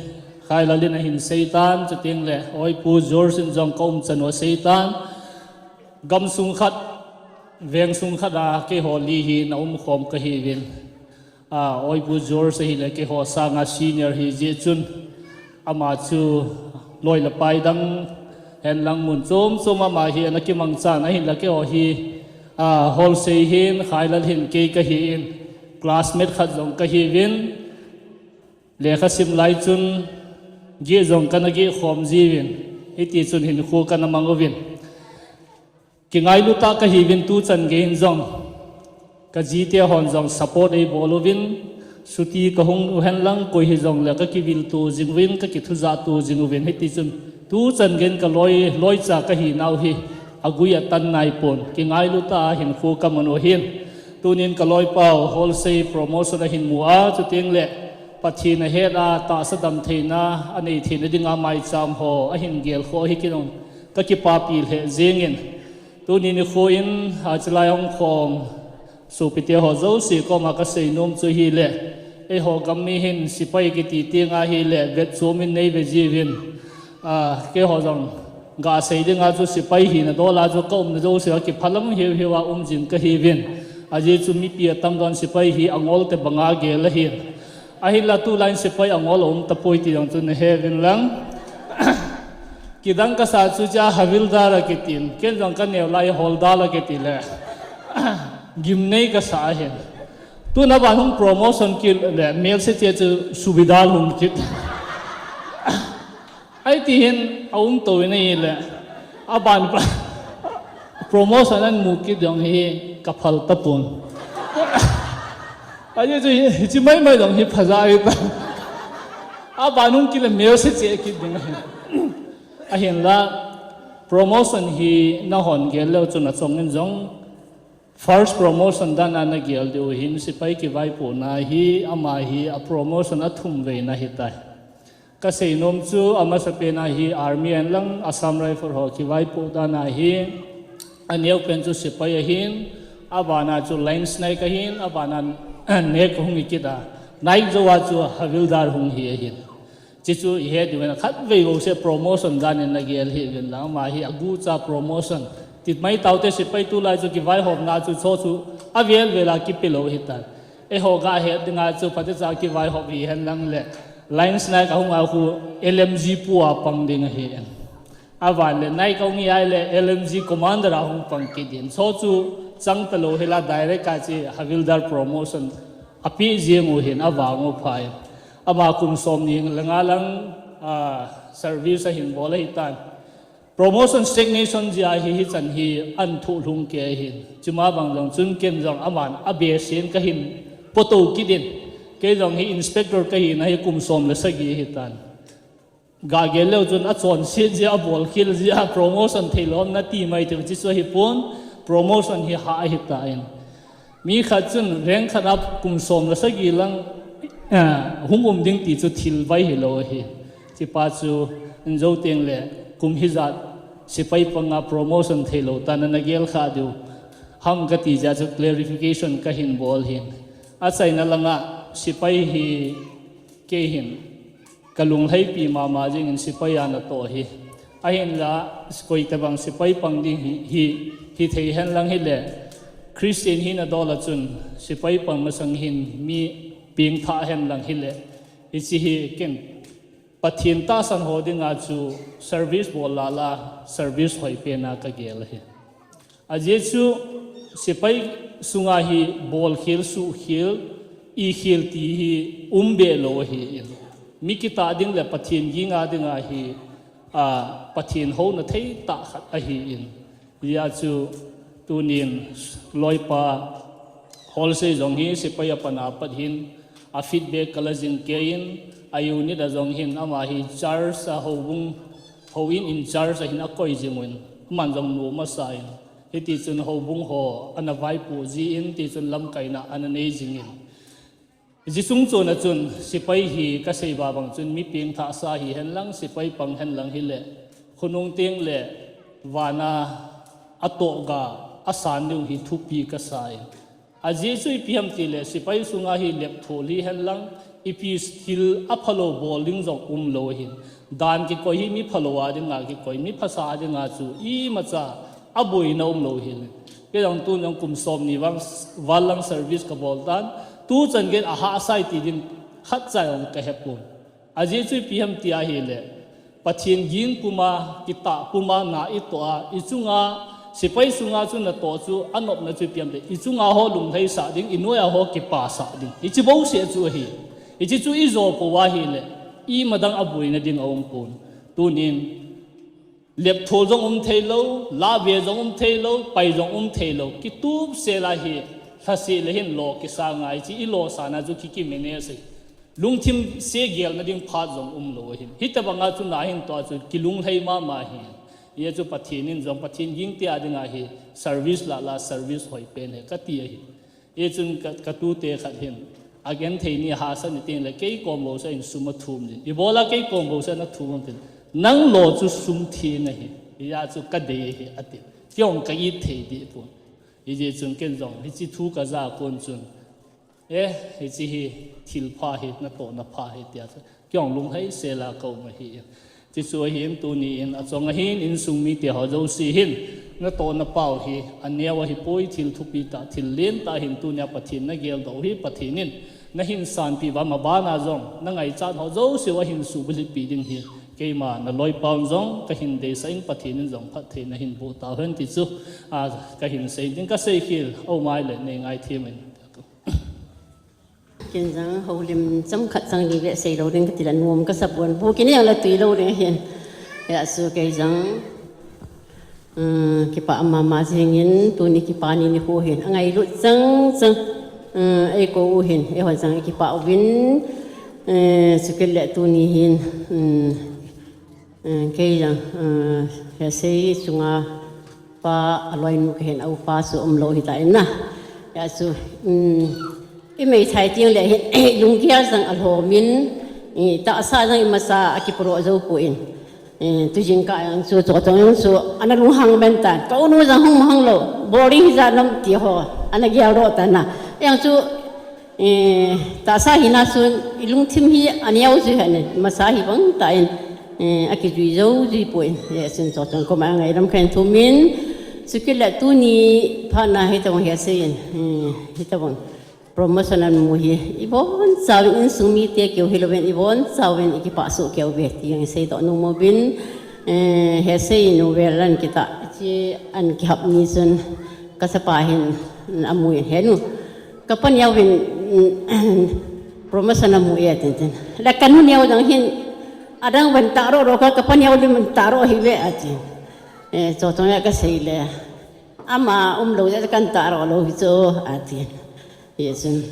Khailal in ahin sei tan, chuteng le, Oipu George in jong ka umchan u asei tan, gamsung khat, vengsung khat a keiho li hi na umkhom ka hiuvin. A, Oipu George ahile keiho sanga senior hi jeh chun, ama chu loi le pai dang hen lang mun chom chom ama hi ana kimangchan, ahinla keiho hi, a, Holsei hin, Khailal hin kei ka hi in, classmate khat jong ka hiuvin, lekha sim lai chun geh jong kana geh khom jiuvin, hiti chun hinkho kana mang uvin. Kingailu tah ka hiuvin tuchan gei hin jong, ka jite hon jong support eibol uvin, chuti ka hung u hen lang koi hijongle ka kivil to jing uvin, ka kithuja to jing uvin, hiti chun tuchan gei hin ka loi, loicha ka hinau hi agui atan naipon, kingailu tah a hinkho ka man u hin. Tunin ka loipau Holsei promotion ahin mu a, chuteng le Pathen ahet a tahsa damtheina anei theina dinga maicham ho ahin gelkhoh hi kei jong ka kipapi lheh jengin. Tuni nikho in, a, chulai hung khom sopite ho jouse koma ka seinom chu hile, eiho gam mi hin sepai kiti teng ahile vetchom in nei ve jiuvin. A, keiho jong ga sei dinga chu sepai hina dol a chu ka umna jouse a kiphalam hiu hiu a um jing ka hiuvin. Ajeh chu mipi atamjon sepai hi angol te banga gel ahin. Ahinla tulai in sepai angol aum tapoi ti jong chu nahe uvin lang. Kidang kasa chu cha Havildar akitin. Ken jong ka neo lai Hawldar akiti le gimnei kasa ahin. Tuna ban hung promotion kit le melse che chu Subedar hung kit. Ahi ti hin aum to in ahile, aban pa promotion ahin mu kit jong hi ka phal tapon. Ajeh chu hi, hiche maimai jong hi phaja ahi ta. Aban hung kit le melse che kit ding ahi. Ahinla promotion hi nahon gel leu chun achong in jong first promotion dan a nagel diu hin sepai kivaipohna hi ama hi a promotion athum veina ahitai. Ka seinom chu amasapen a hi Army ahin lang Assam Rifle ho kivaipoh dan a hi, aneopen chu sepai ahin, abana chu Lance Naik ahin, abana Naik hung hi kit a, Naik jou a chu Havildar hung hi ahin. Hiche chu ihet diuvin, khatvei jouse promotion dan in nagel hih uvin lang, ama hi agucha promotion ti mai taute, sepai tulai chu kivaihopna chu cho chu avel vel a kipe lou ahitan. Eiho ga het dinga chu phatecha kivaihop hi hen lang le, Lance Naik ahung a khu L M G pu a pang ding ahi. Avan le Naik ahung hi ahile L M G commander a hung pang kit in. Cho chu chang talou hila direct a chu Havildar promotion apeh jeng u hin avang u pha in. Ama kum somni le nga lang, a, service ahin bol ahitan. Promotion stagnation jeh a hi hichan hi ahin thoh lhung kei ahin. Chuma bang jong chun ken jong aman abesen kahin poto kit in. Kei jong hi inspector kahina hi kum som le sagi ahitan. Ga gel leu chun achonset jeh a, abolkhel jeh a, promotion theilou ham nati mai thei, hiche chu ahipon, promotion hi hah ahitan. Mi khat chun rank khat a kum som le sagi lang, a, hung um ding ti chu thil vai hilou ahi. Hichepa chu in jou teng le kum hijat sepai panga promotion theilou tah nana gel kha diu ham kati jeh a chu clarification kahin bol ahin. Achaina langa sepai hi kei hin kalunglhaipi mama jengin sepai a natoh ahi. Ahinla koitobang sepai pang ding hi, hi, hithei hen lang hile, Christian hina dol a chun sepai pang masang hin mi pengthah hen lang hile, hiche hi ken Pathen tahsan ho dinga chu service bol lala, service hoipen a kagel ahi. Ajeh chu sepai sunga hi bolkhel, suhkhel, ikhel ti hi um behlou ahin. Mi kitah ding le Pathen ging a dinga hi, a, Pathen houna thei tah khat ahi in. Hijeh chun tunin loipa Holsei jong hi sepai a pat a pat hin a feedback kala jing kei in, a unit a jong hin ama hi charge a houbung, houin in charge a hin akoi jing un, aman jong nom asa in. Hiti chun houbung ho ana vaipoh ji in, ti chun lamkaina ana nei jing in. Hiti chungchon a chun sepai hi kasei ba bang chun mi pengthah sa hihen lang, sepai pang hen lang hile, khonung teng le vana atoh ga asan diu hi thupi kasa in. Ajeh chu ipi ham tile, sepai sunga hi lepthol hihen lang, ipi thil aphalou bol ding jong umlou ahin. Dan kikoi hi mi phalou a dinga kikoi, mi phasa a dinga chu imacha aboina umlou ahin. Kei jong tun jong kum somni val, val lang service kabol tan, tuchan gei ahahsa e ti ding khatcha jong kahepon. Ajeh chu ipi ham ti ahile, Pathen ging puma, kitah puma na itoh a, ichunga, sepai sunga chu natoh chu anopna chu ipi ham tile, ichunga ho lunglhaisah ding, inoi a ho kipasah ding, hiche bouseh chu ahi. Hiche chu ijo pou ahile, imadang aboina ding aumpon. Tunin lepthol jong umtheilou, lave jong umtheilou, pai jong umtheilou, kitupsel a hi lhaseh le hin lo kisang ngai, hiche ilo sana chu ki, kimanage e. Lungthim segelna ding phat jong umlou ahin. Hitobanga chu nahin toh a chu kilunglhai mama ahi. Hijeh chun Pathen in jong Pathen gingte a dinga hi service lah lah service hoipen ahi kati ahi. Hichun ka, katute khat hin agenthei ni hahsa ni tengle kei kom bouseh in sum athum din. Ibola kei kom bouseh nathum ham tin. Nanglo chu sum theng ahi. Hijeh chun kadei ahi ati. Kei jong ka-it thei dehpon. Hijeh chun ken jong hiche thu kaja kon chun, eh, hiche hi thilpha hi, natohna pha hi tia chu kei jong lunglhaisel a kaum ahi. Tichu ahin tunin achong ahin insung mite ho jouse hin natohna pau hi aneo ahipoi, thil thupi tah, thil lentah ahin tunia Pathen nageldoh u hi Pathen in nahin sanpeh uva, mabana jong nangaichat ho jouse u ahin suhbulhitpi ding hi keima naloipaun jong kahin deisah in, Pathen in jong phatthei nahin boh tauhen ti chu, a, kahin sei ding, kaseikhel aum ahile nei ngaithem in. Ken jong houlim chomkhat chang ni ve seilou ding katile nom kasapon, bu kini jongle tuilou ding ahin. Hijeh chun kei jong, um, kipah mama jengin tuni kipa ni nikho hin angailut chang chang, um, eikou u hin eihon jong ikipah uvin, um, chukit le tuni hin, um, Eh, kei jong, eh, Hesei chunga pa aloinu kahin, aupa chu umlou hitan na. Hijeh chun, um, imeithai tengle hin lunggel jong alhomin, eh, tahsa jong imacha akipuidoh jou pon. Eh, tujingkah jong chu, chuteng jong chu ana lunghang mentan. Ka unu jong hung hang lou, boring hijat nam ti ho ana geldoh tan na. Hijeh chun, Eh, tahsa hina chun ilungthim hi aneo jui ahin, masa hi bang tah in, eh, akijui jou jui pon, eh, chun chuteng koma ngailam kahin thumin, chukit le tuni phat na hitobang Hesei in, eh, hitobang promotion amu hi, ibonchauvin insung mite keu hilouvin, ibonchauvin ikipah soh keu uve ti jong iseidoh nom uvin, eh, Hesei in uvel an kitah, hiche an kihap ni chun, kachapa hin amun, "He nu, kapa neo vin, mm, promotion amu e," atin tin. Le kanu neo jong hin, "Adang vin tah ro ro ka, kapa neo lim tah ro hi ve," atin. Eh, chuteng le kasei le, "Ama umlou jeh a kan tah ro lou hi chu," atin. Hijeh chun,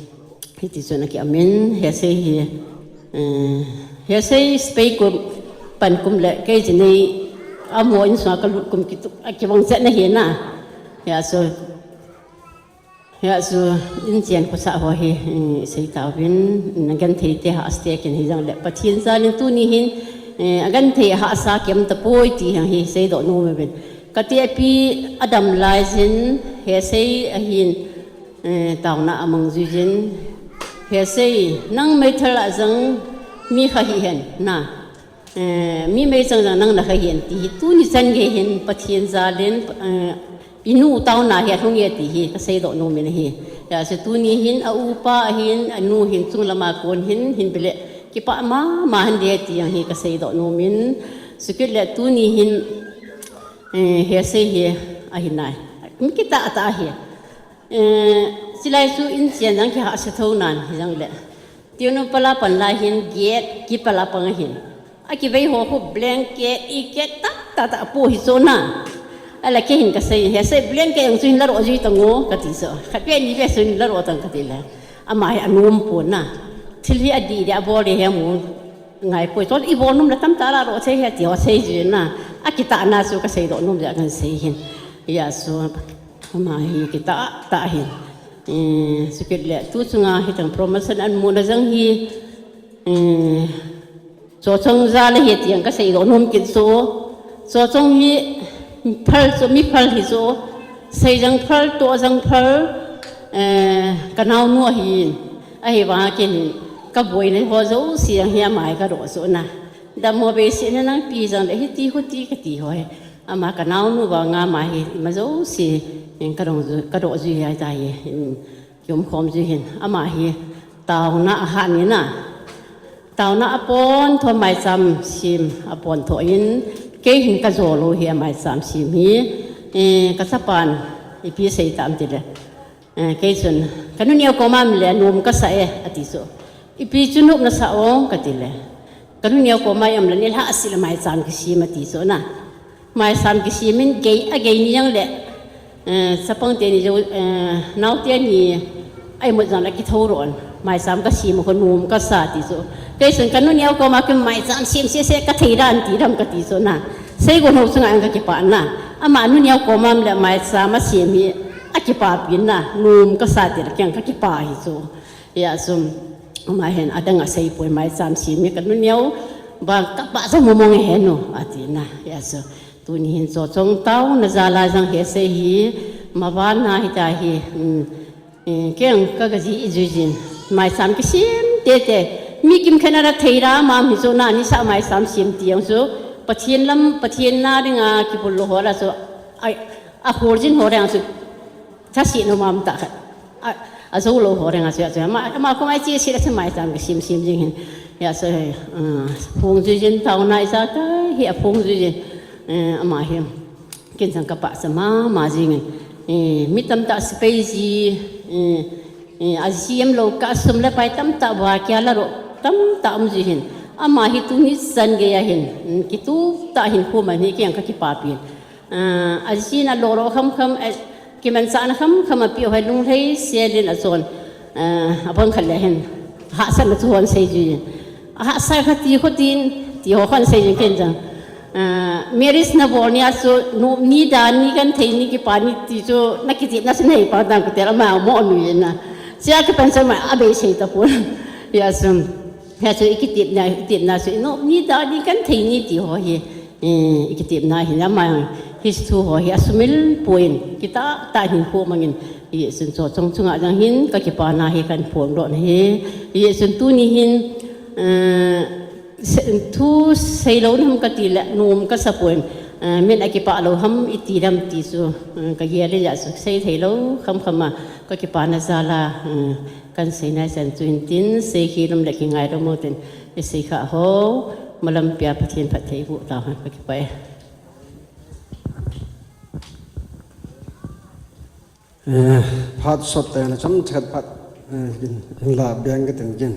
hiti chun akiamin, Hesei hi, eh, Hesei Spain kum, pan kum le, kei chini, amaho insunga kalut kum kitu, akivang chet na hi na. Hijeh chun, Hijeh chun, inchen khosah ho hi, eh, sei tauvin, agenthei te hahsa te kin hijongle, Pathen jalin tuni hin, eh, agenthei hahsa kiam tapoi ti hi seidoh nom uvin. Kati api adam laijin, Hesei ahin, eh, taona amang juijin, Hesei, nang meithal a jong mi kha hihen, na. Eh, mi meichang jong nang nakha hihen ti hi, tuni chan gei hin Pathen jalin, eh, inu taona hi alhung e ti hi kaseidoh nom in ahi. Hijeh chun tuni hin aupa ahin, anu hin chunglama kon hin, hinpile kipah mama hande ti jong hi kaseidoh nom in, chukit le tuni hin, eh, Hesei hi ahi nai. Mi kitah tah ahi. Eh, chulai chu inchen jong kihahsa thou nan hijongle. Tinu pala pan la hin gate kipala pang hin. Akivei ho khu blanket, iket, tamtah tah apu hi chu na. Ala kei hin kasei, he sei blanket ang chu hin la ro jui tang o, kati chu. Khat ve ni ve chu hin la ro tang kati le. Ama hi anom pon na. Thil hi adih deh abol deh hi amu ngai poi. Chu ibol nom le tamtah la ro thei hi ati ho sei jui na. Akitah na chu kasei doh nom jeh a kasei hin. Hijeh a chu ama hi kitah tah hin. Eh, chukit le tu chunga hitang promotion amu na jang hi, eh, Chochong jal ahi tiang kasei doh nom kit chu. Chochong hi phal chu, mi phal hi chu. Seijang phal, tohjang phal, eh, kanaonu ahi. Ahivang a ken kaboina ho jouse jang hi amai kadoh chu na. Dammo beisei na nangpi jang le hiti huti kati ho hi. Ama kanaonu vang a ama hi ima jouse, eh, kadoh ju, kadoh jui ahitai. Kium khom jui hin, ama hi taona ahat ni na. Taona apon tho maicham sem apon tho in, kei hin kajo lou hi a maicham sem hi, eh, kachapan ipi sei tam ti le. Eh, kei chun, kanu neo koma um le nom kasa e, ati chu. Ipi chu nom nasa o, kati le. Kanu neo koma um le nilhah seh le maicham kisem ati chu na. Maicham kisem in gei, agei ni jang le, eh, chapang teni jou, eh, nao teni, a imut jang le kitho ron. Maicham kasem khu nom kasa ti chu. Kei chun kanu neo koma kin maicham sem sese kathei dan ti dam kati chu na. Seigon ho chunga jong kakipah na. Ama nu neo koma um le maicham asem hi akipapi na. Nom kasa ti le kei jong kakipah hi chu. Hijeh a chu, ama hin adang asei poi maicham sem hi kanu neo, ba kapah jong mong mong ahi nu, ati na, hijeh a chu. Tuni hin Chochong taona jal a jang hi asei hi, mavana hita hi, um, eh, kei jong ka, kajih jui jin, maicham kisem tete, mi kimkhat in athei da, ama hi chu na, nisa maicham sem ti jong chu, Pathen lam, Pathen na dinga kibol lou ho la chu, a, akhol jin ho ding chu, Thase nom am tah khat. A, ajou lou ho ding a chu, a chu. Ama, ama koma iche se le chu maicham kisem sem jing hin. Hijeh a chu, a, phong jui jin taona ija ta, hi aphong jui jin. Eh, ama hi. Ken jong kapah cha mama jing in. Eh, mi tamtah sepai ji, eh, eh, aji um lou kah sum le pai tamtah va kia la ro tamtah um ji hin. Ama hi tuni chan gei a hin. Mm, kitup tah hin khu man hi kei jong kakipapi. Ah, ajin alolo kham kham, eh, kimanchahna kham kham ape ho hi lunglhai selin achon, ah, abang khat le hin, hahsatna chu hon sei jin. Ahahsa kha ti kho tin, ti ho hon sei jin ken jong. Ah, marriage nabol nia chu, nu, ni da ni kan thei ni kipa ni ti chu, nakitepna chu nei pa dang kitel ama mo nu ina. Chia kipan chu ama abei sei tapon. Hijeh a chu, hijeh a chu ikitepna, itepna chu, nu, ni da ni kan thei ni ti ho hi. Eh, ikitepna hin ama jong, hiche thu ho hi asumil poi in, kitah tah hin khu mang in, hijeh chun Chochong chunga jong hin kakipana hi kahin phongdoh na hi, hijeh chun tuni hin, eh, se-, thu seilou nam kati le, nom kasa poi in, eh, min akipah lou ham iti dam ti chu, eh, kagel le jeh chu sei thei lou kham kham a, kakipana jal a, eh, kahin sei nai chan chu hin tin, sei khi lom le kingai lou mo tin, Isei kha ho, malam pia Pathen phatthei boh tauhen, kakipah e. Eh, phat sot tah in chomkhat phat, eh, kin, kin la beng katin kin.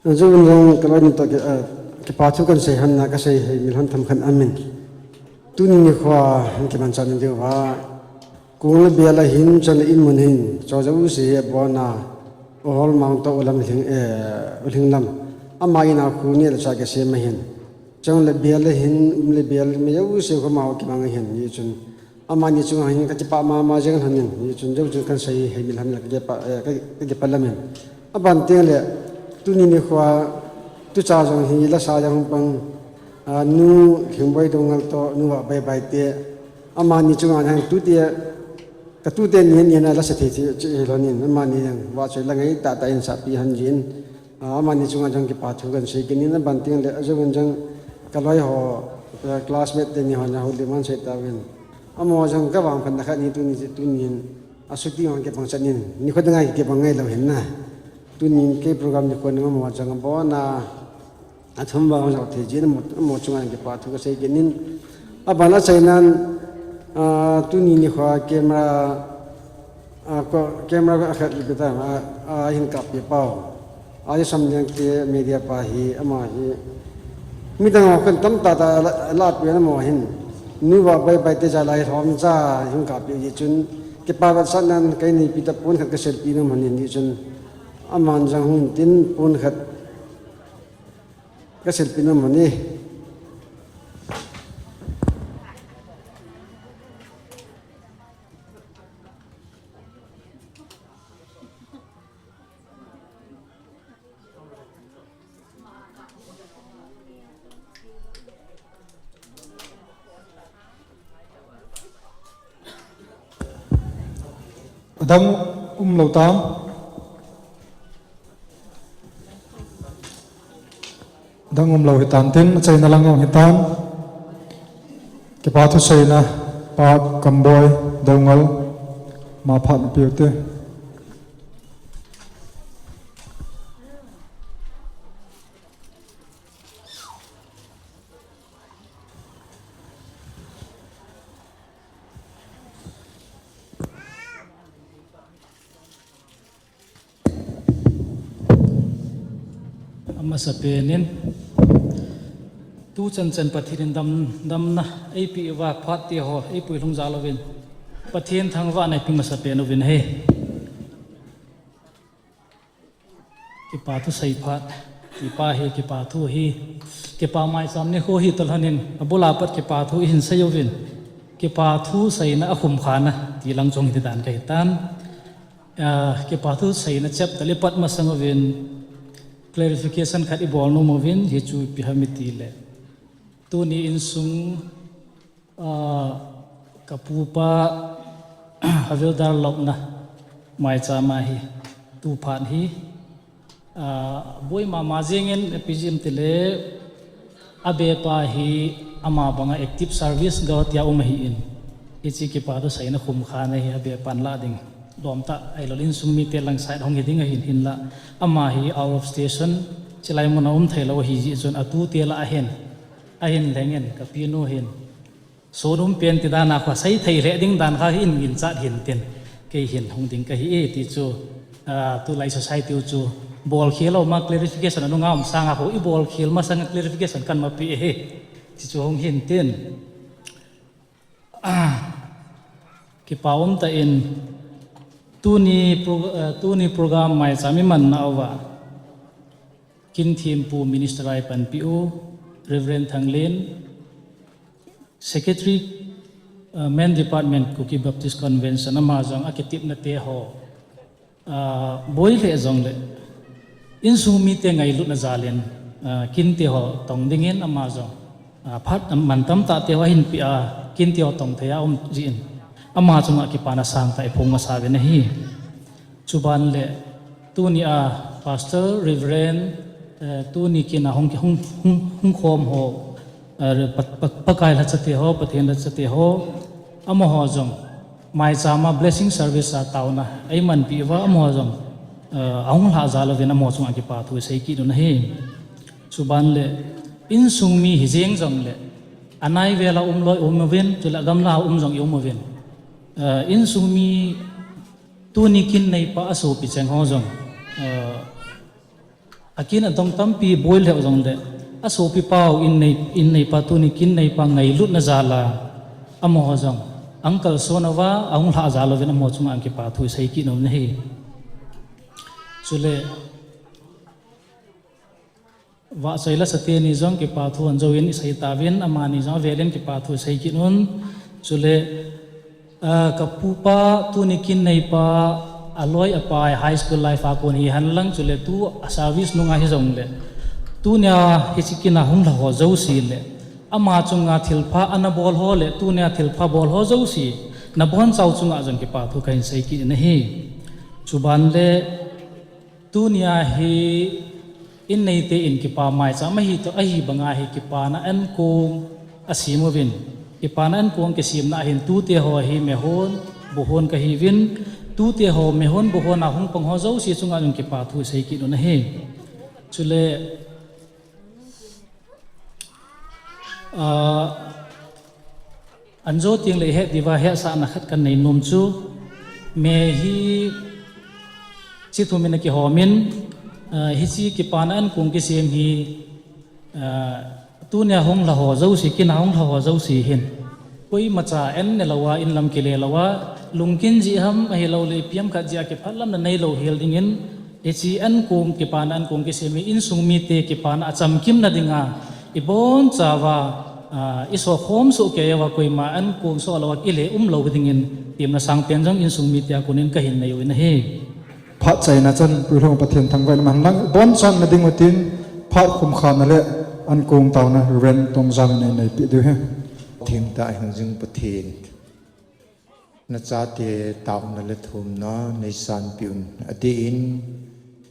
Ajeh in jong kaloi ni toh ki, eh, kipa thu kahin sei hon na kasei heimil hon themkhat aum in. Tuni nikho a, kimanchah ni diu va. Kong le bel a hin, chang le in mun hin, chujou jouse hi abon a, u hol mang toh u lam lhing, eh, u lhing lam. Ama in a khu neh le chah kisem ahin. Chang le bel a hin, um le bel, mi jouse khu ama ho kimang ahin, hichun. Amani chunga hin kakipah mama jeng lhon in, hichun jou chun kahin sei heimil lhon in kakipah, eh, ka, kakipah lam in. Aban teng le, tuni nikho a, tucha jong hi lasa jong pang, a, nu Lhingboi Doungel toh, nu Vahbaibai te, Amani chunga hin tute, ka tute ni, ni na la sa thei thei, chi, lhon in, amani jong, vahchoi la ngai tah tah in sapi hon jin. Ah, amani chunga jong kipa thu kahin sei kit in, aban teng le, ajou in jong, ka loi ho, ka classmate teni ho na ho le man sei tauvin. Amaho jong ka vangphatna khat ni tuni, tuni in, a shooting ho kibang chan in, nikho dang a kibang ngai lou hin na. Tuni in kei program nikho in amaho jong abon a, Athum vang jong thei jin, amaho, amaho chunga kipa thu kasei kit in. Aban a chainan, ah, tuni nikho a camera, ah, ko, camera khat le bita, ah, ah, hin kap pi pau. Ahi Samliang te media pa hi, ama hi midang ho khen tamtah tah la, la pi na mo hin. Nuva bai bai te ja lai hom ja hin ka pi ji chun, kipa vetsahnan kei ni pi ta pon khat ka selpi nom han in ji chun, aman jang hun tin pon khat ka selpi nom han e. Adang umlou tam. Adang umlou hitan tin, achaina lang jong hitan. Kipa thuseina, Pa Kamboi Doungel, ama phat na piu te. Amasapen in, tu chanchan Pathen in dam, damna eipeh uva phat te ho eipui lhung jal uvin, Pathen thangvahna eipeh masapen uvin ahi. Kipa thu sei phat, kipa hi, kipa thu hi, kipa maicham nikho hi toh lhon in, abul a pat kipa thu ihin sei uvin, kipa thu seina akhum khana ti lang jong hiti dan kahi tan. Ah, kipa thu seina chapter le pat masang uvin clarification khat ibol nom uvin, hichu ipi ham iti le, tuni insung, ah, ka pupa Havildar lopna maicham ahi, tu phat hi, ah, boi mama jeng in ipi jeh ham itile, abepa hi ama banga active service Guwahati a um ahin, hiche kipa thu seina khum khana hi abepan lah ding lom tah, ahilouleh insung mite lang side hung hi ding ahin, hinlah ama hi out of station, chulai mun a um thei lou ahi jeh chun atute lah ahin, ahin lheng in ka pinu hin, sun um pen ti dan a kho sei thei lheh ding dan kha hin ginchat hin tin, kei hin hung ding kahi e ti chu, ah, tulai society u chu bolkhel a um a clarification anunga um sanga kho ibolkhel masanga clarification kan ma pe e ti chu hung hin tin. Ah, kipa um tah in tuni pro-, ah, tuni program maicham imanna uva kin thempu minister a ipanpi u Reverend Thanglin, Secretary, ah, Men Department, Kuki Baptist Convention, ama jong akitepna te ho, ah, boi lheh jongle, insung mite ngailutna jal in, ah, kin te ho tong dingin ama jong, ah, phat man tamtah te ho ahin pe a, kin te ho tong thei a um jeh in, ama chunga kipana sangtah iphong masa uvin ahi. Chuban le, tuni a Pastor, Reverend, eh, tuni kin a hung, hung, hung, hung khom ho, eh, Pa-, Pa-, Pakai lhacha te ho, Pathen lhacha te ho, amaho jong maicham a blessing service a taona eimanpi uva, amaho jong, eh, ahung lhah jal uvin amaho chunga kipa thu isei kit un ahi. Chuban le, insung mi hijeng jongle, anai vel a um loi um uvin, chule agamla a um jong i um uvin, eh, insung mi tuni kin neipa asopi cheng ho jong, eh, akin adong tampi boi lheh jongle, asopi pau in nei, in neipa tuni kin neipa ngailutna jal a, amaho jong ahung kalson uva, ahung lhah jal uvin amaho chunga kipa thu isei kit nom ahi. Chule, vahchoi lhacha teni jong kipa thu ahin jouvin isei tauvin, amani jong avelin kipa thu isei kit un. Chule, ah, ka pupa tuni kin neipa aloi apai high school life a kon hihen lang, chule tu a service nunga hijongle, tunia hiche kin a hung lha ho jouse le, ama chunga thilpha ana bol ho le, tunia thilpha bol ho jouse, nabonchau chunga jong kipa thu kahin sei kit in ahi. Chuban le, tunia hi in neite in kipa maicham ahi toh, ahi banga hi kipana ankong asem uvin, kipana ankong kisemna ahin tute ho hi mehon, buhon kahiuvin, tute ho mehon, buhon a hung pang ho jouse chunga jong kipa thu isei kit un ahi. Chule, ah, ahin jou tengle ihet diuva hetsahna khat kanei nom chu, May hi chithum in akihom in, Hiche kipana ankong kisem hi tunia hung lha ho jouse, kina hung lha ho jouse hin, koimacha an ne louva, inlam kile louva, lungkin jeh ham ahilouleh ipi ham khat jeh a kiphatlamna neilou hel dingin, hiche ankong, kipana ankong kisem hi insung mite kipana achamkimna dinga, ibonchauva isokhom soh kei uva koima ankong soh louva kile umlou dingin, temna sangpen jong insung mite a konin kahin nei u ahi. Phat chaina chan Pu Lhung Pathen thangvahna man lang, bonchanna dingu tin, phat khumkhana le ankong taona Reverend Tongjang in eineipeh diu ahi. Thengtah hingjing Pathen, nachate taona le thumna neisanpeh un, adeh in,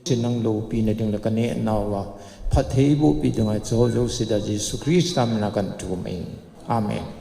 hiche nang loupina ding le kaneh nauva phatthei eibohpeh dinga hiche jouse dia Jesu Christa mina kahin thum ahi. Amen.